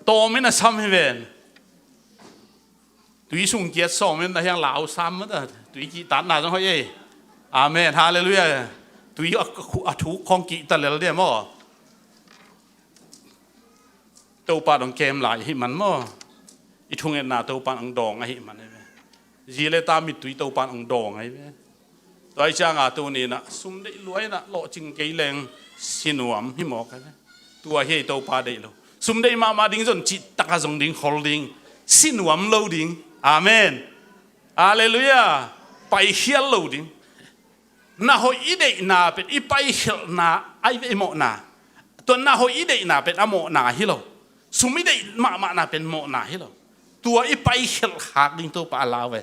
Tawm in a sam hi ven. Tui sung kiat sawm in a hiang lau sam mah ta. Tui kihtatna zong hoih ei. Amen. Halleluiah. Tui a, a, a thuk khawng kihta lel dia maw. Topa dong kem lai ahih man maw. I thungetna Topa dong dawng ahih man ahi ve. Zi le ta mittui Topa dong dawng ahi ve. Tua hi cianga tuni-in ah sum deih lua in ah lawhcing kei leng sinuam hi mawk ahi ve. Tua hi ei Topa deih lo. Sum deih mahmah ding zong cihtak a zong ding khol ding. Sinuam lo ding. Amen. Halleluiah. Paikhial lo ding. Na hoih i deihna pen i paikhialhna ahi ve, i mawhna. Tua na hoih i deihna pen a mawhna hi lo. Sum i deih mahmahna pen mawhna hi lo. Tua i paikhialh khak ding Topa a lau ve.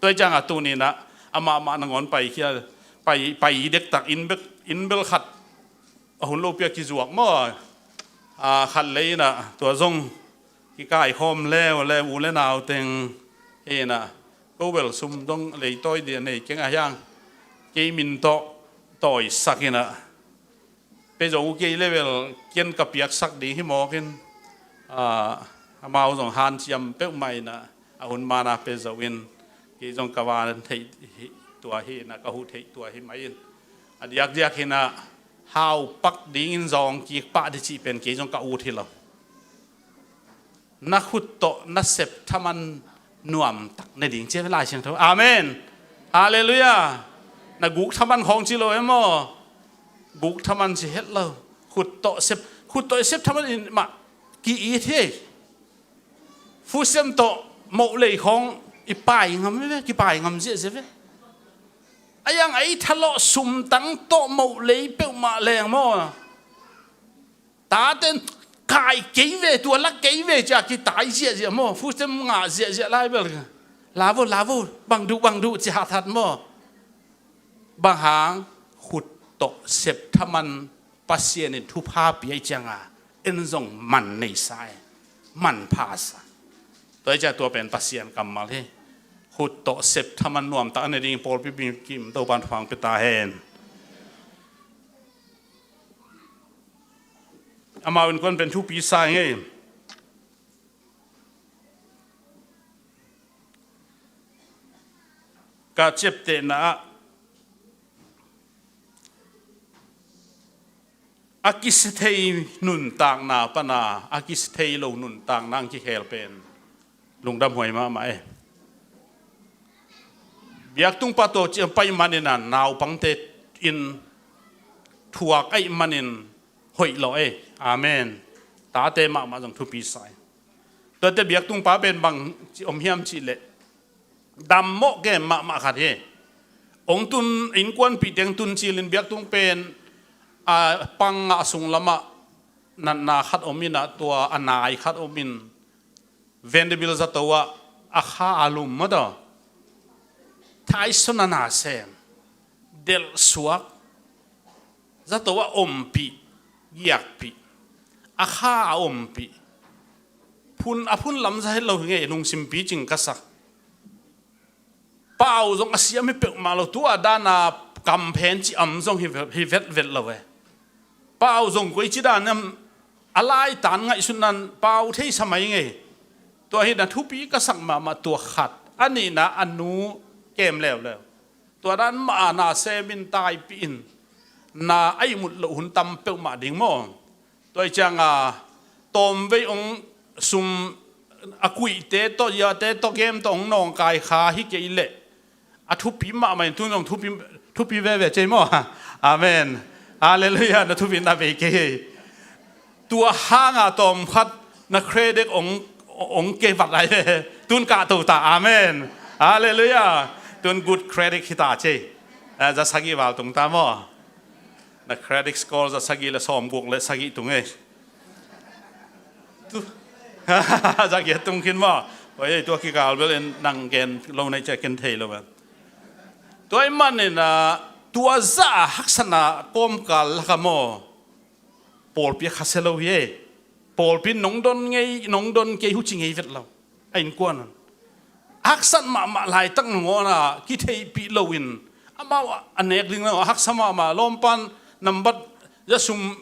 Tua hi cianga tuni-in ah amah mah nangawn paikhial, pai, pai dektak inn bek, inn bel khat a hun lopi a kizuak maw. A, khat lei in ah tua zong kikaikhawm leuleu u le nau teng hi in ah, ko bel sum dong leitawi dih a nei keng a hiang. Kei min tawh tawisak in ah, pia zo uh kei le bel ken ka piaksak ding hi mawk in, a, amau zong hanciam peuhmah in ah, a hun man a pia zo in, kei zong ka van theih hi, tua hi in ah, ka huh theih tua hi mah in. A diakdiak hi in ah, hau pak dingin zawng kik pah dih cih pen kei zong ka ut hi lo. Na khut tawh na sep thaman nuamtak ne ding ci a Lai Siangtho. Amen. Halleluiah. Na guk thaman khawng ci lo e maw. Guk thaman ci het lo. Khut tawh sep, khut tawh sep thaman in mah ki-it hi. Fusem tawh moh lei khawng i pai ngam ve, kipai ngam ziahziah ve. A yang a i thalawh sumtang tawh moh lei peuhmah leng maw. Taten kai kei ve, tua lak kei ve cia kitai ziahziah maw. Fusem ngah ziahziah lai bel. Lavo, lavo, bang duh, bang duh ci hathat maw. Bang hang, khut tawh sep thaman Pasian in thupha pia i cianga en zong man neisa e, manpha sa. Tua i cia tua pen Pasian kammal hi. Khut tawh sep thaman nuamtak a ne ding pawlpi bingkim Topan thupha pia ta hen. Amau innkuan pen thupi sa ngei. Ka ciaptehna ah a kisia thei nuntakna pana a kisia thei lo nuntakna ang kikhel pen lungdam huai mahmah e. Biaktung pa tawh ciang pai manin a naupangte in thuak aih manin hoih lawh e. Amen. Tate mahmah zong thupi sa e. Tuate biaktung pa pen bang ci om hiam cih leh dammawh kem mahmah khat hi. Ong tun innkuanpih teng tun cilin biaktung pen a pang ngah sung lamah natna khat om in a tua a nai khat om in Vanderbilt zato ah a kha a lum mah tawh. Thaison a na sem. Delhsuak. Zato a ompih, giakpih, a kha a ompih, phun, a phun lam za het lo hi ngei, lungsim picing ka sak. Pau zong a siam hi peuhmah lo, tua dana kamphen ci am zong hi ve-, hi vetvet lo e. Pau zong koici dan am, a laitan ngaihsut nan pau thei sa mai ngei. Tua hi na thupi ka sak mahmah tua khat. A nihna a nu kem leuleu. Tua dan mah a na semin taipih in na a ihmut loh hun tam peuhmah ding maw. Tua hi cianga tawmvei ong sum a kuihte tawh, yate tawh, game tawh ong nawngkai kha hi kei leh a thupi mahmah in tun zong thupi, thupi veve cei maw. Amen. Halleluiah, na thupi na vei kei. Tua hanga tawm khat na credit ong, ong kei vat lai ve. Tun kahto ta. Amen. Halleluiah. Tun good credit hita cei. Eh, za sagih val tung ta maw. Na credit score za sagih le sawm guk le sagih tung ei. Tu. Za giat tung khin maw. Oi, tua kikal bel in nang gen lo nei cia ken thei lo bel. Tua i manin a, tua za a haksana kawmkal laka maw. Pawlpi a khasia lo hi ei. Pawlpi nong don ngei, nong don kei huci ngei vet lo. A innkuan un. Haksat mahmah laitak nungawna kitheihpih loin amau a nek ding lo, a haksa mahmah. Lawmpan nambat za sum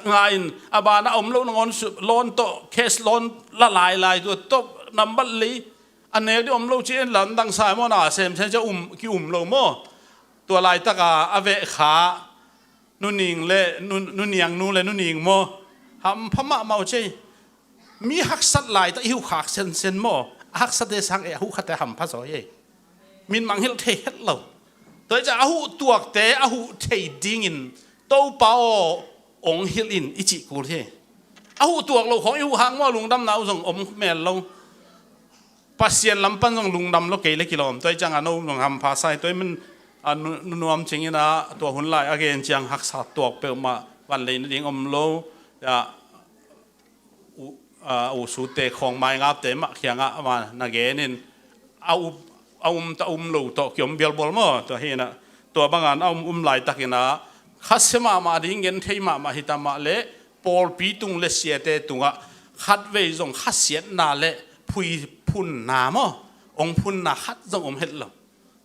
nga in a bana om lo nangawn su-, lawn tawh, cash lawn la lailai tua tawh nambat lei a nek ding om lo ci-in lamdang sa maw na semsem cia um, ki-um lo maw. Tua laitaka a veh kha nuning le, nu, nuniang nu le nuning maw. Hampha mahmah uh cei. Mi haksat laitak i huh khak sensen maw. A haksate sang e a huh khate hampha zaw hi ei. Min mangngilh thei het lo. Tua hi ciah a huh tuakte a huh thei dingin Topa aw ong hilh in i cih kul hi. A huh tuak lo khawng i huh hang maw lungdamna uh zong om mel lo. Pasian lam pan zong lungdam lo kei le kilawm. Tua hi cianga no zong hampha sa hi. Tua hi man a nu, nu nuam cingin a tua hun lai a gen ciang haksa tuak peuhmah van lei nading om lo. Ya, u, a, u sute khawng maingapte mah khiangah ama na genin a up, a um ta um lo tawh kiom bialbual maw. Tua hi inah tua bangan a um um laitakin a khasia mahmah ding gen thei mahmah hita mah le pawlpi tung le siate tungah khatvei zong khasiatna le phuiphunna maw, ong phunna khat zong om het lo.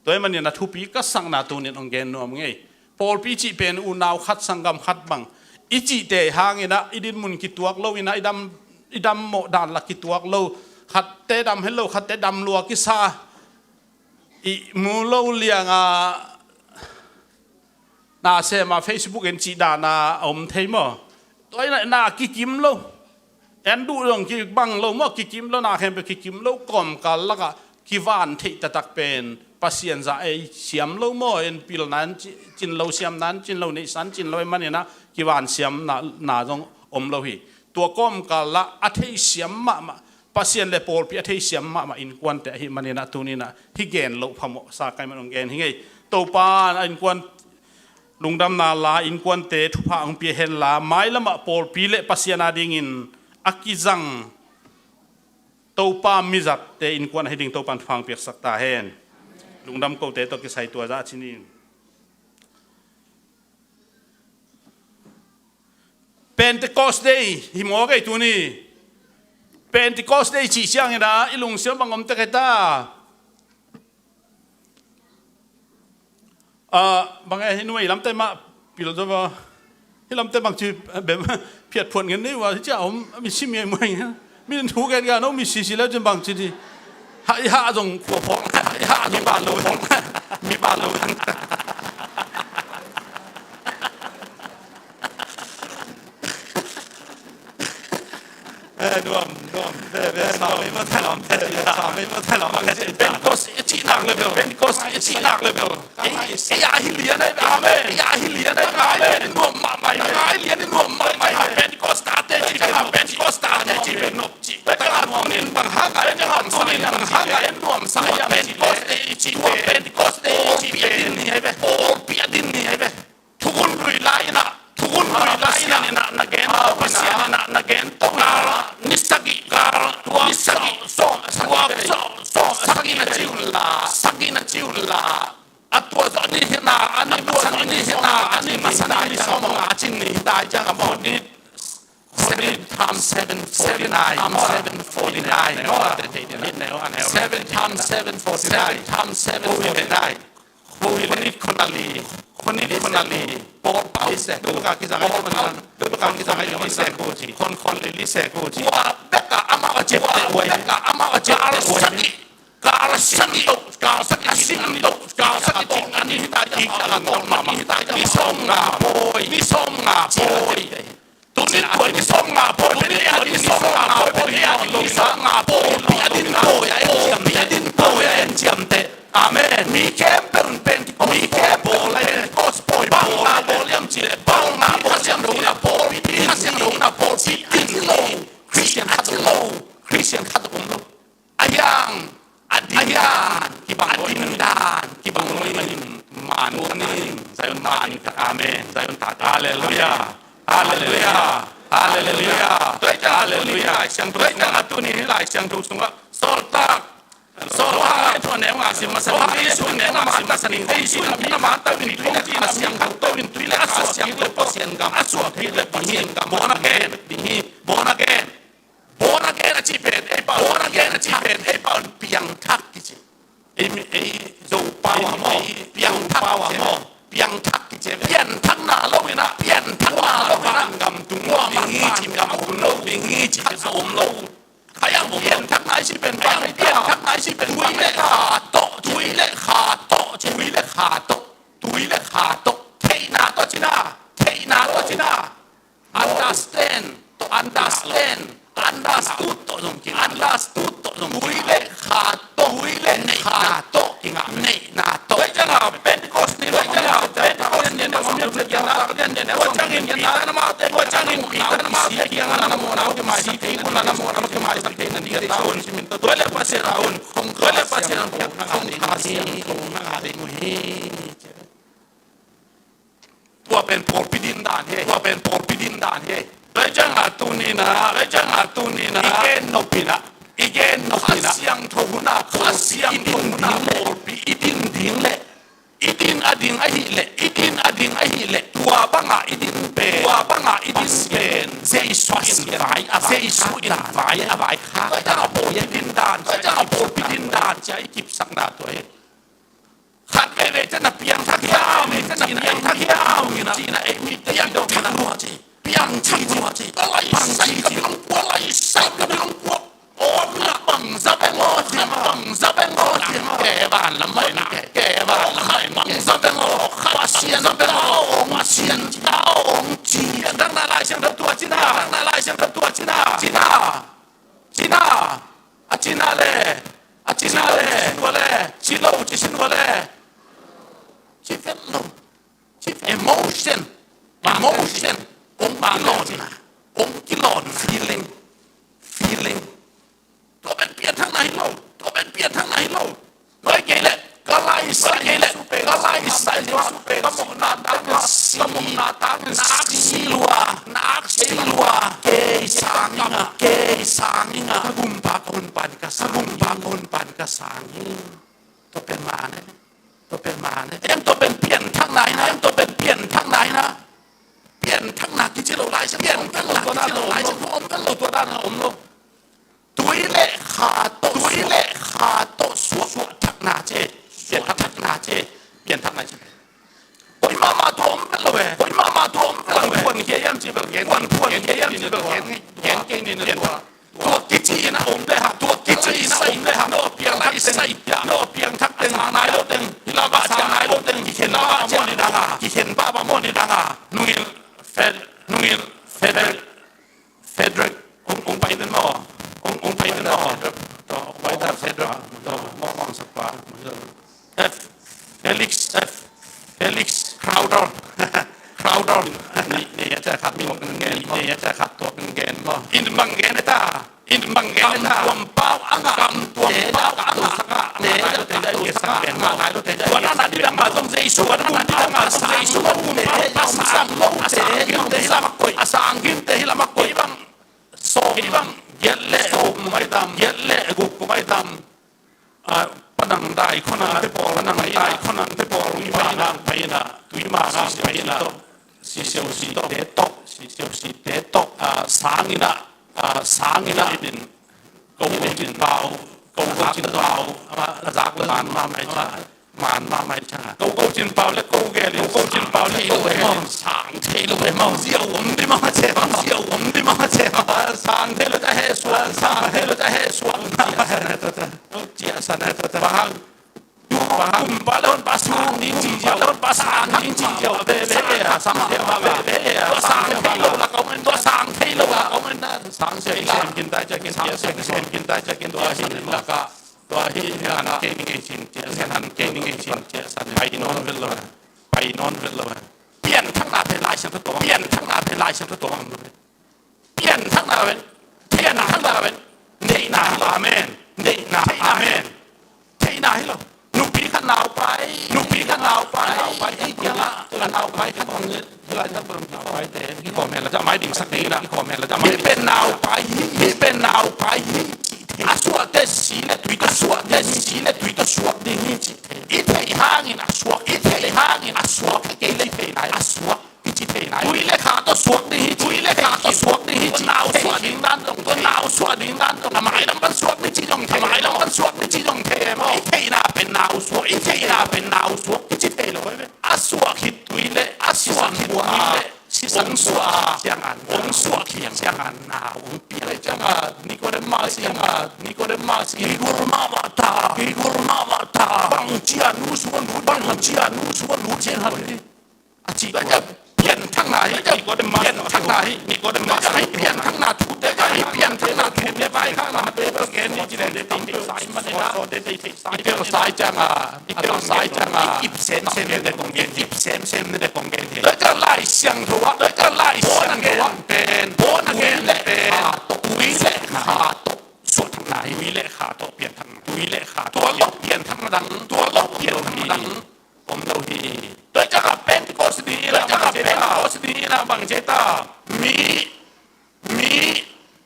Tua hi manin a thupi ka sakna tunin ong gen nuam ngei. Pawlpi cih pen unau khat sanggam khat bang i cihte hanginah i dinmun kituak lo inah i dam, i dammawh danlak kituak lo. Khatte dam het lo, khatte dam lua kisa. I mu lo lianga na sema Facebook in cih dana a om thei maw. Tua inah na kikim lo. En duh zong kibang lo maw, kikim lo, na khempeuh kikim lo, kawmkal lakah kivan theih taktak pen Pasian zah ei siam lo maw, en pilna in ci-, cin lo, siamna in cin lo, neihsa in cin lo ei maninah kivan siamna, na zong om lo hi. Tua kawmkal lah a theisiam mahmah, Pasian le pawlpi a theisiam mahmah innkuante ahi maninah tuninah hih gen loh phamawh sa kai man ong gen hi ngei. Topa a innkuan lungdamna la innkuante thupha ang pia hen la, mailamah pawlpi le Pasian a dingin a kizang Topa mizatte innkuan ahi ding Topan thupha ang piaksak ta hen. Lungdam kote tawh kisai tua zah cinin. Pentecost Day hi mawk ei tuni. Pentecost Day cih ciangin a i lungsim bang om tek heta. Ah, bang e, hi nuai lamte mah pil zo ba. Hi lamte bang ci, eh, bem, phiat phuan ngen nei wa, hi cia om, mi si mi ai muai ngen. Mi thu gen ga no, mi si si leu cin bang ci di. Ha, i ha zong khua phawk, i ha zong ba lo, mi ba lo. Eh, nuam, nuam, ve, ve, sa mei ma thei lam, thei lam, sa mei ma thei lam, Pentecost i cih nak le bel, Pentecost i cih nak le bel. Ei, ei, a hi lian ai, amen. Ei, a hi lian ai, amen. Nuam mahmah, a hi lian nuam mahmah. Pentecost a te cih, Pentecost a te cih, Pentecost a te cih. Tua ka nuam in bang hang a, nuam sa in bang hang a, nuam sa in Pentecost te i cih, Pentecost te i cih, pia din ni ai ve, pia din ni ai ve. Thukhun lui lai inah, thukhun lui lai inah, na gen, Pasian inah na gen, to kal, ni sagih kal, tua ni sagih, sawm, sawm, sawm, sagih na ci un la, sagih na ci un la. A tua zawh ni hina, a ni tua zawh ni hina, a ni masa ni sawm nga, nine, seven forty-nine. Seven times seven forty-nine. Seven times seven forty-nine. Khonit khonali, khonit khonali, pawl pau li se, pawl pau, pawl pau li se, khon khon li li se. Tua bek a amau a ciapteh, tua bek a amau a ciapteh. Ka arsan to, ka arsan to, ka arsan to, ani hita, ani hita, mi sawm nga pawi, mi sawm nga pawi. Tuni tua ni sawm nga pawi, tuni tua ni sawm nga pawi, tuni tua ni sawm nga pawi, pi a din pawi a en ciamteh, pi a din pawi a en ciamteh. Amen. Mi khempeuh in Pentecost, mi khempeuh in Pentecost pawi, bang nga pawi hiam cih leh, bang nga pawi hiam cih leh, pawi, Kha Siangtho na pawi, pi a din lo, Christian khat lo, Christian khat om lo. A hiang, a ding, a hiang, kibang, a ding dan kibang lo in, man, man, Zion man, amen, Zion ta, halleluiah, halleluiah, halleluiah. Tua hi ciang halleluiah, Lai Siangtho, tua hi ciang a tuni Lai Siangtho sungah Sawltak, Sawltak, tua neu ngah sim masa, Sawltak, tua neu ngah sim masa ning, Jesu in a mata in tui le, Kha Siangtho in tui le, a suak hi le Pasian gam, a suak hi le Pasian gam, born again, born again. Born again a cih pen ei pau, born again a cih pen ei pau in piangthak kici. Ei mi, ei Zopau a maw, piangthak pau a maw, piangthak kici. Pianthakna lo in a, pianthakna lo in a, gam tung lo ding hi ci, gam om lo ding hi ci, om lo. Kha hiang pianthakna i cih pen, kha hiang pianthakna i cih pen, tui le kha tawh, tui le kha tawh ci, tui le kha tawh, tui le kha tawh. Theihna tawh ci na, theihna tawh ci na. Understand, to understand, understood to zong kingah, understood to zong kingah. Tui le kha tawh, tui le kha tawh kingah, neihna tawh. Tua ciangin Pentecost ni, tua ciangin Pentecost ni, tua ciangin Peter na mate, tua ciangin Peter na mate, tua ciangin Peter na mate, kiang na mo na, tua ciangin Peter na mo na, tua ciangin Peter na mo na, tua le Pasian a hun, tua le Pasian a hun, tua le Pasian a hun. Tua pen pawlpi din dan hi, tua pen pawlpi din dan hi. Tua ciangin tuni-in, tua ciangin tuni-in i gen nop in, i gen nop in, Kha Siangtho hun a, Kha Siangtho hun a pawlpi i din ding leh, i din a ding ahih leh, i din a ding ahih leh, tua bangah i din pen, tua bangah i din pen Jesu in vai a, Jesu in vai a, vai kha, tua ciangin pawlpi din dan, tua ciangin pawlpi din dan ci-a i kipsakna tua hi. Khat veivei ciangin na piangthak hiam, ciangin na piangthak hiam, ciangin na ei mi piangthak lua ci, piangthak lua ci. Ka lai sai ka biang kua, lai sai ka biang kua. Om na bang za beng aw, bang za beng aw, ke van lam mai na, ke van lam mai na, bang za beng aw, Pasian za beng aw, Pasian za beng aw ci. Dang na Lai Siangtho tua ci na, dang na Lai Siangtho tua ci na, ci na. Ci na, a ci na le, a ci na le, ci lo, ci sin wa le, ci lo, ci lo, ci emotion, emotion, ong kilawhna, ong kilawhna, feeling, feeling. Tua pen pianthakna hi lo, tua pen pianthakna hi lo. Noi kei leh ka lai sai, kei leh ka lai sai, ka mawhna tangin, ka mawhna tangin na aksi lua, na aksi lua. Kei sangin a, kei sangin a, ka gumpa ka hun pan ka sang, ka gumpa ka hun pan ka sang hi. Tua pen mah ne, tua pen mah ne. Em tua pen pianthakna hi na, em tua pen pianthakna hi na. Pianthakna kici lo lai siang, pianthakna kici lo lai siang, om pen lo, tua dan a om lo. Tui le kha tawh, tui le kha tawh suak, suak thakna ci, pianthakna ci, pianthakna ci. Koi mahmah tua om pen lo e, koi mahmah tua om pen lo e. Kuan phuan khia hiam ci bel gen, kuan phuan khia hiam ci bel gen, gen kei ni na tua. Tua kici in a om le hang, tua kici in a om le hang. No piang thak teng, no piang thak teng, sang nai lo teng, hi la ba sang nai lo teng, kikhen ba ba mo ni dang a, kikhen ba ba mo ni dang a. Nungin Fed, nungin Fed, Frederick, ong, ong pai den maw, ong, ong pai den maw. Tua, ong pai den Frederick, tua, mawh mawh sak pa. F, Felix, F, Felix Crowther, Crowther. Ni, ni a ca khat tuak ngen, ni a ca khat tuak ngen maw. In bang ngen ta, in bang ngen ta. Kam tuam pau a ngah, kam tuam pau a ngah. Te da, te da, te da, te da. Tua na na di dang a zong Jesu, tua na na di dang a zong Jesu, tua na na di dang a zong Jesu, a sang gim te hi lam a koih, a sang gim te hi lam a koih bang. Sawm bang, giat le guk kum ai tam, giat le guk kum ai tam. A, padang dai khonang te pawl, padang dai khonang te pawl, tui mah nang pai na, tui mah nang pai na, sisiau si te tawh, sisiau si te tawh, a, sang in a, a, sang in a, in, ko ko cin pau, ko ko cin pau, ama, a zak le man ma mai cha, man ma mai cha. Ko ko cin pau le ko gel in, ko ko cin pau le ko gel in, sang thei lo ve maw, zia om di ma che, zia om di ma che, sang thei lo ta he suak, sang thei lo ta he suak. Cia sa na ta ta. Bang hang, Kum pa lon pa sang ding ci ziau, pa lon pa sang ding ci ziau, ve ve e a sang thei ba ve ve e a sang thei ba lo la kong en, tua sang thei lo la kong en na sang sem sem kin tai cia kin, sang sem sem kin tai cia kin, tua hi la ka, tua hi han ke ni ngei sin cia, han ke ni ngei sin cia, san pai non vel lo, pai non vel lo. Pian thang na pe lai sang to, pian thang na pe lai sang to. Pian thang na ven, pian thang na ven. Neihna, amen. Neihna, amen. Theihna hi lo. Nupi khat naupai, nupi khat naupai, naupai, ei kiang ah, a naupai khat hong, lai tak bang naupai te, i khawm hen la, mai ding sak ding na, i khawm hen la, mai ding sak ding na. Hih pen naupai hi, hih pen naupai hi. A suahte si le tui tawh suak, te si le tui tawh suak ding hi ci. I theih hangin a suak, i theih hangin a suak, kei le i theih nai a suak. Kici thei nai. Tui le kha tawh suak ding hi, tui le kha tawh suak ding hi. Tua nau suak ding dan dong, tua nau suak ding dan dong. A mailam pan suak ding ci zong thei, a mailam pan suak ding ci zong thei maw. I theihna pen nau suak, i theihna pen nau suak kici thei lo. A suak hi tui le, a suak hi tui le. Sisan suak ciangan, ong suak hiang ciangan nau ong piang. Ciangan Nicodemus, ciangan Nicodemus. Kigul mahmah ta, kigul mahmah ta. Bang cia nu suan lut, bang cia nu suan lut cian hal. A ci tua, pian thang na hi, Nicodemus, pian thang na hi, Nicodemus, pian thang na thute, pian thang na thute, pai thang na te, pen gen ni ci den de, tam pen sai ma de da, i tel sai ciang a, i tel sai ciang a, i kip sem sem ne de kong gen, i kip sem sem ne de kong gen. Tua ka Lai Siangtho a, tua ka Lai Siangtho a, pen, born again le, kha to, tui le kha to, suak thang na hi, tui le kha to, pian thang na, tui le kha to, tua lo pian thang na dang, tua lo pian thang na dang. Om lo hi. Tua ciang a Pentecost ni in a, tua ciang a Pentecost ni in a bang ci ta. Mi, mi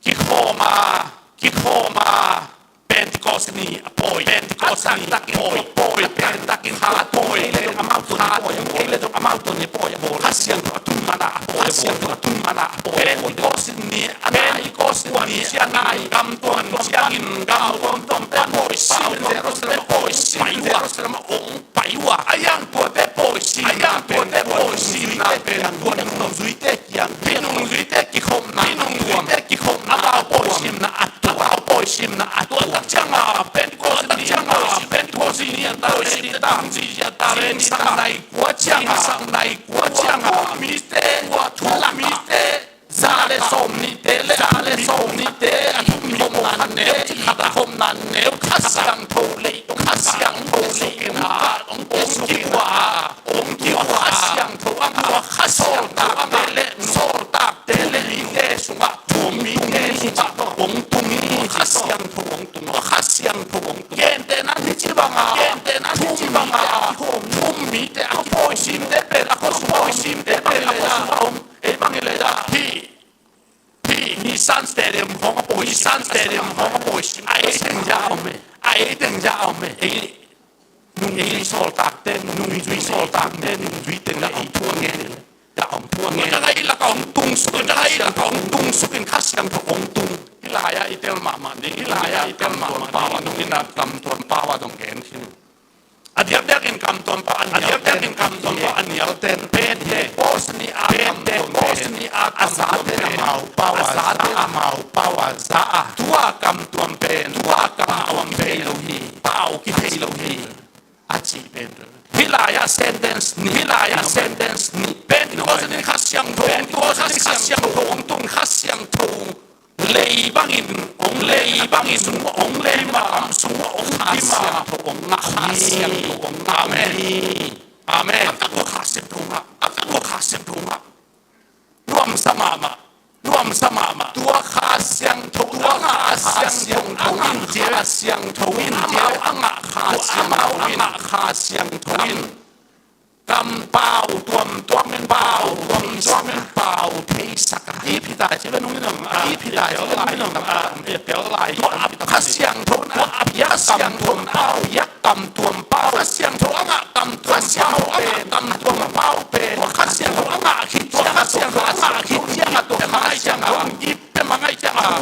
kikhawm a, kikhawm a, Pentecost ni a pawi, Pentecost ni a pawi, pawi, Pentecost ni a pawi, le amau tun a pawi, le amau tun a pawi, pawi. Kha Siangtho a tun man a pawi, Kha Siangtho a tun man a pawi. Pentecost ni a nai, Pentecost ni a nai, kam tuam ciangin, kam tuam tuam te pawi, sim Jerusalem, pawi, sim Jerusalem a ong. Pai uh a, a yang tuate pawi sim, a yang tuate pawi sim na pen tua nungzuite kiang, nungzuite kikhopna, nungzuite kikhopna a pawi simna a tua, pawi simna a tua. Tua tak ciang a Pentecost ni, ciang a Pentecost ni a ta pawi sim ta, zingsang nai kua ciang, zingsang nai kua ciang a, mite, tua thu mite. Za le sawm nihte le, za le sawm nihte a thum khopna neu, khat a khopna neu, Kha Siangtho lei, Kha Siangtho lei in a, ong kikuah a, ong kikuah a, Kha Siangtho a, Kha Siangtho a, sawltakte le, sawltakte le mite sungah, thum mite sungah ong tung hi, Kha Siangtho ong tung, Kha Siangtho ong tung. Gentehna hi ci bang a, gentehna hi ci bang a, thum mite a kipawi simte pen, a khuasung pawi simte pen le a ong. Ei bang i le dah hih, hih Nissan Stadium hong a pawi, Nissan Stadium hong a pawi sim. A ei teng zia om e, a ei teng zia om e. Ei nungzui sawltakte, nungzui sawltakte, nungzui teng zia om thu a ngen e. Zia om thu a ngen. Tua teng a i lak a hong tung suk, tua teng a i lak a hong tung suk in Kha Siangtho hong tung. Hih lai-ah i tel mahmah ding, hih lai-ah i tel mahmah ding. Nung in a kam tuam pau a dong gen khin. A diakdiakin kam tuam pau, a diakdiakin kam tuam pau a nial ten. Pentecost ni a kam tuam pen, a zate amau pau a za, amau pau a za a. Tua kam tuam pen, tua kam tuam pen lo hi, pau kithei lo hi. A ci pen. Hih lai-ah sentence ni, hih lai-ah sentence ni. Pentecost ni Kha Siangtho, Pentecost ni Kha Siangtho, Kha Siangtho. Lei bangin, ong lei bangin, ong lei bangin, ong lei bangin, ong Kha Siangtho ong ngah, Kha Siangtho ong ngah. Amen. Amen. Tua Kha Siangtho ngah, tua Kha Siangtho ngah. Nuamsa mahmah, nuamsa mahmah. Tua Kha Siangtho, tua Kha Siangtho in, Kha Siangtho in, amau a ngah Kha Siangtho in, amau a ngah Kha Siangtho in. Kam pau tuamtuam in, pau tuamtuam in pau theisak a. Ip hi ta ci ve nung in ong a, ip hi ta ci ve nung in ong a, tel lai. Tua a Kha Siangtho na, tua a piak kam tuam pau, piak kam tuam pau. Kha Siangtho a ngah kam tuam pau, a ngah kam tuam pau pen. Tua Kha Siangtho a ngah khit, tua Kha Siangtho a ngah khit ciang a tua Kha Siangtho ong ip. Pia mangai ciang a,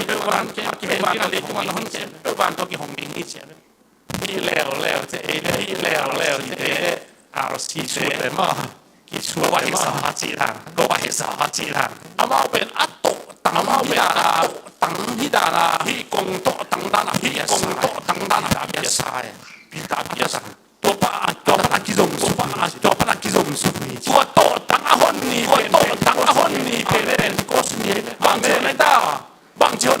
khempeuh van, khempeuh van, leitung a hong khempeuh van tua kihong ding hi ci a. Hi leuleu ci ei le, hi leuleu ci ei le, R C te maw, kisuak tua hi sa ci dan, tua hi sa ci dan. Amau pen a tawhtang, amau pen a tawhtang hi dan a, hih kong tawhtang dan a, hih kong tawhtang dan a, Peter bia sa e. Peter bia sa. Tua pa a, tua pa a kizom suk ni. Tua pa a kizom suk ni. Tua tawhtang a hon ni, tua tawhtang a hon ni pen Pentecost ni. Bang ci hon ta, bang ci hon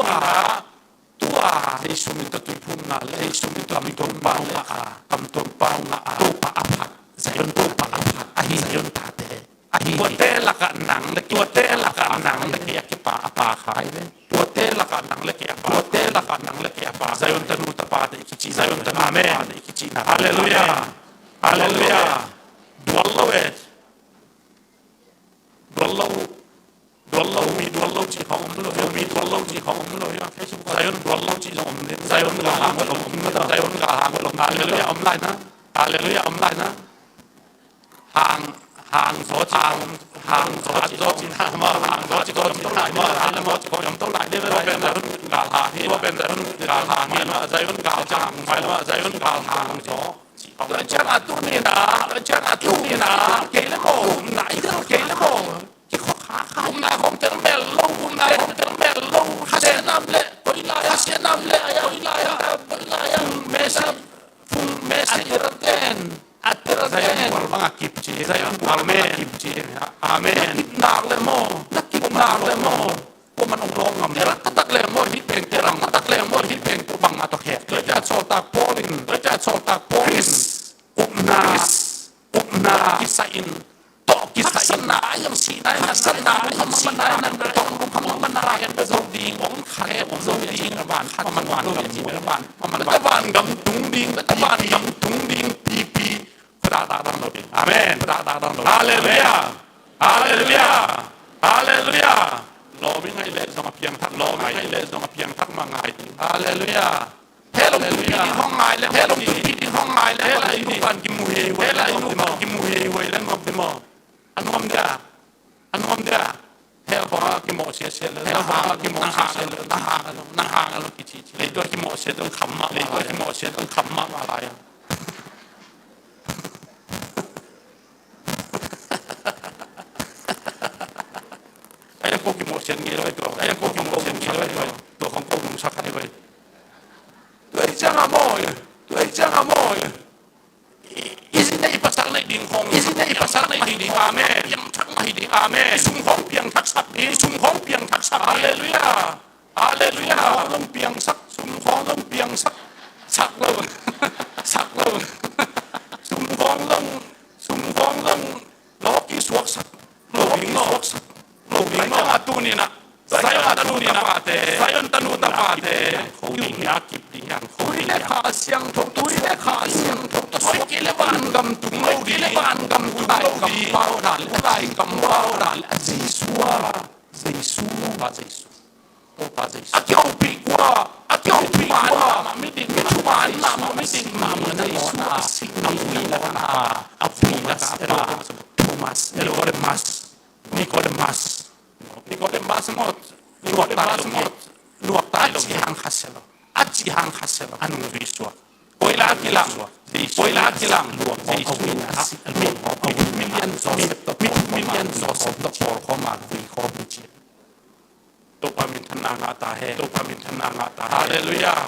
tua, tua Jesu min tawh tuiphumna le Jesu min tawh tuiphumna le kam tuampau ngah a, Topa a phat, Zion Topa a phat ahi, Zion tate ahi. Tuate lakah nang le, tuate lakah nang le kei a kipa a pa kha hi ve. Tuate lakah nang le kei a pa, tuate lakah nang le kei a pa. Zion tanu tapate i kici, Zion tanu tapate i kici na. Halleluiah. Halleluiah. Dual lo e. Dual lo, dual lo, mi dual lo cih khawng om lo, mi dual lo cih khawng om lo, Facebook Zion dual lo cih zong om ding, Zion galhang lo om ding, Zion galhang lo, halleluiah om lai na, halleluiah om lai na. Hang, hang zaw cih, hang, hang zaw cih, zaw cih na ma, hang zaw cih khawng om to lai ding, hang zaw cih khawng om to lai ding, Zion galhang hi, Zion galhang hi, Zion galhang hi, Zion galhang zaw. Tua ciang a tuni na, tua ciang a tuni na, kei le maw, upna i tel kei le maw. Kikhawk kha kha, upna khawng tel mel lo, upna khawng tel mel lo. Khasia nam le, koi lai a, khasia nam le, ai a, koi lai a, koi lai a. Fung message, fung message. A tel den, a tel den. Zion kual bang a kip ci, Zion kual bang a kip ci. Amen. Na kip nak le maw, na kip nak le maw. Kua man ong lawng ngam. Terak taktak leng maw hih peng, terak taktak leng maw hih peng, kua bang mah tawh khek. Tua ciang sawltak Paul in, tua ciang sawltak Paul in, upna, upna kisai in, tawh kisai in, haksatna a hiam, sihna a hiam, haksatna a hiam, sihna a hiam, tawh lungkham a man a lai in, ka zo ding, ong khat, ong zo ding, a van khat, a man van gam tung ding, a van gam tung ding, pipi. Khuadak dakdang lo ding. Amen. Khuadak dakdang lo. Halleluiah. Halleluiah. Halleluiah. Lawm i ngaih leh zong a piangthak, lawm i ngaih leh zong a piangthak mah ngai ding. Halleluiah. Hell ong tuipi ding hong ngai leh, hell ong tuipi ding hong ngai leh, hell a i nupan kimu hi, hell a i nupan kimu hi, hell a i nupan kimu hi. A nuam dia. A nuam dia. Hell khawng a kimawh siasia le, hell khawng a kimawh siasia le, na hang a lo, na hang a lo kici ci. Leitung a kimawh siat dong kham mah, leitung a kimawh siat dong kham mah lai a. Ai ko kimawh siat ngei lo tua, ai ko kimawh siat ngei lo tua. Tua khawng ko nungsak hai vai. Tua i ciang a maw, tua i ciang a maw. I, i zi nei i pasal nei ding khawng, i zi nei i pasal nei ding ding. Amen. Piangthak mah hi ding. Amen. I sum khawng piangthak sak ding, i sum khawng piangthak sak ding. Halleluiah. Halleluiah. Sum khawng zong piangsak, sum khawng zong piangsak. Sak lo. Sak lo. Sum khawng zong, sum khawng zong. Lawki suaksak lo ding, suaksak lo ding. Zion a tuni na, Zion a tuni na pate, Zion tanu tapate. Tui le Kha Siangtho, tui le Kha Siangtho ta suak kei le van gam tung lo ding, van gam tung lo ding. Lai kampau dan, lai kampau dan. A Jesu a, Jesu a, Jesu. A kihopih kua, a kihopih kua, mi ding, mi thuman, mi ding, mi ding, a sih, a vui lakah, a vui lakah, Thomas, Nicodemus, Nicodemus, Nicodemus maw, nuak tai lo, nuak tai lo, a cih hang khasia lo, a cih hang khasia lo, a nungzui suak. Koi lak a kilang, koi lak a kilang, luang, Jesu in a sih, a luang, a vui, million Joseph tawh, million Joseph tawh, pawl khawm a vui khawm hi ci. Topa minthanna ngah ta hen. Topa minthanna ngah ta hen. Halleluiah.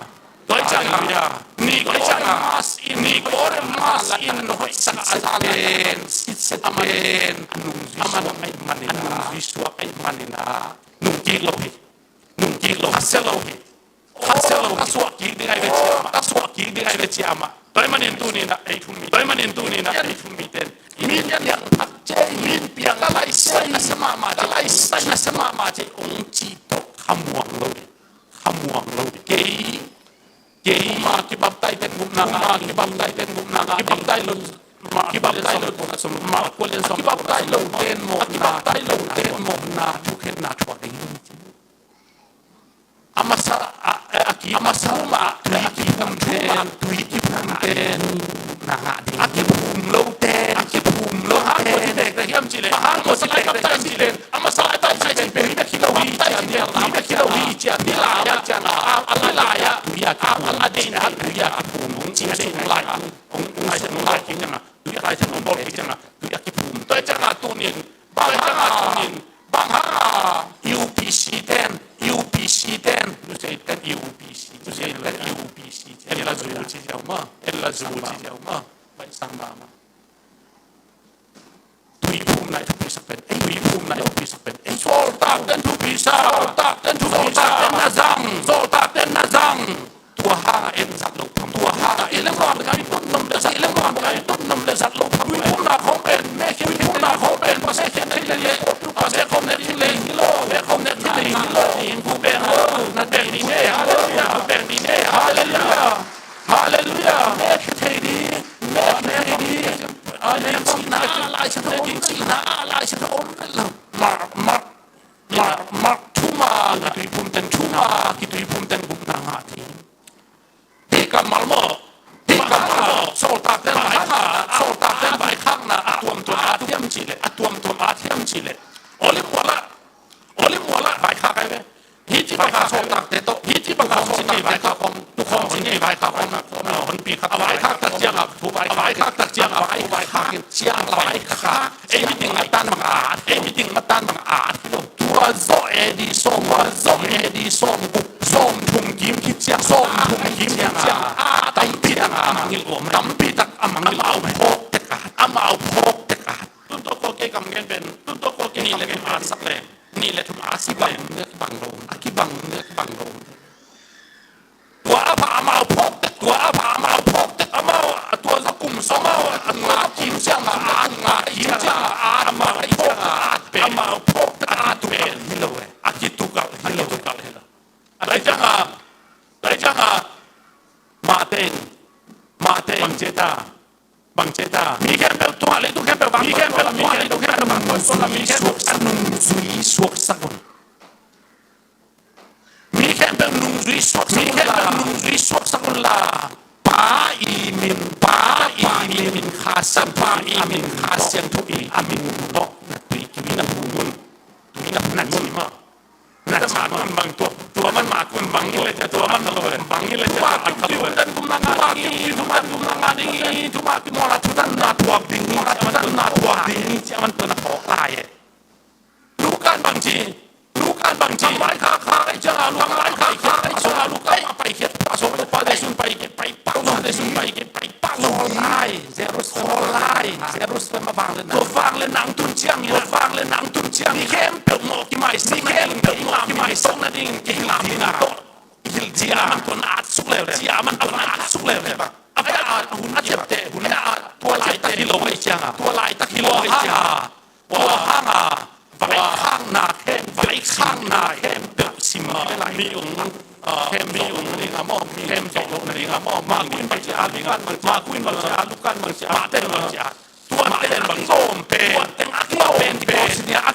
Tua i ciang a, Nicodemus in, Nicodemus in hoihsak a za pen, sitset pen, a nungzui suak ahih manin a, nungzui suak ahih manin a, nungkik lo hi. Nungkik lo, khasia lo hi. Khasia lo hi. Ka suah kik ding ahi ve ci amah, ka suah kik ding ahi ve ci amah. Tua ahih manin tuni in a ei thu mi, tua ahih manin tuni in a ei thu mite in, mi piang thak ci, mi piang, ka laisai nasia mahmah ci, ka laisai nasia mahmah ci, ong ci tawh khamuang lo ding, khamuang lo ding. Kei, keimah kibaptai ten gupna ngah, kibaptai ten gupna ngah, kibaptai lo, kibaptai lo, kibaptai lo ten mawhna, kibaptai lo ten mawhna thukhenna thuak ding. A masa, a, a, a ki, a masa ma, tui kiphum ten, tui kiphum ten, na ngah ding. A kiphum lo ten, a kiphum lo ten. Hang ko ci tek tek hiam ci leh. Hang ko ci tek tek hiam ci leh. A masa lai baptize ci pen, mi bek hi lo hi ci a, mi bek hi lo hi ci a, mi lai Tanga a, a lai lai a, tui a kiphum, a la ding a, tui a kiphum, hong cih a sung lai, hong, hong lai, hong lai kik ciang a, tui a lai ciang hong bawl kik ciang a, tui a kiphum. Tua ciang a tunin, bang hang a tunin, bang hang a U P C ten, U P C ten, tu sei ten U P C, tu sei ten U P C, en la zu ci ziau ma, en la zu ci ziau ma, bai sang ba ma. Tuiphumna i thupisak pen ei, tuiphumna i thupisak pen ei. Sawltak ten thupisak, sawltak ten thupisak, sawltak ten na zang, sawltak ten na zang. Tua hang a en zat lo tham, tua hang a en zat lo tham. I lengluan bang a i tun nom le zat, i lengluan bang a i tun nom le zat lo tham. Tuiphumna khong pen, me khin tuiphumna khong pen, Pasian khen thei le, Pasian khom ne thei le, me khom ne thei le, ding khu beng lo, na beng ding he, halleluiah, khu beng ding he, halleluiah. Halleluiah. Mek thei ding, mek thei ding. Amen. Cihna a Lai Siangtho om, cihna a Lai Siangtho om. Mark, Mark, Mark, Mark thuma, kituiphum ten thuma, kituiphum ten gupna ngah ding. Hih kammal maw, hih kammal maw, sawltak ten vaikhak, sawltak ten vaikhakna a tuamtuam a thiam cih leh, a tuamtuam a thiam cih leh. Olive mual ah, olive mual ah vaikhak ai ve. Hih ci bang kha sawltakte tawh, hih ci bang kha sawltak vaikhak khong, tu khong ci nei vaikhak khong, honpi khat a vaikhak tak ciang a, thu vaikhak tak ciang a, vaikhak in ciang a vaikhak. Ei meeting matan bang a, ei meeting matan bang a, hi lo. Tua zawh A D sawm, tua zawh A D sawm guk, sawm thum kim khit ciang, sawm thum kim khit ciang a, tampi tak a mangngilh uh, tampi tak a mangngilh uh, amau phawk tek a, amau phawk tek a. Tun tawh kua kei kam gen pen, tun tawh kua kei kam gen pen. Nih le thum a sak leng, nih le thum a sak leng, a kibang, a kibang, a kibang lo. Tua a pha amau phawk tek, tua a pha amau phawk tek, amau a tua za kum sawm, amau a tua za kum ciang a, a tua za kum ciang a, amau phawk tek, amau phawk tek, a tua pen hi lo e, a kitukal hi lo, a kitukal hi lo. A lai ciang a, lai ciang a, mah teng, mah teng, bang ci ta. Bang ci ta. Mi khempeuh tungah, leitung khempeuh bang, mi khempeuh tungah, leitung khempeuh bang, mi khempeuh a nungzui suaksak un. Mi khempeuh nungzui suaksak un la. Mi khempeuh nungzui suaksak un la. Pa i min, Pa i min, Kha Siangtho, Pa i min, Kha Siangtho i a min tawh na tui kimin a mun. Tui na mun ma. Na ci mah kun bang tua, tua man mah kun bang i le cia, tua man lo le bang i le cia, a kha lo le. Thuman kum nang a ding i, thuman kum nang a ding i, thuman kum nang a thutan na tuak ding i, thutan na tuak ding i, cia man tua na khawk lai e. Lukan bang ci, Lukan bang ci. Ang lai kha kha i cia, Lukan lai kha kha i cia, Lukan a pai khiat pa so pa le sun pai khiat pai pa so le sun pai khiat pai pa so lai. Jerusalem, Jerusalem a vang le nang. Tua vang le nang tun ciang, tua vang le nang tun ciang. Ni khempeuh mawh kimai, ni khempeuh mawh kimai, sawk na ding, kihilh ding a tawh. Kihilh ding a man tua na at suk leu le. Cia man tua na at suk leu le. A hun a ciapteh, hun a tua laitak hi lo ahi ciang a. Tua laitak hi lo ahi ciang a. Tua hang a. Vaikhakna khem, vaikhakna khempeuh sim a. Mi ung, khem mi ung ding a maw, khem zawh loh na ding a maw, ma kuin bang ci a, lukan bang ci a, lukan bang ci a, lukan bang ci a, ma ten bang ci a. Tua teng bang sawm pen, tua teng a kizang pen,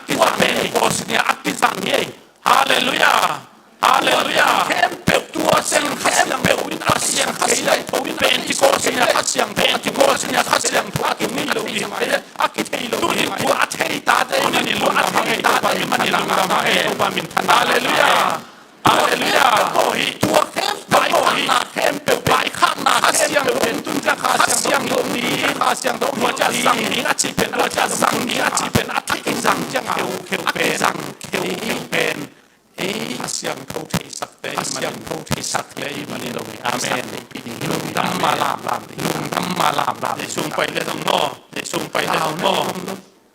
tua pen kipawlsinia a kizang hi. Halleluiah. Halleluiah. Khempeuh tua teng Kha Siangtho in a siang kei lai tho in Pentecost in a Kha Siangtho, Pentecost in a Kha Siangtho a kithei lo ding hi. A kithei lo ding hi. Tua a thei tate in, tua a thei tate in, Halleluiah. Halleluiah. Tua khempeuh, tua khempeuh, vaikhakna khempeuh, vaikhakna khempeuh, tun ciang Kha Siangtho ni, Kha Siangtho ni, tua ciang zang ni a ci pen, tua ciang zang ni a ci pen, a thak in zang ciang a, kheu kheu pen, zang kheu kheu pen. Ei, Kha Siangtho theisak te, Kha Siangtho theisak te i mani lo. Amen. Lungdam ma lam lam, lungdam ma lam lam. Jesu pai le zong maw, Jesu pai le zong maw.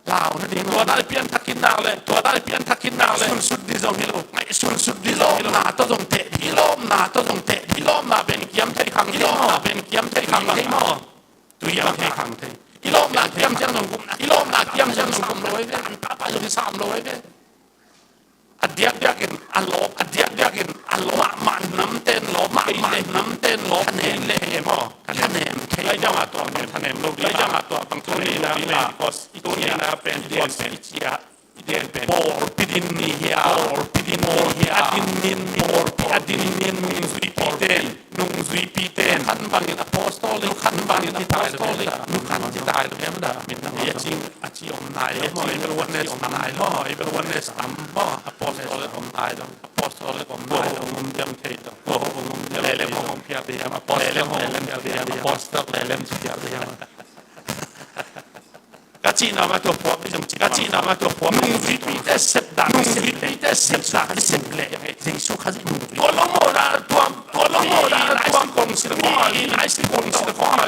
Lau na ding. Tua dal pian thak khin nak le, tua dal pian thak khin nak le. Sun sut di zong hi lo. Ngai sun sut di zong hi lo. Na to zong te di. Lom na to zong te di. Lom na ben kiam thei khang. Lom na ben kiam thei khang. Thei maw. Tui a thei khang thei. I lom na kiam ciang zong gum na. I lom na kiam ciang zong gum lo ai ve. An pa pa zong sam lo ai ve. A diakdiak in a lawp, a diakdiak in a lawp. Mahmah namten lawp, mahmah namten lawp. Thanem le he maw, thanem thei. Lai jang a tua, thanem lo ding. Lai jang a tua, bang tuni na pen kos, i tuni na pen kos, i cia, i den pen. Pawlpi din ni hi a, pawlpi din ni hi a, a din nin, pawlpi a din nin, nungzuipi ten, nungzuipi ten. Khan bangin apostol, khan bangin apostol, khan ci tai lo em da, min na. Ia cing. A ci om nai lo maw, i bel oneness om nai lo maw, i bel oneness tam maw, apostol om nai lo, apostol om nai lo, om diam thei Ko hong om lelem hong om phial ding hiam, apostle lelem phial ding hiam, apostle lelem phial ding hiam. Ka cihna mah tua puak ding zong ci, ka cihna mah tua puak. Nungzuipite sepdan, nungzuipite sepdan, sep leh Jesu Khazih nungzui. Tua lo mawh dah tua, tua lo mawh dah tua kong sila kong a, i nai sila kong sila kong a,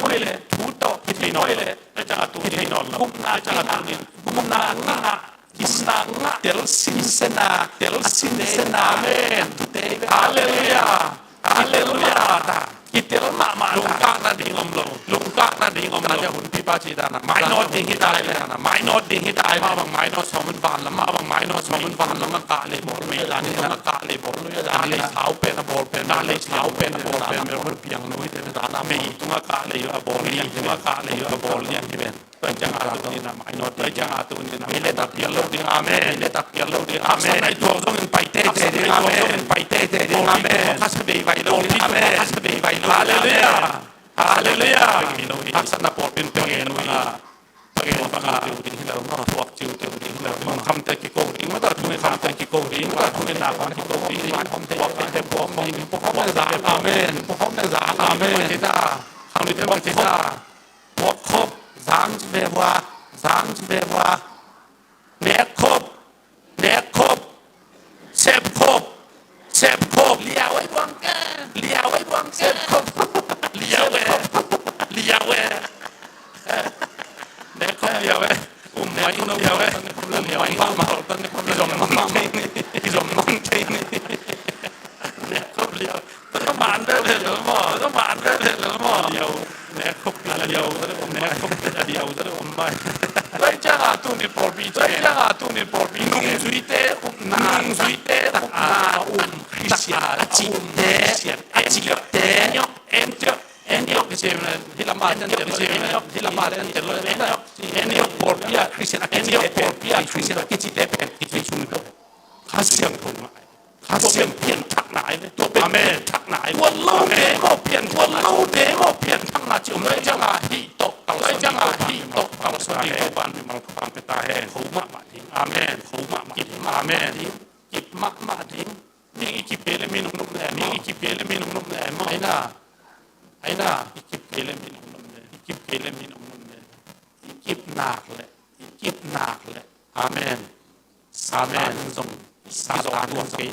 thu tawh kithei nawn leh, a cang a tu kithei nawn lo, a cang a tu nin, gupna ngah, gupna ngah, tel sinsena, tel sinsena. Amen. Halleluiah. Halleluiah. Kitel mahmah ta. Lungkak nading om lo. Lungkak nading om lo. Hun pipa ci dana, mainawt ding hi ta hi ve. Mainawt ding hi ta hi ve. Mah bang mainawt sawm in van lam, mah bang mainawt sawm in van lam. Kah lei bawl mei dan hi ta, kah lei bawl lui dan hi ta. Sau pen a bawl pen, kah lei sau pen a bawl pen, mei hun piang lui te dan a mei tunga kah lei a bawl liang, tunga kah lei a bawl liang hi ven. Tua ciang a tu ni na mainawt, tua ciang a tu ni na. Mei le tak pial lo ding, amen. Mei le tak pial lo ding, amen. Sanai tuak zong in pai tete ding, amen. Pai tete ding, amen. Khas bei vai lo ding, amen. Khas bei vai lo. Halleluiah. Halleluiah. Haksatna pawlpi in pia gen uh hi. Pia gen bang a ciu ding hi lo maw. Tuak ciu ciu ding hi lo maw. Khamte kiko ding maw, tua thu in khamte kiko ding maw, tua thu in na khamte kiko ding. Tuak te te puak khawm ding, puak khawm le zang, amen. Puak khawm le zang, amen. Khang ni te bang ci ta. Puak khop, zang ci ve hua, zang ci ve hua. Nek khop, nek khop. Sep khop, sep khop. Liau ei buang ke, liau ei buang ke. Sep khop. Liau ei, liau ei. Nek khop liau ei. Um mai no liau ei. Liau ei ma ma. Kizom mang thei ni, kizom mang thei ni. Nek khop liau. Tua man veve lo maw, tua man veve lo maw. Liau, nek khop liau, nek khop liau, om mai. Tua ciang a tu ni pawlpi, tua ciang a tu ni pawlpi. Nungzuite upna, nungzuite upna um Khristian a cihte, a cihte. Antioch, Antioch, Antioch kici mah, hih lam ah Antioch kici mah, hih lam ah Antioch, Antioch pawlpi a Khristian a kici, Antioch pawlpi a Khristian a kicite pen kici sung lo. Kha Siangtho ngah. Kha Siangtho pianthakna ahi ve. Tua pen, amen, pianthakna ahi ve. Tua lo demo pianthakna, tua lo demo pianthakna ci om lo. Tua ciang a hih tawh kalsuan, tua ciang a hih tawh kalsuan ding Topa'n mimal thupha pia ta hen. Kho mahmah ding. Amen. Kho mahmah ding. Amen. Kip mahmah ding. Mi i kip kei leh mi nopnop leh, mi i kip kei leh mi nopnop leh. Ahi na. Ahi na. I kip kei leh mi nopnop leh. I kip kei leh mi nopnop leh. I kip nak leh. I kip nak leh. Amen. Amen. Satan in zong, Satan in zong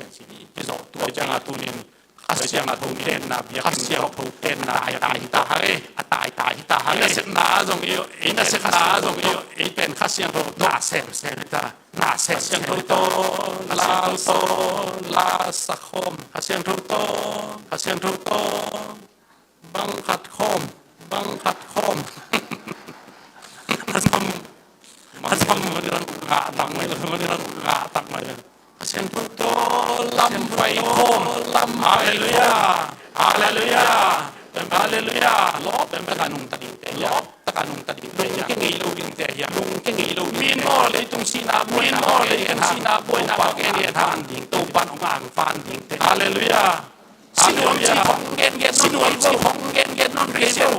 kizawh tua ciang a tu nin Kha Siangtho tenna biakinn, Kha Siangtho tenna a taitai hi ta hang e, a taitai hi ta hang e. Nasepna zong i, i nasepna zong i, i pen Kha Siangtho na semsem hi ta, na semsem hi ta. Kha Siangtho tawh la, tawh la sa khawm, Kha Siangtho tawh, Kha Siangtho tawh. Bang khat khawm, bang khat khawm. A sam, a sam mah ni lam ngah tak mai lo, mah ni lam ngah tak mai lo. Kha Siangtho tawh lam pai khawm, lam. Halleluiah, halleluiah, halleluiah. Lawp, pen pen a nungta dingte, lawp tak a nungta dingte. Lungkia ngei lo dingte hiam, lungkia ngei lo dingte. Min maw leitung sihna buaina, min maw leitung sihna buaina, Topa gen gen han ding, Topa hong angvan dingte. Halleluiah. Sinuam ci hong gen gen, sinuam ci hong gen gen non Khristian.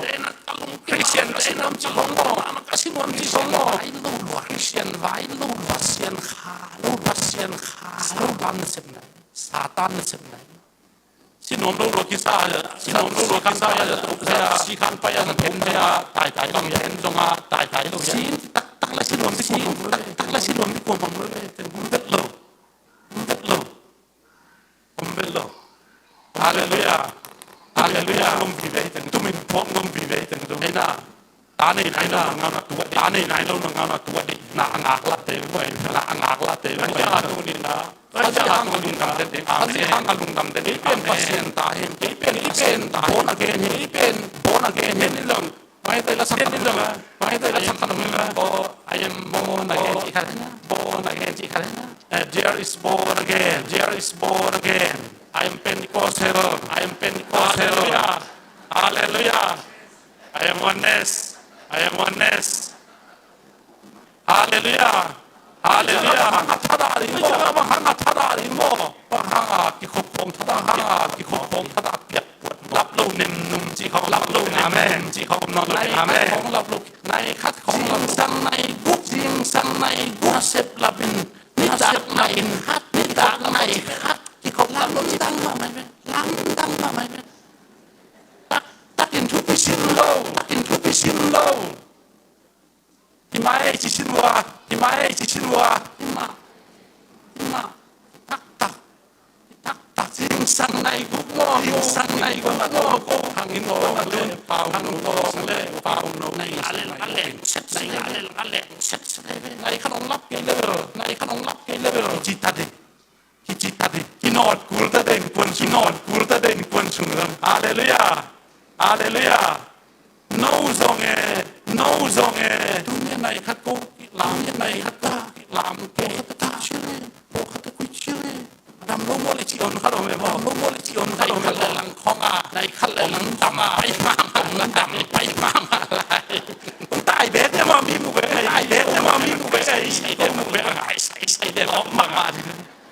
Khristian sinuam ci hong maw. Sinuam ci hong maw. Vai lo lua Khristian, vai lo lua Khristian kha, lo lua Khristian kha. Satan nasepna, Satan nasepna. Sinuam lo lua kisa, sinuam lo lua kisa ya, ya, sikhan pa ya, ya, tai tai lo ya, en zong a, tai tai lo ya. Sin tak tak la sinuam ci, sin tak tak la sinuam ci kuamang lo ya, ten hong vet lo. Hong vet lo. Om bel lo. Halleluiah. Halleluiah. Ngom vive teng tum in phuak ngom vive teng tum. Aina. Ta nei nai lo na ngau na tua dei. Ta nei nai lo na ngau na tua dei. Na a ngak la te mo. Na a ngak la te mo. Aina tu ni na. Aina tu ni na. Amen. Aina lungdam te. Amen. Born again. Born again. Mai tai la sak khat om lo. Mai tai la sak khat om lo. Oh, I am born again. Born again. Born again. Eh, there is born again. There is born again. I am Pentecostal. I am Pentecostal. Hallelujah. Hallelujah. I am oneness. I am oneness. Halleluiah. Halleluiah. Bang hang a thadah ding maw? Bang hang a thadah ding maw? Bang hang a kikhop khawm thadah, bang hang a kikhop khawm thadah piak puat maw? Lap lo nem num cih khawm, lap lo nem num cih khawm nawn lo. Amen. Nai khat khawm lap lo. Zingsang nai guk, zingsang nai guk. Nasep lap in, nitak nai khat, nitak nai khat. Kikhop lap lo cih dang maw? Lam to. Hi mah ei ci sin uh a, hi mah ei ci sin uh a, hi mah, hi mah, taktak, taktak. Zingsang nai guk maw, zingsang nai guk maw, ko hang in ko na tun, hang in ko le pau no, nai a lel a leng set set, nai a lel a leng set set. Nai khat ong lap kei le, nai khat ong lap kei le, ci ta de. Kici ta ding, kinawt kul ta ding, kuan sung, kinawt kul ta ding, kuan sung lam. Halleluiah. Halleluiah. No zong e, no zong e. Tu ne nai khat ko, lam ne nai khat ko, lam ko khat ta chile, ko khat ta kui chile. Dam lo mo le ci on khat om e mo. Dam lo mo le ci on khat om e mo. Nai khat le lang khong a, nai khat le lang dam a, pai mang, dam, pai mang lai. Kung tai bet ne mo mi mu be, tai bet ne mo mi mu be, sai sai de mu be, sai sai de, lawp mahmah.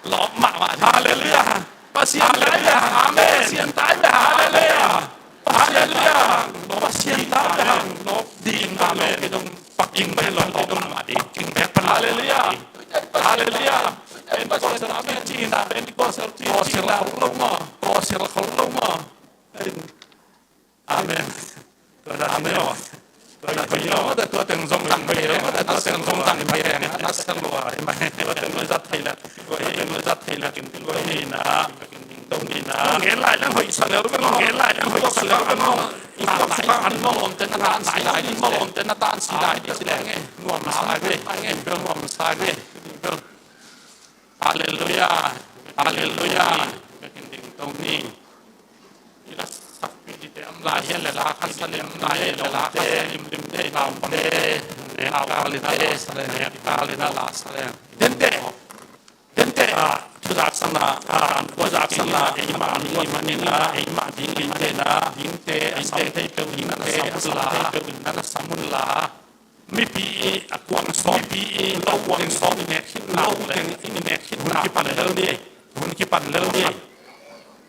Lawp mahmah. Halleluiah. Pasian tai bek. Amen. Pasian tai bek. Halleluiah. Halleluiah. Pasian tai bek. Lawp ding. Amen. Kidong paking bek, lawp ding. Paking bek. Halleluiah. Halleluiah. Pentecostal, amen. Cina, Pentecostal, cina. Kosir la khol lo maw. Kosir la khol lo maw. Amen. Amen. Tua teng zong tang pai, tua teng zong tang pai, tua teng zong tang pai, tua teng zong tang pai, tua teng zong zat thei la, tua teng zong zat thei la, kin tua hi na, tua hi na. Ngen lai lang hoih sa leu bel, ngen lai lang hoih sa leu bel. An mawng om te na tan si lai, an mawng om te na tan si lai, nuam sa nge, nuam sa nge. Halleluiah. Halleluiah. Kin ding tong ni. I la sakpih dite om lai hian le la khat sa lim lai hian le la khat sa lim lim te, lau te, ne lau kal in a la sa leng, ne kal in a la sa leng. Dente, dente, ah, thu zak sa na, ah, thu zak sa na, ei mah ni, ei mah ni na, ei mah ding, ei mah ni na, dingte, a sam thei peuh in na, sam thei peuh in na, sam un la. Mipi i a kuang sawm, mipi i lo kuang sawm i nek khit nak leh, i nek khit nak hun kipan lel ni, hun kipan lel ni.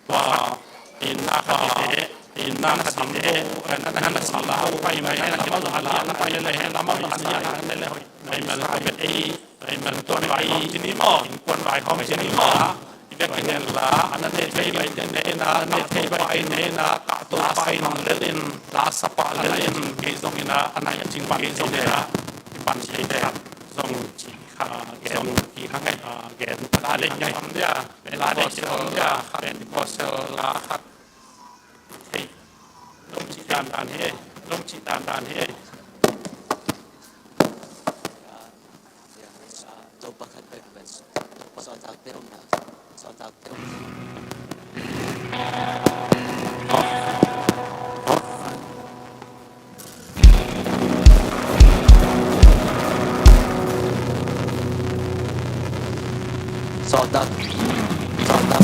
Tua inn na khat i te, inn na khat i te, na na sim lo pai mai, na na sim lo pai mai, na na sim lo pai mai, na na sim lo pai mai, na na sim lo pai mai, ei mel tua vai hong ci ni maw, innkuan vai hong ci ni maw. I bek i nen la, a na ne thei bai te ne na, a na ne thei bai te ne na, kahto pa in lel in, la sa pa lel in, kei zong in a, a na i cing pan kei zong in a, i pan thei te zong ci kha, zong ci kha ngai, gen pa la dei ngai om dia, la dei ci om dia, kha dei ko sel la khat. Hei, lom ci dan dan he, lom ci dan dan he. Sawttak. Sawttak.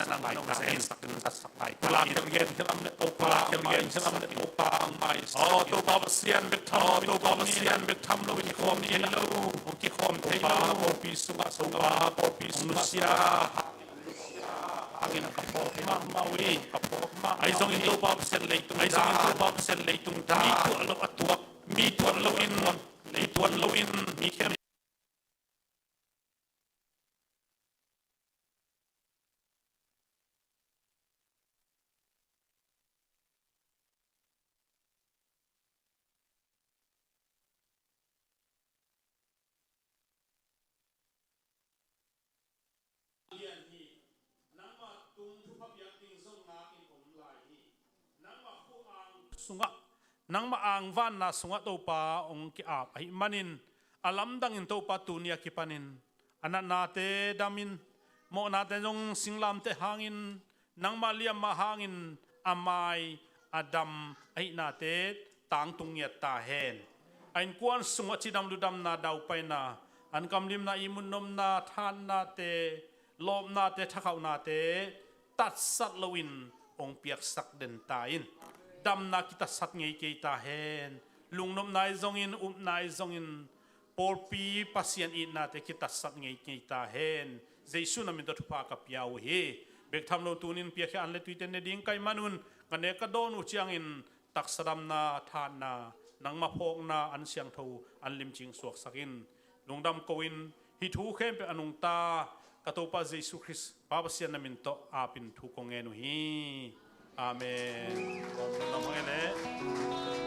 Pasian nang nong zensak in, tatsak lai ta in. Pulak gen hilam le Topa, pulak gen hilam le Topa, mai. Aw Topa Pasian bek tham, aw Topa Pasian bek tham lo in kikhawm thei lo, kikhawm thei lo. Pawlpi sungah, Topa, pawlpi sungah sia. Angin ka phawk mahmah uh hi, ka phawk mahmah. Ahi zongin Topa Pasian leitung, ahi zongin Topa Pasian leitung ta. Mi tuat lo a tuak, mi tuat lo in, mi tuat lo in, mi khempeuh lian hi. Nangma tung thupha piak ding zong ngakin om lai hi. Nangma khua-ang sungah, nangma angvanna sungah Topa hong ki-ap ahih manin, a lamdangin Topa tuni a kipanin a natnate damin, mawhnate zong singlamteh hangin, nangma liamma hangin a mai a dam ahihnate tangtung ngiat ta hen. A innkuan sungah cidam ludamna, daupaina, ankamlimna, ihmut nopna, thahatnate, lawpnate, thakhauhnate tatsat loin hong piaksak den ta in. Damna kitatsat ngei kei ta hen. Lungnopna ahi zongin, upna ahi zongin, pawlpi Pasian itnate kitatsat ngei, ngei ta hen. Jesu na min tawh thupha ka pia uh hi. Bek tham lo tunin piakhia an le tuite ne ding ka hih manun, ka nek ka dawn uh ciangin taksa damna, thahatna, nangma phawkna an siangtho, an limcing suaksak in. Lungdam ko-in hih thu khempeuh a nungta ka Topa Jesu Khrist Pa Pasian na min tawh apin thu kong ngen uh hi. Amen. Lam hong e leh.